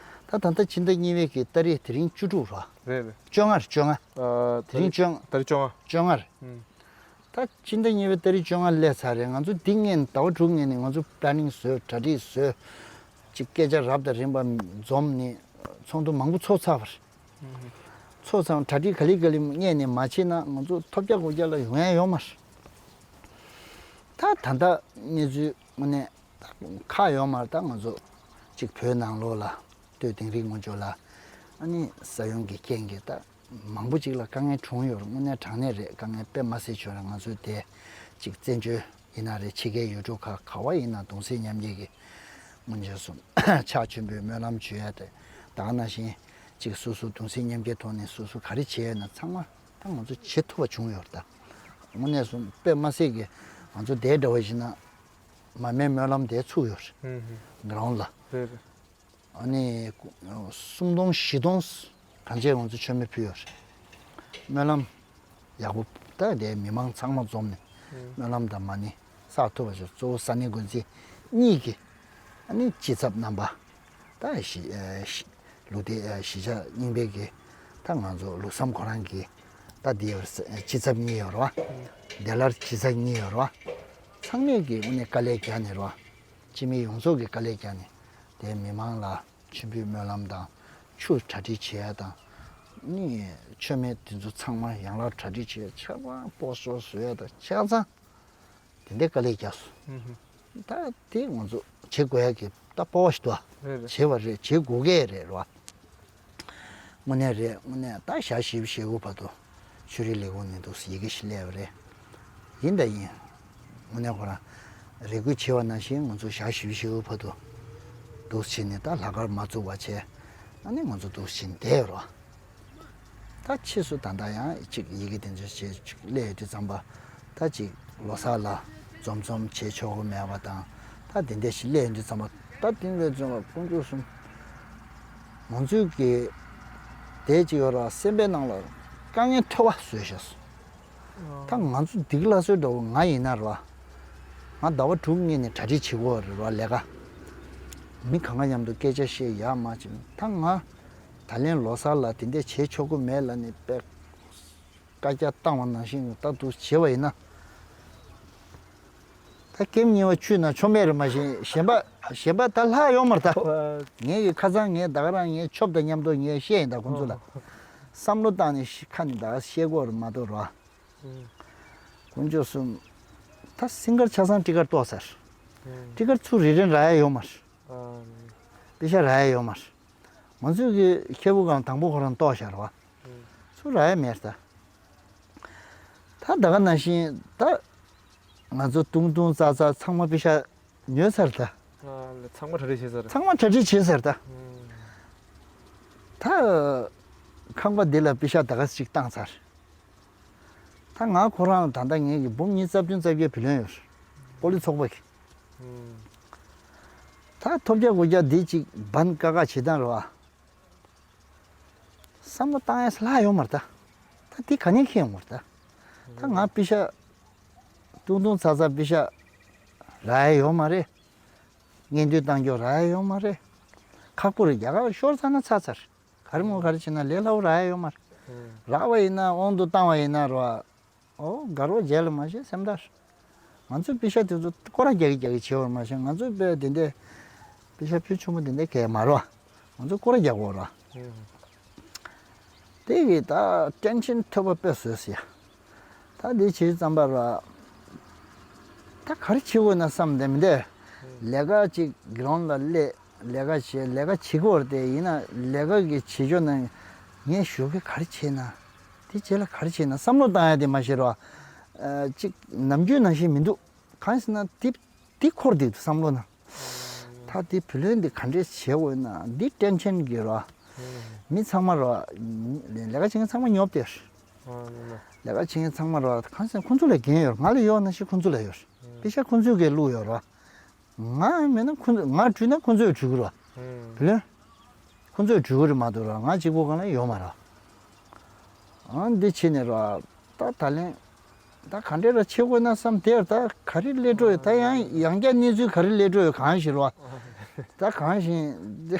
ད་ད་ལྟ་ཕྱི་ཟླ་གཉིས་པའི་གི་ཏ་རིག་དེ་རིང་བཅུ་དྲུག་རེད་བ། རེད་རེད། བཅོ་ལྔ་རེད། བཅོ་ལྔ། ཨ། དེ་རིང་བཅོ་ལྔ། ད་རེས་བཅོ་ལྔ། བཅོ་ལྔ་རེད། ཨུམ། ད་ཕྱི་ཟླ་གཉིས་པའི་ཏ་རིག་བཅོ་ལྔ་སླེབས་ཚར་རེད། ང་ཚོ་འདི་སྔོན་ཟླ་བ་དྲུག་སྔོན་ནས་ང་ཚོ་པི་ལེ་ནིང་བཟོས། གྲ་སྒྲིག་བཟོས། ཅིག་སྐད་ཆ་རབ་དང་རིམ་པ་འཛོམས་ནས་ཚོགས་འདུ་མང་པོ་ཚོགས་ཚར་བ་རེད། ཚོགས་ཚར། གྲ་སྒྲིག་ག་ལེ་ག་ལེ་སྔོན་ནས་མ་བྱས་ན་ང་ཚོ་ཐོབ་རྒྱག་དགོས་རྒྱག་ལ་ཡོང་ཡ་ཡོད་མ་རེད། ད་ད་ལྟ་གནས་ཚུལ་དངོས་གནས་ད་ཁག་ཡོད་མ་རེད། ད་ང་ཚོ་ཅིག་བོད་ནང་ལོགས་ལ་སྟོད་དིང་རི་སྔོན་ཕྱོགས་ལ་ཨ་ནི་ས་ཡོམ་གྱི་རྐྱེན་གྱིས་ད་མང་པོ་ཅིག་ལ་དཀའ་ངལ་བྱུང་ཡོད་རེད། དངོས་གནས་དྲང་གནས་རེད། དཀའ་ངལ་དཔེ་མ་སྲིད་བྱུང་རེད། ང་ཚོས་དེ་ཅིག་བཙན་བྱོལ་ཡིན་ན་རེད། ཕྱི་རྒྱལ་ཡུལ་གྲུ་ཁག་ག་བ་ཡིན་ན་གདུང་སེམས་མཉམ་སྐྱེད་ཀྱི་སྔོན་ཆད་སོང་ཕྱག་མཆོད་འབུལ་སྨོན་ལམ་ཞུ་ཡ་དེ། ད་ག་ནང་བཞིན་ཅིག་སོ་སོ་གདུང་སེམས་མཉམ་སྐྱེད་ཐོག་ནས་སོ་སོ་ག་རེ་བྱས་ཡོད་ན་ཚང་མ་ད་ང་ཚོ་བྱེད་ཐུབ་པ་བྱུང་ཡོད་རེད། ད་དངོས་གནས་སོང་དཔེ་མ་སྲིད་ཀྱི་ང་ཚོ་དེ་འདྲ་བ་ཞིག་ན་མར་མེའི་སྨོན་ལམ་དེ་ཚུགས་ཡོད་རེད། ཨུམ། གྷི་རའུན་ཌི་ལ། རེད་རེད། ཨ་ནི་སུམ་སྟོང་བཞི་སྟོང་གང་ཅི་ང་ཚོ་མཆོད་མེ་ཕུལ་ཡོད་རེད། སྨོན་ལམ་ཡག་པོ། ད་དེ་མི་མང་ཚང་མ་འཛོམས་ནས་སྨོན་ལམ་དང་མ་ཎི་བསགས་ཐུབ་པ་བྱས། གཙོ་བོ་ས་གནས་འགོ་འཛིན་གཉིས་ཀྱིས་ཨ་ནི་སྤྱི་ཚབ་རྣམ་པ། ད་གཞིས་ལུགས་སྡེ་གཞིས་ཆགས་རྙིང་པའི་གི་ད་ང་ཚོ་ལུགས་བསམ་ཁོ་རང་གི་ད་འདི་ཡོད་རེད། སྤྱི་ཚབ་གཉིས་ཡོད་རེད་བ། དེ་ལར་སྤྱི་ཚབ་གཉིས་ཡོད་རེད་བ། ཚང་མས་ཀྱི་དངོས་གནས་དཀའ་ལས་བརྒྱབ་ནས་རེད་བ། སྤྱི་མི་ཡོངས་རྫོགས་ཀྱི་དཀའ་ལས་བརྒྱབ་ནས་དེ་མི་མང་ལ་མཆོད་འབུལ་སྨོན་ལམ་དང་ཆུ་གྲ་སྒྲིག་བྱེད་ཡ་དང་། ནི་མཆོད་མེ་དེ་ཚོ་ཚང་མ་ཡང་ལ་གྲ་སྒྲིག་བྱེད་ཡ། ཆ་ཚང་སྤོ་སོར་བཟོ་ཡ་དང་ཆ་ཚང་དེ་འདྲའི་དཀའ་ལས་བརྒྱབ་སོང་། ད་དེ་ང་ཚོ་བྱེད་དགོས་ཡ་གི་ད་སྤོབས་པ་ཞིག་འདུག་ཨ། རེད་རེད། བྱེད་པ་རེད། བྱེད་དགོས་ཀྱི་རེད་རེད་བ། དངོས་གནས་རེད། དངོས་གནས་ད་ཞག་བཞི་བཅུ་ཞེ་དགུ་བར་དུ་ཆོས་རིག་ལས་ཁུངས་ནས་འདུག་ཡི་གེ་ཞིག་སླེབས་པ་རེད། ཡིན་ད་ཡིན། དངོས་གནས་ཁོ་རང་རེ་སྐུལ་བྱས་པ་ནང་བཞིན་ང་ཚོ་ཞག་བཞི་བཅུ་ཞེ་དགུ་བར་དུ་འདུག་བྱས་ནས་ད་ལྷག་དཀར་མ་བཙུགས་པ་བྱས། ཨ་ནི་ང་ཚོ་འདུག་བྱས་ནས་བསྡད་ཡོད་རེད། ད་ཕྱིས་སུ་ད་ལྟ་ཡང་ཅིག་ཡི་གེ་དེ་ཚོ་བྱས་ཅིག་སླེབས་ཡོང་དུས་ཙམ་པ། ད་ཅིག་ལོ་གསར་ལ་འཛོམས་འཛོམས་བྱེད་ཆོག་གི་མེད་པ་དང་། ད་དེ་འདྲ་ཞིག་སླེབས་ཡོང་དུས་ཙམ་པ། ད་དེ་འདྲ་ཙམ་པ་དཀོན་མཆོག་གསུམ། ང་ཚོའི་གི་དེ་ཅིག་ཡོད་ར། སེམས་པའི་ནང་ལ་དཀའ་ངལ་འཕྲོ་བ་བཟོས་བཞག་སོང་། ད་ང་ཚོ་སྡིག་ལ་སོས་འདྲ་བོ་ང་ཡིན་ན་ར། ང་ཟླ་བ་དྲུག་སྔོན་ནས་གྲ་སྒྲིག་བྱེད་དགོས་རེད་ར། ལས་ཀ། མི་གང་ག་མཉམ་དུ་སྐད་ཆ་བཤད་ཡག་མ་བྱེད། ད་ང་ད་ལན་ལོ་གསར་ལ་དེ་འདྲ་བྱེད་ཆོག་གི་མེད་ལབ་ནས་དཔེ་བཀའ་རྒྱ་བཏང་བ་ནང་བཞིན་ད་དུ་བྱེད་པ་ཡིན་ན། ད་ཀེམ་གཉིས་པ་ཆུད་ན་ཆོ་མེད་རེད། མ་གཞི་གཞན་པ་གཞན་པ་ད་ལྷག་ཡོད་མ་རེད་ད། ངས་ཀྱི་ཁ་སང་ངས་ད་ག་རང་ངའི་ཆོབ་དང་མཉམ་དུ་ངས་བཤད་ཡིན་ད་ཁོང་ཚོ་ལ། བསམ་བློ་བཏང་ནས་ཤི་ཁ་ནས་ད་བཤད་དགོས་རེད་མ་གཏོགས་ར། དཀོན་མཆོག་གསུམ། ད་སིང་གར་ཆ་ཚང་ཊི་ཀར་གཏོར་ཚར། ཊི་ཀར་ཚུར་རི་རན་རག་ཡ་ཡོད་མ་རེད། པེ་ཤ་རག་ཡ་ཡོད་མ་རེད། ང་ཚོས་ཀྱི་ཁེ་བུ་གང་དང་པོ་ཁོ་རང་གཏོར་བཞག་རེད་བ། ཚུར་རག་ཡ་མེད་ད། ད་ད་ག་ནང་བཞིན་ད་ང་ཚོ་ཏུང་ཏུང་ཙག་ཙག་ཚང་མ་པེ་ཤ་ཉོས་ཚར་ད། ཚང་མ་གྲ་སྒྲིག་བྱས་ཚར། ཚང་མ་གྲ་སྒྲིག་བྱས་ཚར་ད། ད་ཁང་པ་འདི་ལ་པེ་ཤ་ད་ག་ཅིག་བཏང་ཚར། ད་ང་ཁོ་རང་ལ་ད་ལྟ་ངེད་ཀྱི་འབུམ་གཉིས་རྩ་བདུན་རྩ་བརྒྱད་བུ་ལོན་ཡོད་རེད། པོ་ལི་ཚོགས་པ་གི། ད་ཐོབ་རྒྱག་དགོས་རྒྱག་འདི་གཅིག་བན་ཀ་ཀ་བྱེད་སྟངས་རེད་བ། བསམ་བློ་བཏང་ཡས་ལྷག་ཡོད་མ་རེད་ད། ད་འདི་ག་ནས་ཁེལ་ཡོང་བ་རེད་ད། ད་ང་པེ་ཤ་ཏུང་ཏུང་ཙག་ཙག་པེ་ཤ་རག་ཡས་ཡོད་མ་རེད། སྙན་སྒྲོན་བཏང་རྒྱུ་རག་ཡས་ཡོད་མ་རེད། ཁག་པོ་རེད། རྒྱ་གར་ཤོར་ཚར་ན་ཚར་ཚར། ག་རེ་མོ་ག་རེ་བྱས་ན་ལས་སླ་བོ་རག་ཡས་ཡོད་མ་རེད། རག་པ་ཡིན་ན་དབང་དུ་བཏང་བ་ཡིན་ན་རོ། ཨོ་དགའ་རོགས་རྒྱལ་ལ་མ་བྱེད་སེམས་ཐག། ང་ཚོའི་པེ་ཤ་དེ་ཚོ་སྐོར་ར་རྒྱག་གི་རྒྱག་གི་བྱེད་བར་མ་བྱེད། ང་ཚོའི་པེ་དེ་འདྲས་པེ་ཤ་ཕུལ་ཆུང་མོ་དེ་འདྲས་གས་མ་རོ། ང་ཚོ་སྐོར་ར་རྒྱག་གོ་རོ། དེ་གི་ད་ཊེན་ཤན་ཐོབ་པ་དཔེ་བཟོས་ཟེར་ཡ། ད་འདི་བྱེད་ཙམ་པ་ར། ད་ག་རེ་བྱེད་དགོས་ན་བསམ་དེ་མི་འདས། ལས་ཀ་ཅིག་གི་རོང་ལ་སླེབས། ལས་ཀ་བྱེད། ལས་ཀ་བྱེད་དགོས་རེད་དེ། ཡིན་ན་ལས་ཀ་གི་བྱེད་ཕྱོགས་ནང་ངས་ཞོགས་ཀས་ག་རེ་བྱེད་ན། དེ་རྗེས་ལ་ག་རེ་བྱེད་ན་བསམ་བློ་བཏང་ཡ་དེ་མ་ཤེས་རོ། ཨ་ཅིག་ནམ་རྒྱུན་ནང་བཞིན་མི་འདུག་གང་ཟེར་ན་དེ་དེ་འཁོར་བསྡད་འདུག་བསམ་བློ་ནང་། ད་དེ་བུ་ལོན་འདི་ག་འདྲས་བྱེད་དགོས་ན་འདི་ཊེན་ཤན་གྱི་རོ། མི་ཚང་མ་རོ། ལས་ཀ་བྱེད་མཁན་ཚང་མ་ཉོབ་སྟེ། ལས་ཀ་བྱེད་མཁན་ཚང་མ་རོ། གང་ཟེར་ཁོང་ཚོ་ལ་འགན་ཡོད། ང་ལ་ཡོད་ན་ཞིག་ཁོང་ཚོ་ལ་ཡོད། པེ་ཤ་ཁོང་ཚོས་གས་བླུགས་ཡོད་རོ། ང་མེད་ན་ཁོ་ཚོ་ང་བྲུས་ན་ཁོ་ཚོས་བྲུས་ཀྱི་རོ། བུ་ལོན། ཁོ་ཚོས་སྤྲོད་ཀྱི་རེད་མ་གཏོགས་ར་ང་གཅིག་པོ་སྒང་ལ་ཡོད་མ་རེད། ཨ་འདི་བྱས་ནས་ར། ད་ད་ལན། ད་ག་འདྲས་ར་བྱེད་དགོས་ན་བསམ་དེར་ད་ག་རེ་སླེབས་འགྲོ་ཡོད་ད་ཡང་ཡང་བསྐྱར་གནས་ཚུལ་ག་རེ་སླེབས་འགྲོ་ཡོད་གང་ཞིག་ར། ད་གང་ཞིག་འདི།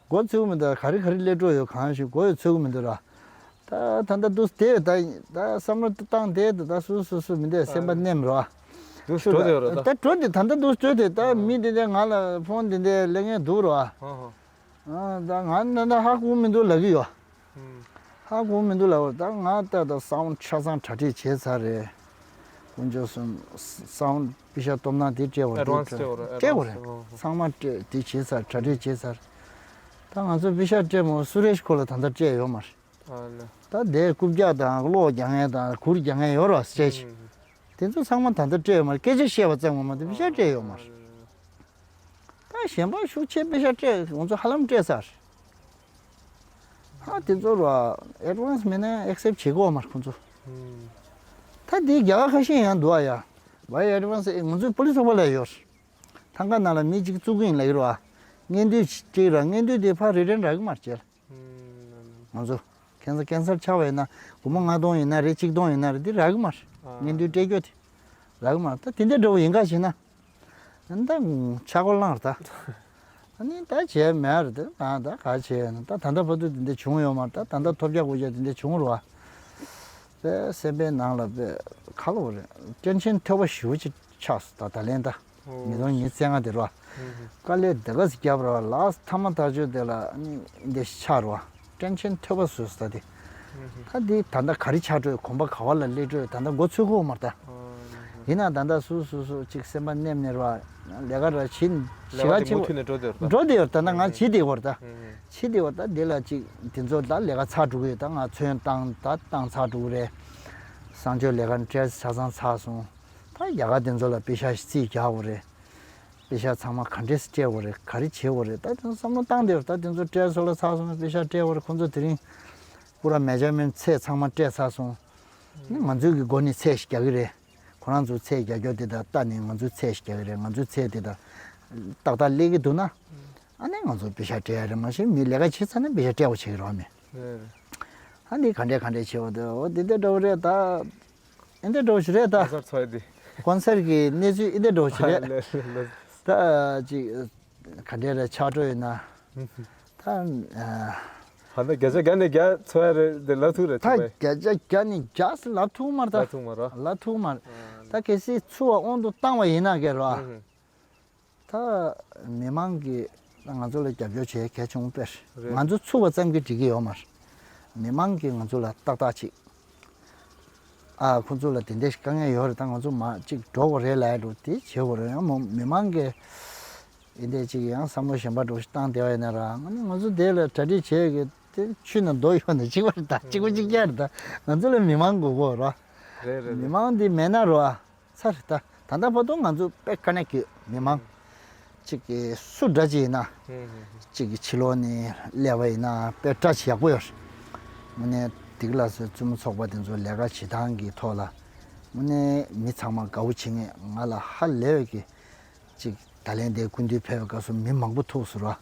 མགོ་ཚོས་ཀྱི་མི་འདུག་ག་རེ་ག་རེ་སླེབས་འགྲོ་ཡོད་གང་ཞིག་མགོ་ཡང་ཚོས་ཀྱི་མི་འདུག་ར། ད་ད་ལྟ་འདུག་དེ་ད་ད་བསམ་བློ་བཏང་དེ་ད་ད་སུ་སུ་སུ་མི་འདུག་སེམས་པ་ནེམ་རོ། འདུག་འགྲོ་དེ་རོ་ད། ད་འགྲོ་དེ་ད་ལྟ་འདུག་འགྲོ་དེ་ད་མི་དེ་འདྲ་ང་ལ་ཕོན་དེ་འདྲ་ལེ་ངན་འདུག་རོ། ཧོ་ཧོ། ཨ་ད་ང་ནི་ད་ཧ་གོ་མི་འདུག་ལབ་ཀྱི་ཡོད། ཧུམ། ཧ་གོ་མི་འདུག་ལབ་ད་ང་ལྟ་ད་སའུན་ཆ་ཚང་གྲ་སྒྲིག་བྱས་ཚར་རེད། དཀོན་མཆོག་གསུམ། སའུན་པི་ཤ་སྟོབས་ན་དེ་སྤྲད་བར་དེ་ཨེ་ཌ་ཝན་སི་སྤྲད་བར་ཨེ་ཌ་ཝན་སི་ཨོ་ཧོ། ཚང་མ་སྤྲད་དེ་བྱས་ཚར་གྲ་སྒྲིག་བྱས་ཚར། ད་ང་ཚོ་པི་ཤ་སྤྲད་མོ་སུ་རེ་ཞིག་ཁོ་ལ་ད་ལྟ་སྤྲད་ཡོད་མ་རེད། ཨ་ལ། ད་དེ་རྐུབ་བཀྱག་དང་གློག་རྒྱག་མཁན་དང་གུར་རྒྱག་མཁན་ཡོད་རོགས་སྤྲད་ཤིག་ཧུམ། དེ་ཚོ་ཚང་མ་ད་ལྟ་སྤྲད་ཡོད་མ་རེད་སྐད་ཆ་བཤད་པ་ཙམ་ངོ་མ་དེ་པི་ཤ་སྤྲད་ཡོད་མ་རེད། ད་གཞན་པ་ཤུགས་ཆེ་པེ་ཤ་སྤྲད་ང་ཚོ་ཧ་ལམ་སྤྲད་ཚར། ཧ་དེ་ཚོ་ར་ཨེ་ཌ་ཝན་སི་མེད་ན་ཨེག་སེབ་བྱེད་དགོས་མ་རེད་ཁོང་ཚོ། ད་དེ་རྒྱ་གར་ཁ་ཤས་ཡང་འདུག་ཨ་ཡ། བའི་ཨེ་ཌ་ཝན་སི་ང་ཚོའི་པོ་ལི་སི་ཚོགས་པ་ལ་ཡོད། ཐང་ག་ནང་ལ་མི་གཅིག་བཙུགས་ཀྱི་ཡིན་ལབ་ཀྱི་རེད་བ། སྙན་ཐོ་གཅིག་ར་སྙན་ཐོ་དེ་ཕར་རི་ཊན་རག་གི་མ་རེད་ཅེས། ང་ཚོ་ཁེན་སར་ཁེན་སར་ཆགས་པ་ཡིན་ན་སྒོར་མོ་ལྔ་སྟོང་ཡིན་ན་རེད་གཅིག་སྟོང་ཡིན་ན་རེད་འདི་རག་གི་མ་རེད། ཨ། སྙན་ཐོའི་སྤྲད་རྒྱུ་དེ་རག་གི་མ་རེད། ད་དེ་འདྲ་འདྲ་བོ་ཡིན་ག་བྱས་ན་ཨ་ནི་ད་ཆག་སྒོ་བསླངས་རེད་ད། ཨ་ནི་ད་བྱས་མེད་རེད་ད་ང་ད་ག་བྱས་ཡོད་ན་ད་ད་ལྟ་བར་དུ་དེ་འདྲ་བྱུང་ཡོད་མ་རེད། ད་ད་ལྟ་ཐོབ་རྒྱག་དགོས་རྒྱུ་དེ་འདྲ་བྱུང་རེད་བ། དཔེ་སེམས་པའི་ནང་ལ་དཔེ་ཁ་ལོ་རེད་ཊེན་ཤན་ཐོལ་པ་ཞེ་པོ་ཅིག་ཆགས་སོང་ད་ད་ལན་ད། ཉིས་སྟོང་ཉི་ཤུ་རྩ་ལྔ་དེ་རོ། དཀའ་ལས་དེ་ག་ཚོད་བརྒྱབ་རོ་ལགས་ཐ་མ་ཐག་ཆོད་དེ་ལ་ནི་འདི་ཆགས་རོ། ཊེན་ཤན་ཐོལ་པ་བཟོས་སོང་ད་དེ། ད་འདི་ད་ལྟ་ག་རེ་ཆགས་འགྲོ་གོམ་པ་ག་བ་ལ་སླེབས་འགྲོ་ད་ལྟ་མགོ་ཚོས་གོ་མ་རེད་ད། ཡིན་ན་ད་ལྟ་སུ་སུ་སུ་གཅིག་སེམས་པ་ནེམ་ནས་རོ། ལས་ཀ་ར་བྱིན་ཞི་ག་ལས་ཀ་དེ་མུ་མཐུད་ནས་འགྲོ་དེ་རོ་ད། འགྲོ་དེ་ཡོད་ད་ལྟ་ང་བྱེད་དེ་བར་ད། བྱེད་དེ་བར་ད་འདི་ལ་གཅིག་དེ་ཚོ་ད་ལས་ཀ་ཚར་འགྲོ་གི་ཡོད་ད་ང་ཚོན་བཏང་ད་བཏང་ཚར་འགྲོ་གི་རེད། གསང་སྤྱོད་ལས་ཀ་བྲེལ་ཆ་ཚང་ཚར་སོང་། ད་རྒྱ་གར་དེ་ཚོ་ལ་པེ་ཤ་རྩིས་རྒྱག་དགོས་རེད། པེ་ཤ་ཚང་མ་ག་འདྲས་སྤྲད་དགོས་རེད་ག་རེ་བྱེད་དགོས་རེད་ད་དེ་ཚོ་བསམ་བློ་བཏང་བསྡད་ཡོད་ད་དེ་ཚོ་སྤྲད་སོང་ལ་ཚར་སོང་ན་པེ་ཤ་སྤྲད་དགོས་རེད་ཁོང་ཚོ་དེ་རིང་པུ་ར་མེ་ཇར་མེན་ཊི་ཚད་ཚང་མ་སྤྲད་ཚར་སོང་། ནི་ང་ཚོའི་གི་སྒོ་ནས་ཚད་ཞིག་རྒྱག་གི་རེད། ཁོ་རང་ཚོ་ཚད་རྒྱག་རྒྱུ་དེ་དག་ལྟ་ནས་ང་ཚོའི་ཚད་ཞིག་རྒྱག་གི་རེད་ང་ཚོའི་ཚད་དེ་དག་ཏག་ཏག་སླེབས་ཀྱི་འདུག་ན། ཨ་ནི་ང་ཚོ་པེ་ཤ་སྤྲད་ཡ་རེད་མ་གཞི་མི་ལས་ཀ་བྱེད་ཚར་ན་པེ་ཤ་སྤྲད་དགོས་བྱེད་ཀྱི་རོགས་མེད། ཨ་ནི་ག་འདྲས་ག་འདྲས་བྱེད་འོ་དེ་འོ་དེ་འདྲས་འདྲ་བོ་རེད་ད། ཨེ་འདྲས་འདྲ་བོ་ཞིག་རེད་ད། གོང་ས་ཚོ་ཡི་དེ། གོང་ས་གི་གནས་ཚུལ་ཨེ་འདྲས་འདྲ་བོ་ཞིག་རེད། ལེ་ལེ་ལེ། ད་ཅིག་ག་འདྲས་རེད་ཆགས་འགྲོ་ཡོད་ན། ད་ཨ། ཧ་ད་བརྒྱ་ཆ་བརྒྱ་ནས་བརྒྱ་ཚོ་ཡ་རེད་དེ་ལབ་ཐུབ་རེད་ད་ཐུབ་པས། བརྒྱ་ཆ་བརྒྱ་ནས་བརྒྱ་ཟེར་ལབ་ཐུབ་མ་རེད་ད། ལབ་ཐུབ་མ་རེད། ལབ་ཐུབ་མ་རེད། ད་གལ་སྲིད་ཚུར་བ་དབང་དུ་བཏང་བ་ཡིན་ན་གལ་རོ། ད་མི་མང་གིས་ང་ཚོ་ལ་རྒྱབ་སྐྱོར་བྱེད་གལ་ཆེན་པོ་དཔེ་རེད། ང་ཚོ་ཚུགས་པ་ཙམ་གྱིས་འགྲིག་གི་ཡོད་མ་རེད། མི་མང་གིས་ང་ཚོ་ལ་ཏག་ཏག་ཅིག་ཨ་ཁོ་ཚོ་ལ་དེ་འདྲའི་དཀའ་ངལ་ཡོད་རེད་ད་ང་ཚོ་མ་ཅིག་འགྲོ་དགོས་རེད་ལབ་ཡ་འགྲོ་དེ་བྱེད་དགོས་རེད་ཡང་མོ་མི་མང་གིས་དེ་འདྲའི་ཅིག་ཡང་བསམ་བློ་གཞན་པ་འགྲོ་ཞིག་བཏང་བསྡད་པ་ཡིན་ན་ར་ང་ནི་ང་ཚོ་དེ་ལ་གྲ་སྒྲིག་བྱེད་ཡ་གི་དེ་ཆུ་ནང་རྡོ་ཡོད་ན་གཅིག་པ་རེད་ད་གཅིག་པ་གཅིག་རྐྱང་རེད་ད་ང་ཚོ་ལ་མི་མང་དགོས་གོ་ར་རེད་རེད་མི་རེད། མང་དེ་མེད་ན་ར། ཚར་ད་ད་ལྟ་བར་དུ་ང་ཚོ་དཔེ་དཀའ་ངལ་གྱི་མི་མང་གཅིག་གི་སུ་འདྲ་ཅིག་ཡིན་ན་གཅིག་གི་ཕྱི་ལོགས་ནས་སླེབས་པ་ཡིན་ན་དཔེ་བཀྲ་ཤིས་ཡག་པོ་ཡོད། དངོས་གནས་སྡིག་ལ་སོགས་བཙུན་མོ་ཚོགས་པ་དེ་ཚོ་ལས་ཀ་བྱེད་སྟངས་ཀྱི་ཐོག་ལ་དངོས་གནས་མི་ཚང་མ་དགའ་བོ་བྱེད་མཁན་ང་ལ་ཧ་ལས་པའི་གི་གཅིག་ད་ལན་དེ་སྐུ་མདུན་ཕེབས་པའི་སྐབས་སུ་མི་མང་པོ་ཐུག་སོང་ར།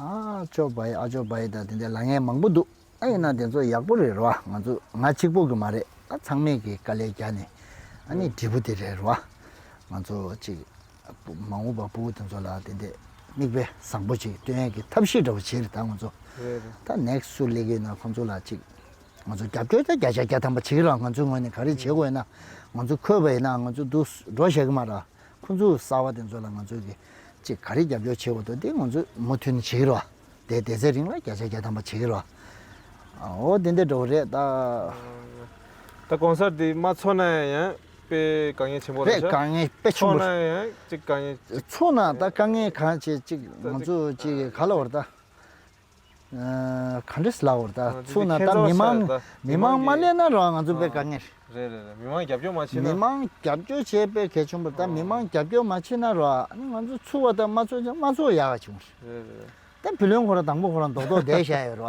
ཨ་ཅོ་བའི་ཨ་ཅོ་བའི་ད་དེ་འདྲ་ལ་ངས་མང་པོ་འདུག་ཨ་ཡིན་ན་དེ་ཚོ་ཡག་པོ་རེད་རོ། ང་ཚོ་ང་གཅིག་པོ་གི་མ་རེད། ཨ་ཚང་མས་གི་དཀའ་ལས་རྒྱག་ནས་ཨ་ནི་འབྲས་བུ་དེ་རེད་རོ། ང་ཚོ་གཅིག་མ་འོངས་པ་ཕྲུ་གུ་དེ་ཚོ་ལ་དེ་འདྲས་མིག་དཔེ་བཟང་པོ་ཅིག་སྟོན་ཡས་ཀྱི་ཐབས་ཤེས་འདྲ་བོ་བྱེད་རེད་ད་ང་ཚོ། རེད་རེད། ད་ནེག་སུ་སླེབས་ཀྱི་ཡོད་ན་ཁོང་ཚོ་ལ་གཅིག་ང་ཚོ་རྒྱབ་སྐྱོར་ད་བརྒྱ་ཆ་བརྒྱ་ཐམ་པ་བྱེད་ཀྱི་རོགས། ང་ཚོའི་ངོས་ནས་ག་རེ་བྱེད་དགོས་ཡོད་ན་ང་ཚོ་འཁོད་པ་ཡིན་ན་ང་ཚོ་འདུག་འགྲོ་བཞག་གི་མ་རེད། ཁོང་ཚོ་གསར་བ་དེ་ཚོ་ལ་ང་ཚོ་གི་ཅིག་ག་རེ་རྒྱབ་སྐྱོར་བྱེད་དགོས་འདུག་དེ་ང་ཚོ་མུ་མཐུད་ནས་བྱེད་ཀྱི་རོགས། དེ་དེ་ཚེ་རིང་ལ་བརྒྱ་ཆ་བརྒྱ་ཐམ་པ་བྱེད་ཀྱི་རོགས། འོ་དེ་འདྲ་འདྲ་བོ་རེད་ད། ད་གོང་ས་དེ་མ་ཚོགས་ན་ཡང་དཔེ་དཀའ་ངལ་ཆེན་པོ་རེད་ཤག་དཔེ་དཀའ་ངལ་དཔེ་ཆེན་པོ་ཚོགས་ན་ཡང་ཅིག་དཀའ་ངལ་ཅིག་ཚོགས་ན་ད་དཀའ་ངལ་གང་བྱེད་ཅིག་ད་ང་ཅིག་ཚོ་ཅིག་ག་ལ་བར་ད། ག་འདྲས་ལབ་དགོས་རེད་ད། ང་ཚོ་ཚུགས་ན་ད་མི་མང་མི་མང་མ་སླེབས་ན་རང་ང་ཚོ་དཔེ་དཀའ་ངལ་རེད། རེད་རེད་རེད། མི་མང་རྒྱབ་སྐྱོར་མ་བྱས་ན། མི་མང་རྒྱབ་སྐྱོར་བྱས་དཔེ་གལ་ཆེན་པོ་རེད་ད། མི་མང་རྒྱབ་སྐྱོར་མ་བྱས་ན་ར་ང་ཚོ་ཚུགས་པ་ད་མ་ཚུགས་ཀྱང་མ་ཚུགས་ཡག་ག་བྱུང་རེད། རེད་རེད། ད་བུ་ལོན་ཁོ་རང་དང་པོ་ཁོ་རང་རྡོག་རྡོག་བསྡད་བཞག་ཡོད་ར།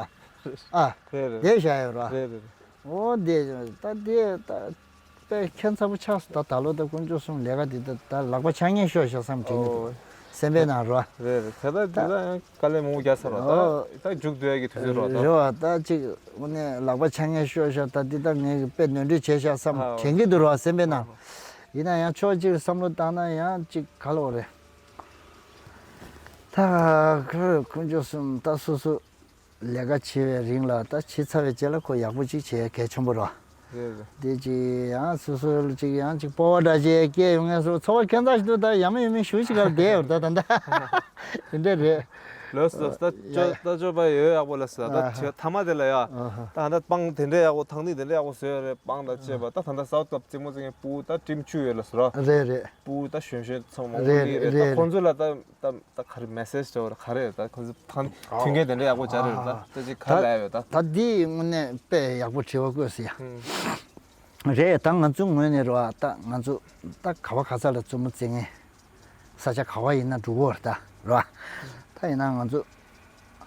ཨ། རེད་རེད། བསྡད་བཞག་ཡོད་ར། རེད་རེད། འོ་དེ་ད་དེ་ད། དཔེ་ཁྱད་མཚར་པོ་ཆགས་སོང་ད། ད་ལོ་ད་དཀོན་མཆོག་གསུམ་ལས་ཀ་འདི་ད་ད་ལག་པ་འཆང་ཉན་ཤོག་ཤག་བསམ་དྲན་གྱི་འདུག་ཨོ། སེམས་པའི་ནང་རོ། རེད་རེད། ད་ལྟ་འདི་ལ་ཡང་དཀའ་ལས་མང་པོ་རྒྱག་ཚར་བ། ད་ད་མཇུག་བསྡུ་ཡ་གི་དུས་ཚོད་རོ་ད། རེད་བ། ད་ཅིག་དངོས་གནས་ལག་པ་འཆང་ངེས་ཤོར་ཤག་ད་འདི་ད་ངས་དཔེ་ནོར་འཁྲུལ་བྱས་ཤག་བསམ། ཨ་དྲན་གྱི་འདུག་རོ་སེམས་པའི་ནང་། ཡིན་ན་ཡང་ཕྱོགས་གཅིག་བསམ་བློ་བཏང་ན་ཡང་ཅིག་ག་ལོག་རེད། ད་ཁོ་དཀོན་མཆོག་གསུམ། ད་སོ་སོ་ལས་ཀ་བྱེད་པའི་རིང་ལ་ད་བྱེད་ཚར་བའི་རྗེས་ལ་ཁོ་ཡག་པོ་ཅིག་བྱེད་གལ་ཆེན་པོ་རོ། རེད་རེད། དེ་ཅིག་ཡང་སོ་སོ་ལ་ཅིག་ཡང་ཅིག་སྤོབས་པ་འདྲ་ཅིག་སྐྱེ་ཡོང་ངེས་སོ། ཚོར་བ་ཁྱད་མཚར་ཞིག་འདུག་ད་ཡ་མ་ཡུ་མི་ཞུ་ཞིག་གར་བསྡད་ཡོད་ད་ད་ད་དེ་འདྲ་རེད། ལོས་ལོས། ད་ཅོ་ད་ཅོ་པ་ཡོད་ཡག་པོ་ལ་ཟ། ད་ཨ་ཆ་ཐ་མ་དེ་ལ་ཡ། ཨ་ཧ། ད་ད་ད་སྤང་དེ་འདྲ་ཡག་པོ་ཐང་ནི་དེ་འདྲ་ཡག་པོ་བཟོས་ཡོད་རེད། སྤང་ད་ཅེས་པ་ད་ད་ད་སའུ་ཐབ་རྩེད་མོ་རྩེད་མཁན་སྤུ་གུ་ད་ཊིམ་བཅུ་ཡོད་ལ་ཟ་ར། རེད་རེད། སྤུ་གུ་ད་གཞོན་གཞོན་ཚང་མ་རེད་ཨུ་ལི་རེད། རེད་ད་རེད། ཁོང་ཚོ་ལ་ད་ད་ད་ག་རེ་མེ་སེ་ཇི་འདྲ་བོ་ག་རེ་ད་ཁོང་ཚོ་ཐང་མཐུན་རྐྱེན་དེ་འདྲ་ཡག་པོ་སྦྱར་རེད། ད་ད་ཅིག་ག་ལ་ཡོད་ད། ད་འདི་དངོས་གནས་དཔེ་ཡག་པོ་དྲི་བ་བཀོད་སོང་ཡ། ཧུམ། རེད། ད་ང་ཚོ་ངོས་ནས་རེད་བ། ད་ང་ཚོ་ད་ག་བ་ག་ས་ལ་རྩེད་མོ་རྩེད་མཁན་ས་ཆ་ག་བ་ཡིན་ན་འགྲོ་གི་ཡོད་རེད་ད་རེད་བ། ད་ཡིན་ན་ང་ཚོ་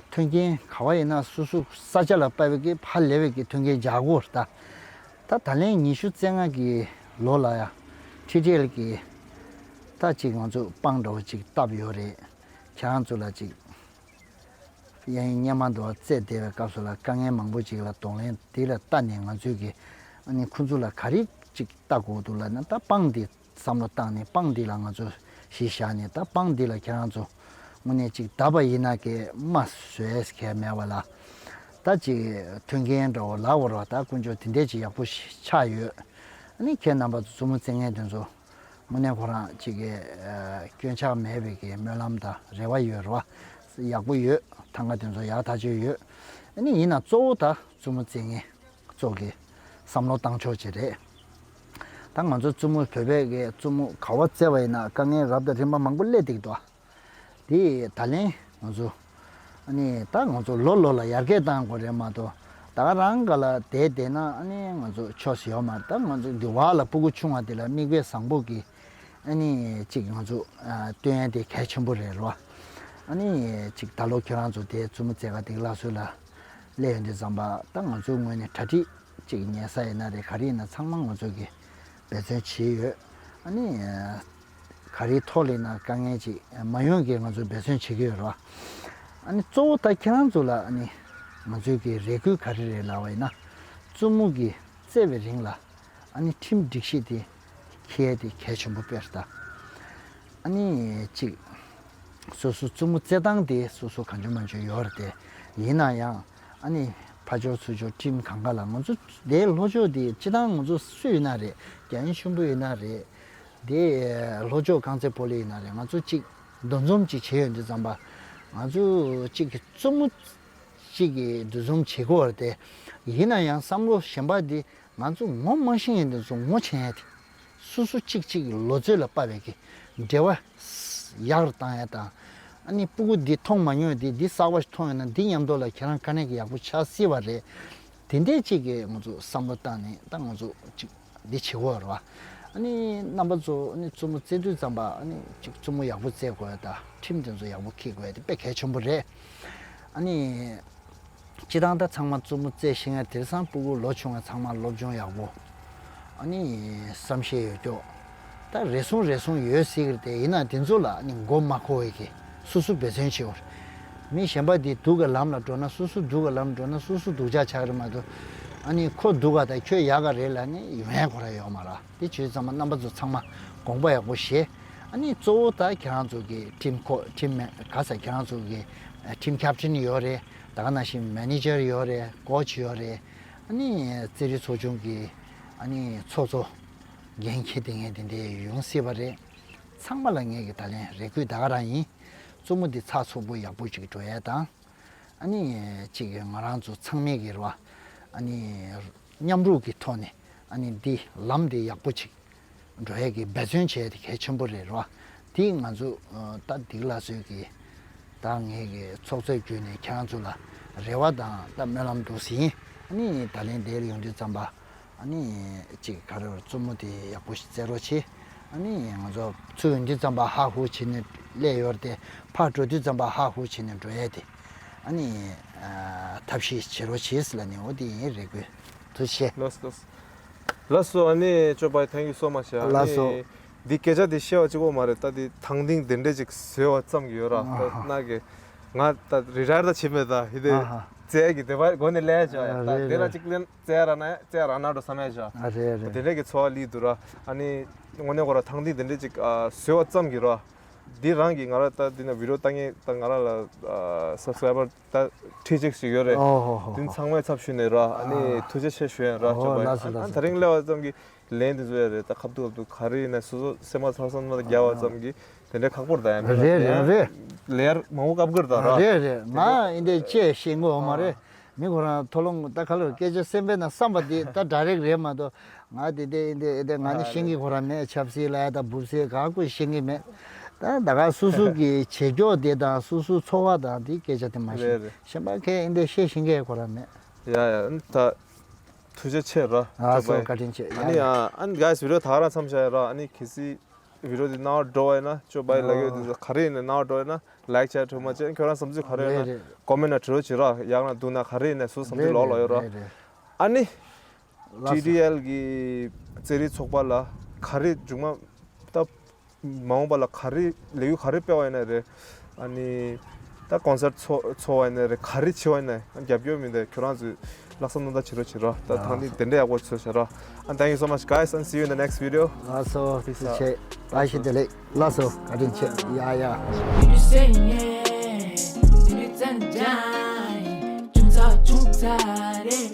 མཐུན་རྐྱེན་ག་བ་ཡིན་ན་སོ་སོ་ས་ཆ་ལ་དཔག་པའི་གི་ཧ་ལས་པའི་གི་མཐུན་རྐྱེན་སྦྱར་གི་ཡོད་རེད་ད། ད་ད་ལན་ཉི་ཤུ་རྩ་ལྔ་གི་ལོ་ལ་ཡ་ཁྲི་ཁྲི་ལ་གི་ད་ཅིག་ང་ཚོ་སྤང་འདྲ་བོ་ཅིག་བཏབ་ཡོད་རེད། ཁྱེད་རང་ཚོ་ལ་ཅིག་གཡས་གཡོན་སྔོན་མ་འདུག་བ། རྩེད་བསྡད་པའི་སྐབས་སུ་ལ་དཀའ་ངལ་མང་པོ་ཅིག་ལ་གདོང་ལེན་འདི་ལ་ལྟ་ནས་ང་ཚོས་ཀྱི་ཨ་ནི་ཁོང་ཚོ་ལ་ག་རེ་ཅིག་ལྟ་དགོས་འདུག་ལབ་ན། ད་སྤང་འདི་བསམ་བློ་བཏང་ནས་སྤང་འདི་ལ་ང་ཚོ་གཞི་བཞག་ནས་ད་སྤང་འདི་ལ་ཁྱེད་རང་ཚོ་དངོས་གནས་ཅིག་བརྡབས་པ་ཡིན་ན་ཀྱི་རྨ་བཟོས་ཁྱད་མེད་པ་ལ། ད་ཅིག་མཐུན་རྐྱེན་འདྲ་བོ་ལབ་དགོས་རེད་བ། ད་དཀོན་མཆོག་དེ་འདྲས་ཅིག་ཡག་པོ་ཞིག་ཆགས་ཡོད། ཨ་ནི་ཁྱེད་རྣམ་པ་ཚོ་རྩེད་མོ་རྩེད་མཁན་དེ་ཚོ། དངོས་གནས་ཁོ་རང་གཅིག་གི་ཨ་སྐྱོན་ཆག་མེད་པའི་གི་སྨོན་ལམ་དང་རེ་བ་ཡོད་རེད་བ། ཡག་པོ་ཡོད། ཐང་ག་དེ་ཚོ་ཡག་ཐག་ཆོད་ཡོད། ཨ་ནི་ཡིན་ན་གཙོ་བོ་ད་རྩེད་མོ་རྩེད་མཁན་ཚོ་གི་བསམ་བློ་བཏང་ཕྱོགས་ཅིག་རེད། ད་ང་ཚོ་རྩེད་མོ་བོད་པའི་གི་རྩེད་མོ་ག་བ་རྩེ་བ་ཡིན་ན་དཀའ་ངལ་རབ་དང་རིམ་པ་མང་པོ་སླེབས་བསྡད་ཀྱི་འདུག་དེ་ད་ལན་ང་ཚོ་ཨ་ནི་ད་ང་ཚོ་ལོ་ལོ་ལ་ཡར་རྒྱས་གཏང་དགོས་རེད་མ་གཏོགས། ད་ག་རང་ག་ལ་བསྡད་བསྡད་ན་ཨ་ནི་ང་ཚོ་ཆོས་ཡོད་མ་རེད། ད་ང་ཚོ་འདི་བ་ལ་སྤུ་གུ་ཆུང་བ་དེ་ལ་མིག་དཔེ་བཟང་པོ་གི་ཨ་ནི་གཅིག་ང་ཚོ་ཨ་སྟོན་ཡ་དེ་གལ་ཆེན་པོ་རེད་རོ། ཨ་ནི་གཅིག་ད་ལོ་ཁྱེད་རང་ཚོ་དེ་རྩེད་མོ་རྩེ་ག་དེ་ག་ལགས་སོ་ལ་སླེབས་ཡོང་དུས་ཙམ་པ་ད་ང་ཚོའི་ངོས་ནས་གྲ་སྒྲིག་གཅིག་ཉལ་ས་ཡིན་ན་རེད། ག་རེ་ཡིན་ན་ཚང་མ་ང་ཚོ་གི་འབད་བརྩོན་བྱས་ཡོད། ཨ་ནི་ག་རེའི་ཐོག་ལ་ཡིན་ན་དཀའ་ངལ་ཅིག་མ་ཡོང་གི་ང་ཚོ་འབད་བརྩོན་བྱེད་ཀྱི་ཡོད་རེད་བ། ཨ་ནི་གཙོ་བོ་ད་ཁྱེད་རང་ཚོ་ལ་ཨ་ནི་ང་ཚོའི་གི་རེ་སྐུལ་ག་རེ་རེད་ལབ་པ་ཡིན་ན། རྩེད་མོ་གི་རྩེ་བའི་རིང་ལ་ཨ་ནི་ཁྲིམས་སྒྲིག་གཞི་དེ་འཁྱེར་ཡ་དེ་གལ་ཆེན་པོ་དཔེ་རེད་ད། ཨ་ནི་གཅིག་སོ་སོ་རྩེད་མོ་རྩེ་སྟངས་དེ་སོ་སོ་གང་བྱུང་མང་བྱུང་ཡོད་རེད་དེ། ཡིན་ན་ཡང་ཨ་ནི་ཕར་ཕྱོགས་ཚུར་ཕྱོགས་ཁྲིམས་གང་ག་ལ་ང་ཚོ་དེའི་ལྷོ་ཕྱོགས་དེ་སྤྱི་བཏང་ང་ཚོ་སུ་ཡིན་ན་རེད། རྒྱ་ཡན་ཆེན་པོ་ཡིན་ན་རེད། དེ་ལྷོ་ཕྱོགས་རྐང་རྩེད་སྤོ་ལོ་ཡིན་ན་རེད། ང་ཚོ་གཅིག་འདུ་འཛོམས་གཅིག་བྱས་ཡོང་དུས་ཙམ་པ་ང་ཚོ་གཅིག་གི་རྩེད་མོ་གཅིག་གི་འདུ་འཛོམས་བྱེད་དགོས་རེད་དེ། ཡིན་ན་ཡང་བསམ་བློ་གཞན་པ་དེ་ང་ཚོ་ངོ་མ་ཤེས་མཁན་དེ་ཚོ་ངོ་ཆེན་ཡ་དེ། སོ་སོ་གཅིག་གཅིག་གི་ལོ་ཚོད་ལ་དཔག་པའི་གི་འབྲེལ་བ་ཡག་རུ་བཏང་ཡ་དང་། ཨ་ནི་སྤུ་གུ་འདི་མཐོང་མ་མྱོང་དེ་འདི་གསར་པ་ཞིག་མཐོང་ཡོང་ན་འདི་མཉམ་དུ་ལ་ཁྱེད་རང་ཀ་ནས་གི་ཡག་པོ་ཆགས་སྲིད་པ་རེད། དེ་འདྲས་གཅིག་གི་ང་ཚོ་བསམ་བློ་བཏང་ནས་ད་ང་ཚོ་གཅིག་འདི་བྱེད་དགོས་རེད་བ། ཨ་ནི་རྣམ་པ་ཚོ་ཨ་ནི་རྩེད་མོ་རྩེ་དུས་ཙམ་པ་ཨ་ནི་གཅིག་རྩེད་མོ་ཡག་པོ་རྩེ་དགོས་ཡ་དང་ཁྲིམས་དེ་ཚོ་ཡག་པོ་འཁྱེར་དགོས་ཡ་དེ་དཔེ་གལ་ཆེན་པོ་རེད། ཨ་ནི། སྤྱིར་བཏང་ད་ཚང་མ་རྩེད་མོ་རྩེ་ཤེས་མཁན་དེང་སང་སྤུ་གུ་ལོ་ཆུང་བ་ཚང་མ་སློབ་སྦྱོང་ཡག་པོ། ཨ་ནི་བསམ་ཤེས་ཡོད་ཀྱོག་ད་རེ་ཟུང་རེ་ཟུང་ཡོད་སྲིད་ཀྱི་རེད་དེ། ཡིན་ན་དེ་ཚོ་ལ་ཨ་ནི་མགོ་མ་འཁོར་བའི་གི་སོ་སོ་འབད་བརྩོན་བྱེད་དགོས་རེད། མི་གཞན་པ་དེ་སྡུག་གི་ལམ་ལ་འགྲོ་ན་སོ་སོ་སྡུག་གི་ལམ་འགྲོ་ན་སོ་སོ་སྡུག་ཅག་ཆགས་ཀྱི་རེད་མ་གཏོགས། ཨ་ནི་ཁོ་སྡུག་ག་དང་ཁྱོད་ཡག་ག་རེད་ལབ་ནི་ཡོང་ཡ་ཁོ་རང་ཡོད་མ་རེད། དེ་བྱས་ཙང་མ་རྣམ་པ་ཚོ་ཚང་མ་དགོངས་པ་ཡག་པོ་བཞེས། ཨ་ནི་གཙོ་བོ་ད་ཁྱེད་རང་ཚོ་གི་ཁྲིམས་ཁོ་ཁྲིམས་མེད་ག་ས་ཁྱེད་རང་ཚོ་གི་ཁྲིམས་ཁྱབ་ཁྲིམས་ཡོད་རེད། ད་ག་ནང་བཞིན་མེ་ནེ་ཇར་ཡོད་རེད། ཀོ་ཆི་ཡོད་རེད། ཨ་ནི་རྩེད་རིགས་ཚོགས་ཆུང་གི་ཨ་ནི་ཚོགས་གཙོ་འགན་འཁྱེར་དེ་ངས་དེ་འདྲའི་ཡོང་སྲིད་པ་རེད། ཚང་མ་ལ་ངས་གི་ད་ལན་རེ་སྐུལ་ད་ག་རང་ཡིན། རྩེད་མོ་འདི་ཚགས་ཚུད་པོ་ཡག་པོ་ཅིག་འགྲོ་ཡ་དང་། ཨ་ནི་ཅིག་ང་རང་ཚོ་ཚང་མས་ཀྱི་རེད་བ། ཨ་ནི་མཉམ་རུབ་ཀྱི་ཐོག་ནས་ཨ་ནི་འདི་ལམ་འདི་ཡག་པོ་ཅིག་འགྲོ་ཡས་ཀྱི་འབད་བརྩོན་བྱས་ཏེ་གལ་ཆེན་པོ་རེད་རེད་བ། འདི་ང་ཚོ་ད་འདི་ལ་སོས་ཀྱི་ད་ངས་ཀྱི་ཚོགས་གཙོའི་བརྒྱུད་ནས་ཁྱེད་རང་ཚོ་ལ་རེ་བ་དང་ད་སྨོན་ལམ་འདུག་ཟིན། ཨ་ནི་ད་ལན་འདིར་ཡོང་དུས་ཙམ་པ། ཨ་ནི་ཅིག་ག་རེ་རེད། རྩེད་མོ་དེ་ཡག་པོ་ཞིག་རྩེ་རོགས་བྱེད། ཨ་ནི་ང་ཚོ་ཚུར་ཡོང་དུས་ཙམ་པ་ཧ་ཧུ་བྱེད་ནས་སླེབས་ཡོད་རེད་དེ། ཕར་འགྲོ་དུས་ཙམ་པ་ཧ་ཧུ་བྱེད་ནས་འགྲོ་ཡས་དེ། ཨ་ནི་ཐབས་ཤེས་བྱེད་རོགས་བྱེད་ཟེར་ལབ་ནས་འོ་དེ་ཡིན། རེ་སྐུལ། ཐུགས་རྗེ་ཆེ། ལགས་སོ། ལགས་སོ། ཨ་ནི་ཅོ་པ་thank you so much། ཨ་ལགས་སོ། ནི་ འདི་སྐད་ཆ་འདི་བཤད་པ་གཅིག་པོ་མ་རེད། ད་འདི་ཐང་ཐིང་དེ་འདྲས་ཅིག་བཟོས་པ་ཙམ་གྱིས་ཡོད་ར། ད་ན་གི་ང་ད་རི་ཊ་ཡར་ད་བྱེད་མེད། ད་ཧི་དེ་ཨ་ཧ། རྩེད་གི་དེ་བ་སྒོ་ནས་ལས་བྱ་ཡ། ཨ་ད་རེད་དེ་ལ་རེད། གཅིག་ལེན་རྩེད་ར་ན་རྩེད་ར་ན་འགྲོ་བསམ་ཡ་བྱ། ཨ་རེད་རེད། དེ་འདྲས་གི་འཚོ་བ་ལི་འདུག་ར། ཨ་ནི་དངོས་གནས་ཁོ་ར་ཐང་ཐིང་དེ་འདྲས་ཅིག་ཨ་བཟོས་པ་ཙམ་གྱིས་ར། འདི་རང་གི་ང་ར་ད་འདི་ན་བི་ཌི་ཡོ་ལྟ་མཁན་ད་ང་ར་ལ་ཨ་སབ་སི་ཀ་རའི་བར་ད་ཁྲི་གཅིག་ཞིག་ཡོད་རེད། ཨོ་ཧོ་ཧོ་དེ་ཧོ། ཚང་མས་ཚབ་ཞུས་ནས་ར། ཨ་ནི་ཨ་ཐུགས་རྗེ་ཆེ་ཞུ་ཡ་ར། ཨོ་ཆོག་པ་ལགས་སོ་ཨ་ལགས་ད་སོ། རིང་སླེབས་པ་ཙམ་གྱིས་ལན་དེ་ཚོ་ཡ་རེད། ད་ཁ་ཐུག་ཁ་ཐུག་ག་རེ་ཡིན་ན་སོ་སོ་སེམས་པ་ཚ་སེམས་པ་རྒྱག་པ་ཙམ་གྱིས་དེ་འདྲའི་ཁག་པོ་རེད། ད་ཡ་མེད་རེད་རེད་རེད། ལེ་ཡར་མང་པོ་བཀབ་གི་རེད་ད་ར། རེད་རེད། ང་འདི་འདྲ་ཅེས་ཤེས་དགོས་མ་རེད། མི་ཁོ་རང་ཐོ་ལོང་ད་ག་ལ་སྐད་ཆ་སེམས་པའི་ནང་བསམ་པ་འདི་ད་ཌའི་རེག་རེད་མ་གཏོགས། ང་དེ་དེ་ཨེ་འདི་ཨེ་འདི་ང་ནི་ཤེས་ཀྱི་ཁོ་རང་མེད། ཆབ་སྲིད་ལ་ཡ་ད་འབུབ་སྲིད་ག་ཀུ་ཤེས་ཀྱི་མེད། ད་ད་ག་སུ་སུ་གི་བྱེད་ཕྱོགས་དེ་དང་སུ་སུ་འཚོ་བ་དང་དེ་སྐད་ཆ་དེ་མ་ཤེས། རེད་རེད། གཞན་པ་ཁྱེད་ཨེ་འདི་ཤེས་ཤེས་ཀྱི་ཁོ་རང་མེད། ཡ་ཡ་ཨ་ནི་ད་ཐུགས་རྗེ་ཆེ་ར། ཨ་ཅོག་སོ་པའི་བཀའ་དྲིན་ཆེ། ཡ་ཨ་ནི་ཡ་ཡ་ཨ་ནི་གཱས་བི་ཌི་ཡོ་ད་ག་རང་མཚམས་བཞག་ཡ་ར། ཨ་ནི་གལ་སྲིད་བི་ཌི་ཡོ་འདི་རྣ་བར་འགྲོ་བ་ཡིན་ན་ཅོག་པའི་ལ་ཡོད་འདི་ཚོ་ག་རེ་ཡིན་ན་རྣ་བར་འགྲོ་ཡིན་ན་ལའིག་ཤེར་ཐུབ་མ་བྱེད། ཁྱོད་རང་བསམ་ཚུལ་ག་རེ་ཡོད་རེད་ན་རེད། ཀོ་མེན་ཊི་ན་བྲིས་རོགས་བྱེད་ར། ཡང་ན་འདུག་ན་ག་རེ་ཡིན་ན་སུ་བསམ་ཚུལ་རེད་ལོག་ལོག་ཡོད་ར། རེད་རེད། ཨ་ནི། ལགས་སོ། ཊི་ཌི་ཨེལ་གི་རྩེད་རིགས་ཚོགས་པ་ལ་ག་རེ་མཇུག་མ་ད་མ་འོངས་པ་ལ་ག་རེ་ལས་འགུལ་ག་རེ་སྤེལ་བ་ཡིན་ན་རེད། ཨ་ནི་ད་ཀོན་སར་ཊི་ཚོགས་ཚོགས་པ་ཡིན་ན་རེད། ག་རེ་བྱེད་པ་ཡིན་ན་རྒྱབ་སྐྱོར་མི་འདུག་ཁྱོད་རང་ཚོས་ལྷག་བསམ་རྣམ་དག་བྱེད་རོགས་བྱེད་རོགས། ད་ཐང་འདི་དེ་འདྲ་ཡག་པོ་བཟོས་བྱ་རོགས། And thank you so much, guys, and see you in the next video. ལགས་སོ། ཐུགས་རྗེ་ཆེ། བཀྲ་ཤིས་བདེ་ལེགས། ལགས་སོ། བཀའ་དྲིན་ཆེ། ཡ་ཡ། You say yeah, you say yeah.